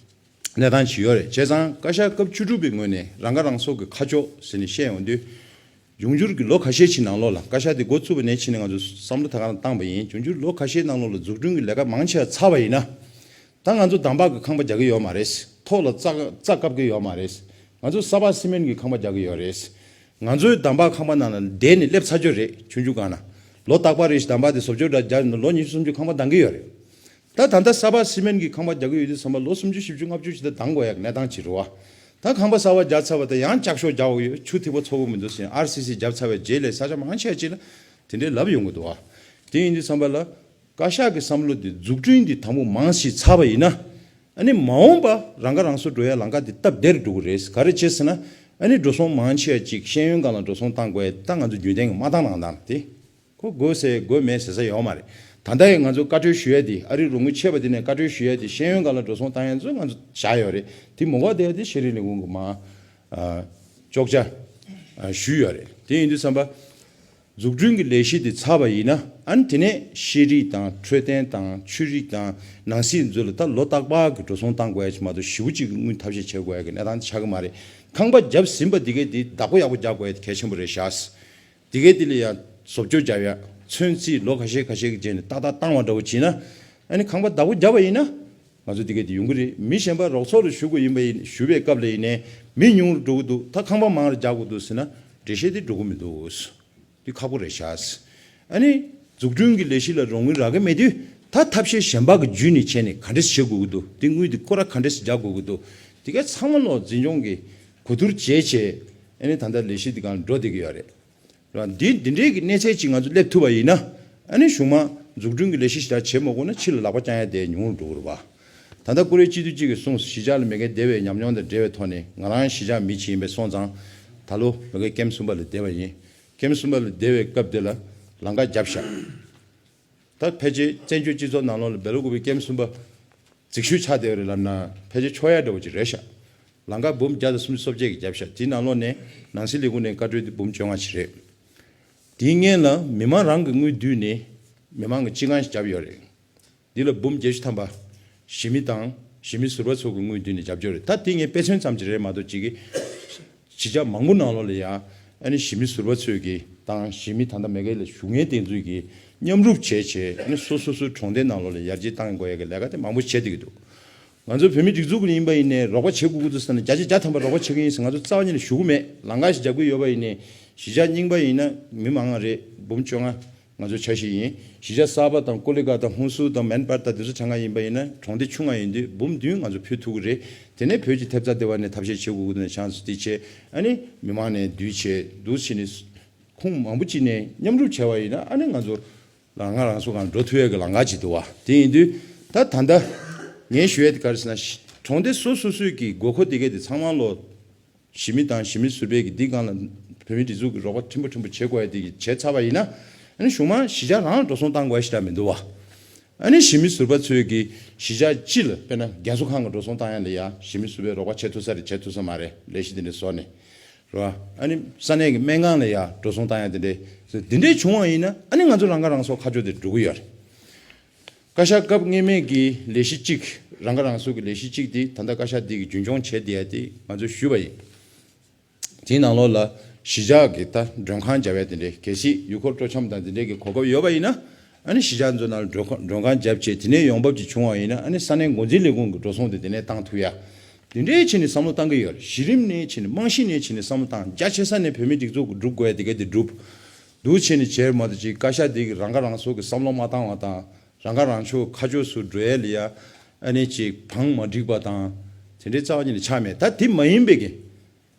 གནས་སྟངས་ཅིག་ཡོད་རེད། བྱས་ཙང་བཀའ་ཤག་སྐབས་བཅུ་དྲུག་པའི་ངོས་ནས་རང་ཁ་རང་གསོ་གི་ཁ་ཕྱོགས་ཟེར་ནས་བཤད་ཡོང་དུས། འབྱུང་འགྱུར་གྱི་ལོ་ཁ་ཤས་ཤིག་ནང་ལོགས་ལ་བཀའ་ཤག་དེ་འགོ་བཙུགས་པ་ནས་ཕྱིན་ནས་ང་ཚོ་བསམ་བློ་ད་ག་རང་བཏང་པ་ཡིན། འབྱུང་འགྱུར་ལོ་ཁ་ཤས་ནང་ལོགས་ལ་འཛུགས་སྐྲུན་གྱི་ལས་ཀ་མང་ཆེ་བ་ཚར་བ་ཡིན་ན། ད་ང་ཚོ་འདམ་བག་གི་ཁང་པ་རྒྱག་གི་ཡོད་མ་རེད། ཐོག་ལ་རྩྭ་རྩྭ་བཀབ་ཀྱི་ཡོད་མ་རེད། ང་ཚོ་ས་ཕག་སི་མེན་གྱི་ཁང་པ་རྒྱག་གི་ཡོད་རེད། ང་ཚོའི་འདམ་བག་ཁང་པ་ནང་ལ་བསྡད་ནས་སླེབས་ཚར་ཆོག་རེད། ཆུང་ཆུང་སྒང་ན་ལོ་རྟག་པར་རེ་བཞིན་འདམ་བག་དེ་བཟོ་བཅོས་འདྲ་རྒྱག་ནས་ལོ་ཉི་ཤུ་སུམ་ཅུ་ཁང་པ་འདང་གི་ཡོད་རེད། ད་ད་ལྟ་ས་ཕག་སི་མེན་གྱི་ཁང་པ་རྒྱག་གི་ཡོད་དུས་ཙམ་པ་ལོ་སུམ་ཅུ་བཞི་བཅུ་ལྔ་བཅུ་ཞིག་ད་འདང་དགོས་ཡག་གནས་སྟངས་ཅིག་རེད་བ། ད་ཁང་པ་གསར་པ་རྒྱག་ཚར་བ་དང་ཡང་ལྕགས་ཤོག་རྒྱག་དགོས་ཡོད། ཆུ་ཐིགས་པ་ཚོ་གི་མི་འདུག་ཟེར། ཨར་སི་སི་རྒྱབ་ཚར་བའི་རྗེས་ལ་ས་ཆ་མང་ཆེ་ཅིག་ལ་དེ་འདྲའི་ལབ་ཡོང་གི་འདུག་བ། དེ་ཡིན་དུས་ཙམ་པ་ལ་བཀའ་ཤག་གི་བསམ་བློ་དེ་འཛུགས་སྐྲུན་དེ་དང་པོ་མང་ཞིག་ཚར་བ་ཡིན་ན། ཨ་ནི་མ་འོངས་པ་རང་ཁ་རང་གསོ་འགྲོ་ཡ་ལམ་ཁ་དེ་སྟབས་བདེ་རུ་འགྲོ་གི་རེད། ག་རེ་བྱས་ཟེར་ན། ཨ་ནི་འགྲོ་སོང་མང་ཆེ་བ་ཅིག་ཤེས་ཡོན་སྒང་ལ་འགྲོ་སོང་བཏང་དགོས་ཡ་ད་ང་ཚོ་རྒྱུན་ལྡན་གྱི་མ་བཏང་ནང་བཏང་དེ། ཁོ་དགོས་ཟེར་དགོས་མེད་ཟེར་ས་ཡོད་མ་རེད། ད་ལྟ་ཡང་ང་ཚོ་བཀའ་འཁྲོལ་ཞུ་ཡ་དེ་ཨ་རིའི་རོགས་དངུལ་ཆད་པ་དེ་ནས་བཀའ་འཁྲོལ་ཞུ་ཡ་དེ་ཤེས་ཡོན་སྒང་ལ་འགྲོ་སོང་བཏང་ཡ་ཚོ་ང་ཚོ་བཞག་ཡོད་རེད། དེ་མ་དགོས་དེ་ཡ་དེ་ཤེས་རིག་ལས་ཁུངས་ཀྱི་མ་ཨ་ཅོག་ཆ་ ཞུས་ཡོད་རེད། དེ་ཡིན་དུས་ཙམ་པ། འཛུགས་སྐྲུན་གྱི་ལས་གཞི་དེ་ཚར་བ་ཡིན་ན། ཨ་ནི་དེ་ནས་ཤེས་རིག་དང་འཕྲོད་བསྟེན་དང་ཆོས་རིག་དང་ནང་སྲིད་ཚོ་ལ་ད་ལོ་རྟག་པར་གྱི་འགྲོ་སོང་བཏང་དགོས་ཡ་ཞིག་མ་གཏོགས་ཞེ་པོ་ཅིག་གི་དངུལ་ཐབས་ཤེས་བྱེད་དགོས་ཡ་གི་གནས་སྟངས་དེ་ཆགས་ཀྱི་མ་རེད། ཁང་པ་བརྒྱབ་ཟིན་པ་དེ་གས་དེ་བདག་པོ་ཡག་པོ་རྒྱག་དགོས་ཡ་དེ་གལ་ཆེན་པོ་རེད་ཤག་དེ་གས་དེ་ལ་ཡང་བཟོ་བཅོས་རྒྱག་ཡ། ཚོད་རྩིས་ལོ་ཁ་ཤས་ཁ་ཤས་ཀྱི་རྗེས་ནས་ཏག་ཏག་བཏང་བ་འདྲ་བོ་བྱས་ན། ཨ་ནི་ཁང་པ་བདག་པོ་བརྒྱབ་པ་ཡིན་ན། ང་ཚོ་དེ་གས་དེ་ཡོང་གི་རེད། མི་གཞན་པ་རོགས་ཚོགས་ལ་ཞུ་དགོས་ཡིན་པ་ཡིན། ཞུ་བའི་སྐབས་ལ་ཡིན་ནའི་མི་ཉུང་རུ་འགྲོ་གི་འདུག་ད་ཁང་པ་མང་རུ་རྒྱག་དགོས་འདུག་ཟེར་ན། འགྲེལ་བཤད་དེ་འགྲོ་གི་མི་འདུག་འདི་ཁག་པོ་རེད་ཤག་ཨ་ནི་འཛུགས་སྐྲུན་གྱི་ལས་གཞི་ལ་རོགས་དངུལ་རག་གི་མེད་དུས། ད་ཐབས་ཤེས་གཞན་པ་གི་བརྒྱུད་ནས་བྱས་ནས་ག་འདྲས་བྱེད་དགོས་ཀྱི་འདུག་དེ་དངུལ་དེ་སྐོར་ར་ག་འདྲས་རྒྱག་དགོས་ཀྱི་འདུག་དེ་ག་ཚང་མ་ལོ་འཛིན་སྐྱོང་གི་གོ་བསྡུར་བྱས་བྱས། ཨ་ནི་ད་ལྟ་ལས་གཞི་འདི་སྒང་འགྲོ་བསྡད་ཀྱི་ཡོད་རེད། ར་འདི་འདི་འདྲའི་གི་གནས་ཚད་ཅིག་ང་ཚོ་སླེབས་ཐུབ་པ་ཡིན་ན། ཨ་ནི་གཞུག་མ་འཛུགས་སྐྲུན་གྱི་ལས་གཞི་ཞིག་ད་བྱེད་མ་དགོས་ན་ཕྱི་ལ་ལག་པ་བརྐྱང་ཡ་དེ་ཉུང་རུ་འགྲོ་གི་རེད་པ། ད་ལྟ་ཀུ་རེ་སྤྱི་འཐུས་གཅིག་གིས་གསུངས། གཞིས་ཆགས་ལ་མེ་རྐྱེན་བདེ་བའི་ཉམས་མྱོང་དང་འབྲེལ་བའི་ཐོག་ནས། ང་རང་གཞིས་ཆགས་མི་གཅིག་ཡིན་པའི་སོང་ཙང་། ད་ལོ་མེ་རྐྱེན་ཀེམ་གསུམ་པ་ལ་བསྡད་པ་ཡིན། ཀེམ་གསུམ་པ་ལ་བསྡད་པའི་སྐབས་དེ་ལ་ལམ་ཁ་བརྒྱབ་ཤག་ད་ཕལ་ཆེར་བཙན་བྱོལ་སྤྱི་ཚོགས་ནང་ལོགས་ལ་སྦེལ་ཀོབ་པའི་ཀེམ་གསུམ་པ་རྫིག་ཤོས་ཆགས་བསྡད་པ་རེད་ལབ་ན་ཕལ་ཆེར་ཆོག་ཡ་འདྲ་བོ་ཅིག་རེད་ཤག་ལམ་ཁ་འབུམ་བརྒྱ་དང་སུམ་ཅུ་སོ་བརྒྱད་ཀྱིས་བརྒྱབ་ཤག་དེའི་ནང་ལོགས་ནས་ནང་སྲིད་ལས་ཁུངས་ནས་བཀའ་འཁྲོལ་དེ་འབུམ་བཅོ་ལྔ་ཅིག་རེད། དེའི་སྔོན་ལ་མི་མང་རང་གི་དངུལ་བསྡུས་ནས་མི་མང་གི་སྤྱི་ཁང་ཞིག་བརྒྱབ་ཡོད་རེད། འདི་ལ་འབུམ་བརྒྱད་ཅུ་ཐམ་པ་གཞིས་མི་དང་གཞིས་མི་ཟུར་པ་ཚོ་གི་དངུལ་བསྡུས་ནས་བརྒྱབ་ཡོད་རེད། ད་དེ་ངས་དཔེ་མཚོན་ཙམ་ཅིག་རེད་མ་གཏོགས་ཅིག་གི་གཞིས་ཆགས་མང་པོ་ནང་ལོགས་ལ་ཡ། ཨ་ནི་གཞིས་མི་ཟུར་པ་ཚོས་ཀྱི་དང་གཞིས་མི་ད་ལྟ་མེ་རྐྱེན་ལ་ཞུགས་མཁན་དེ་ཚོས་ཀྱི་མཉམ་རུབ་བྱས་བྱས། ཨ་ནི་སོ་སོ་སོའི་གྲོང་སྡེ་ནང་ལོགས་ལ་ཡར་རྒྱས་གཏང་དགོས་ཡ་གི་ལས་ཀ་དེ་མང་པོ་བྱས་བསྡད་ཀྱི་འདུག་ང་ཚོ་བོད་མི་སྒྲིག་འཛུགས་ཀྱི་ཡིན་པ་ཡིན་ནའི་རོགས་པ་བྱེད་དགོས་ཀྱི་འདུག་ཟེར་ན། བརྒྱ་ཆ་བརྒྱ་ཐམ་པ་རོགས་པ་བྱེད་ཀྱི་ཡིན་ཟེར་ང་ཚོ་རྩ་བ་ཉིད་ནས་ཞུ་གི་མེད། ལམ་ཁ་ཞིག་རྒྱག་གི་ཡོད་པ་ཡིན་ནའི། གཞིས་ཆགས་རྙིང་པ་ཡིན་ན་མི་མང་ང་རེད། འབུམ་བཅོ་ལྔ། ང་ཚོ་ཆ་ཤས་ཡིན། གཞིས་ཆགས་གསར་པ་དང་ཀོ་ལི་གྷལ་དང་ཧུན་སུར་དང་མན་པར་དང་དེ་ཚོ་གྲངས་ཀ་ཡིན་པ་ཡིན་ན། གྲོང་སྡེ་ཆུང་ང་ཡིན་དུས་འབུམ་བདུན་ང་ཚོ་ཕུལ་ཐུབ་ཀྱི་རེད། དེ་ནས་བོད་ཀྱི་ཐེབས་རྩ་སྡེ་བ་ནས་ཐབས་ཤེས་བྱེད་དགོས་ཀྱི་འདུག་ན་ཆང་སུ་དེ་བྱས། ཨ་ནི་མི་མང་ནས་བསྡུས་བྱས་འདུག་བྱས་ནས་ཁོངས་མང་པོ་ཅིག་ནས་མཉམ་རུབ་བྱས་པ་ཡིན་ན། ཨ་ནི་ང་ཚོ་རང་ང་རང་སོ་གང་འགྲོ་ཐུབ་ཡས་ཀྱི་ལམ་ཁ་ཅིག་འདུག་བ། དེ་ཡིན་དུས་ད་ད་ལྟ་ངས་ཞུ་ཡས་དེ་ག་རེ་ཟེར་ན། གྲོང་སྡེ་སོ་སོ་སོའི་གི་དགོས་མཁོ་དེ་གས་དེ་ཚང་མ་ལོ། གཞིས་མི་དང་གཞིས་མི་ཟུར་པའི་གི་འདི་སྒང་ལ་བོད་མི་སྒྲིག་འཛུགས་ཀྱི་རོགས་པ་ཕྲན་བུ་ཕྲན་བུ་བྱེད་དགོས་ཡ་དེ་གི་བྱས་ཚར་བ་ཡིན་ན། ཨ་ནི་གཞུག་མ་གཞིས་ཆགས་རང་ལ་འགྲོ་སོང་བཏང་དགོས་ཡ་ཞིག་ད་མི་འདུག་བ། ཨ་ནི་གཞིས་མི་ཟུར་པ་ཚོས་ཀྱི་གཞིས་ཆགས་སྤྱི་ལ་དཔེར་ན་རྒན་གསོ་ཁང་གི་འགྲོ་སོང་བཏང་ཡ་ལ་ཡ་གཞིས་མི་ཟུར་པའི་རོགས་པ་བྱེད་ཐུབ་ས་རེད། བྱེད་ཐུབ་ས་མ་རེད། ལས་གཞི་འདི་འདྲ་བཟོ་ནས། རེད་བ། ཨ་ནི་ས་གནས་ཀྱི་སྨན་ཁང་ལ་ཡ་འགྲོ་སོང་བཏང་ཡ་དེ་འདྲས་དེ་འདྲས་བྱུང་བ་ཡིན་ན། ཨ་ནི་ང་ཚོ་རང་ཁ་རང་གསོ་ཁ་ཕྱོགས་དེ་འགྲོ་གི་ཡོད་རེད། བཀའ་ཤག་སྐབས་སྔོན་མའི་གི་ལས་གཞི་གཅིག་རང་ཁ་རང་གསོ་གི་ལས་གཞི་གཅིག་དེ་ད་ལྟ་བཀའ་ཤག་འདི་གི་རྒྱུན་སྐྱོང་བྱས་བསྡད་ཡ་དེ་ང་ཚོས་ཞུས་པ་ཡིན། དེའི་ནང་ལོགས་ལ་གཞིས་ཆགས་ཀྱི་ད་མགྲོན་ཁང་བརྒྱབ་ཡ་དེ་འདྲས། གལ་སྲིད་ཡུལ་སྐོར་སྤྲོ་འཆམ་དང་དེ་འདྲས་ཀྱི་གོ་སྐབས་ཡོད་པ་ཡིན་ན། ཨ་ནི་གཞིས་ཆགས་ཚོ་ནང་ལ་མགྲོན་ཁང་མགྲོན་ཁང་བརྒྱབ་བྱས། དེ་ནས་ཡོང་འབབ་ཅིག་བྱུང་བ་ཡིན་ན། ཨ་ནི་ས་གནས་འགོ་འཛིན་ལས་ཁུངས་ཀྱི་འགྲོ་སོང་དེ་དེ་ནས་བཏང་ཐུབ་ཡ། དེ་འདྲའི་ཆེད་ནས་བསམ་བློ་བཏང་གི་ཡོད་རེད། གཞི་རིམ་ནས་ཆེད་ནས་རྨང་གཞི་ནས་ཆེད་ནས་བསམ་བློ་བཏང་། རྒྱ་ཆེ་ས་ནས་བོད་མི་སྒྲིག་འཛུགས་ཀྱི་སྒྲུབ་དགོས་ཡ་དེ་ག་དེ་སྒྲུབ། འདུག་བྱས་ནས་བྱས་མ་གཏོགས་ཅིག་བཀའ་ཤག་དེ་གི་རང་ཁ་རང་གསོ་གི་བསམ་བློ་མ་བཏང་བ་དང་། རང་ཁ་རང་ཆོས་ཁ་ཕྱོགས་སུ་འགྲོ་ཡ་ལ་ཡ། ཨ་ནི་ཅིག་བང་མ་བསྒྲིགས་པ་དང་། དེ་འདྲའི་རྩ་བ་ཉིད་ནས་ཆགས་མེད། ད་དེ་མ་ཡིན་པའི་གི།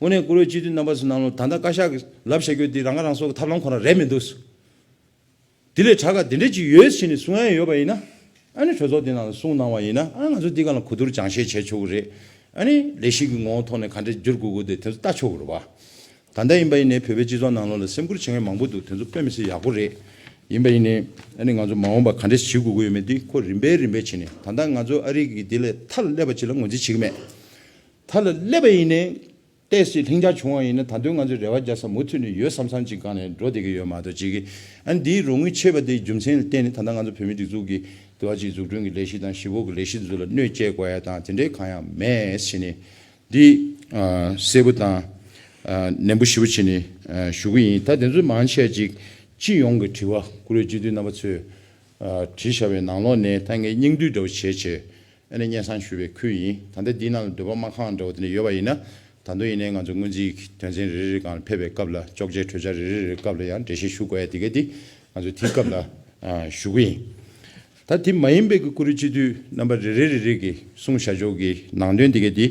དངོས་གནས་བཀུར་འོས་སྤྱི་འཐུས་རྣམ་པ་ཚོ་ནང་ལོགས་ད་ལྟ་བཀའ་ཤག་གི་ལབ་བྱ་རྒྱུ་དེ་རང་ཁ་རང་གསོ་གི་ཐབས་ལམ་ཁོ་རང་རེད་མི་འདུག་དེ་ལས་དྲག་ག་དེ་འདྲ་ཅིག་ཡོད་ཟེར་ནས་གསུང་ཡ་ཡོད་པ་ཡིན་ན། ཨ་ནི་གྲོས་ཚོགས་དེ་ནང་ལ་གསུང་གནང་བ་ཡིན་ན། ཨ་ང་ཚོ་འདི་སྒང་ལ་གོ་བསྡུར་སྦྱང་བཤད་བྱས་ཆོག་གི་རེད། ཨ་ནི་ལས་གཞི་གི་ངོ་བོ་ཐོག་ནས་ག་འདྲ་བསྒྱུར་དགོས་དགོས་དེ་དེ་ཚོ་ལྟ་ཆོག་གི་རེད་བ། ད་ལྟ་ཡིན་པ་ཡིན་ནའི་བོད་པའི་སྤྱི་ཚོགས་ནང་ལོགས་ལ་སེམས་ཁུར་བྱེད་མཁན་མང་པོ་འདུག་དེ་ཚོ་དཔེ་མི་སྲིད་ཡག་པོ་རེད། ཡིན་པ་ཡིན་ནའི་ཨ་ནི་ང་ཚོ་མ་འོངས་པ་ག་འདྲ་བྱེད་དགོས་ཀྱི་ཡོད་མེད་དེ་ཁོ་རིམ་པས་རིམ་པས་བྱས་ནས། ད་ལྟ་ང་ཚོ་ཨ་རི་གི་འདི་ལས་མཐའ་ལ་སླེབས་པ་ཅིག་ལ་ངོས་འཛིན་བྱེད་ཀྱི་མེད། མཐའ་ལ་སླེབས་པ་ཡིན་ནའི། ཏོག་ཙམ་ལྷིང་འཇགས་བྱུང་བ་ཡིན་ན། ད་དུང་ང་ཚོས་རེ་བ་རྒྱག་ས་མུ་མཐུད་ནས་ཡོད་བསམ་བསམ་ཅིག་སྒང་ནས་འགྲོ་བསྡད་ཀྱི་ཡོད་མ་གཏོགས་ཅིག་གི། ཨ་ནི་འདིའི་རོགས་དངུལ་ཆད་པ་དེའི་རྒྱུ་མཚན་ལ་བརྟེན་ནས་ད་ལྟ་ང་ཚོ་བོད་མིའི་སྒྲིག་འཛུགས་ཀྱི་དུ་བ་ཅིག་འཛུགས་སྐྲུན་གྱི་ལས་གཞི་དང་གཞིས་སྤོ་གི་ལས་གཞི་ཚོ་ལ་གནོད་སྐྱེལ་དགོས་ཡ་དང་དེ་འདྲའི་གང་ཡང་མེད་ཟེར་ནས། འདི་ཨ་གསལ་པོ་དང་ཨ་ནན་པོ་ཞེ་པོ་བྱས་ནས་ཨ་ཞུ་གི་ཡིན། ད་དེ་ཚོ་མང་ཆེ་ཅིག་སྤྱི་ཡོངས་ཀྱི་དྲི་བ་བཀུར་འོས་སྤྱི་འཐུས་རྣམ་པ་ཚོས་ཨ་བྲིས་བཞག་པའི་ནང་ལོགས་ནས་ད་ངས་སྙིང་བསྡུས་འདྲ་བོ་བྱས་བྱས། ཨ་ནི་སྙན་སེང་ཞུ་བའི་ཁུལ་ཡིན། ད་ལྟ་འདིའི་ནང་ལ་འདོད་པ་མ་ཁེངས་འདྲ་བོ་དེ་འདྲ་ཡོད་པ་ཡིན་ན། ད་དུང་ཡིན་ནའི་ང་ཚོ་སྔོན་རྩིས་ཀྱི་དོན་ཚན་རེ་རེ་སྒང་ལ་ཕེབས་པའི་སྐབས་ལ། ཅོག་ཙེ་གྲོས་འཆར་རེ་རེ་རེའི་སྐབས་ལ་ཡང་འགྲེལ་བཤད་ཞུ་དགོས་ཡ་དེ་ག་དེ་ང་ཚོ་དེའི་སྐབས་ལ་ཨ་ཞུ་གི་ཡིན། ད་དེ་མ་ཡིན་པའི་གི་བཀུར་འོས་སྤྱི་འཐུས་རྣམ་པ་རེ་རེ་རེ་རེ་གིས་གསུངས་བཞག་ཕྱོགས་ཀྱི་ནང་དོན་དེ་ག་དེ་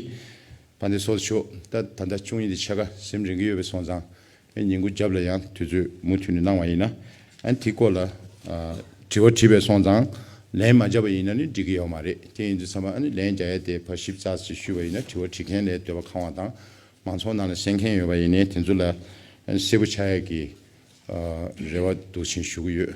ཕན་བདེ་སོགས་ཆོག་ད་ད་ལྟ་བཅུ་གཉིས་དེ་ཕྱེད་ཀ་ཟིན་རན་གྱི་ཡོད་པའི་སོང་ཙང་། ཉིན་གུང་རྒྱབ་ལ་ཡང་དུས་ཚོད་མུ་མཐུད་ནས་གནང་བ་ཡིན་ན། ཨ་ནི་དེའི་སྐོར་ལ་ཨ་དྲི་བ་དྲིས་པའི་སོང་ཙང་ལན་མ་བརྒྱབ་པ་ཡིན་ན་ནི་འགྲིག་གི་ཡོད་མ་རེད། དེ་ཡིན་དུས་ཙམ་པ་ཨ་ནི་ལན་རྒྱག་ཡ་དེ་ཕར་ཞིབ་ཚགས་ཅིག་ཞུས་པ་ཡིན་ན། དྲི་བ་དྲི་མཁན་ལ་འདོད་པ་ཁེངས་པ་དང་། མང་ཚོགས་ནང་ལ་གསན་མཁན་ཡོད་པ་ཡིན་ནའི་དེ་ཚོ་ལ་ཨ་ནི་གསལ་པོ་ཆགས་ཡ་གི་ཨ་རེ་བ་འདུག་བཞིན་ཞུ་གི་ཡོད།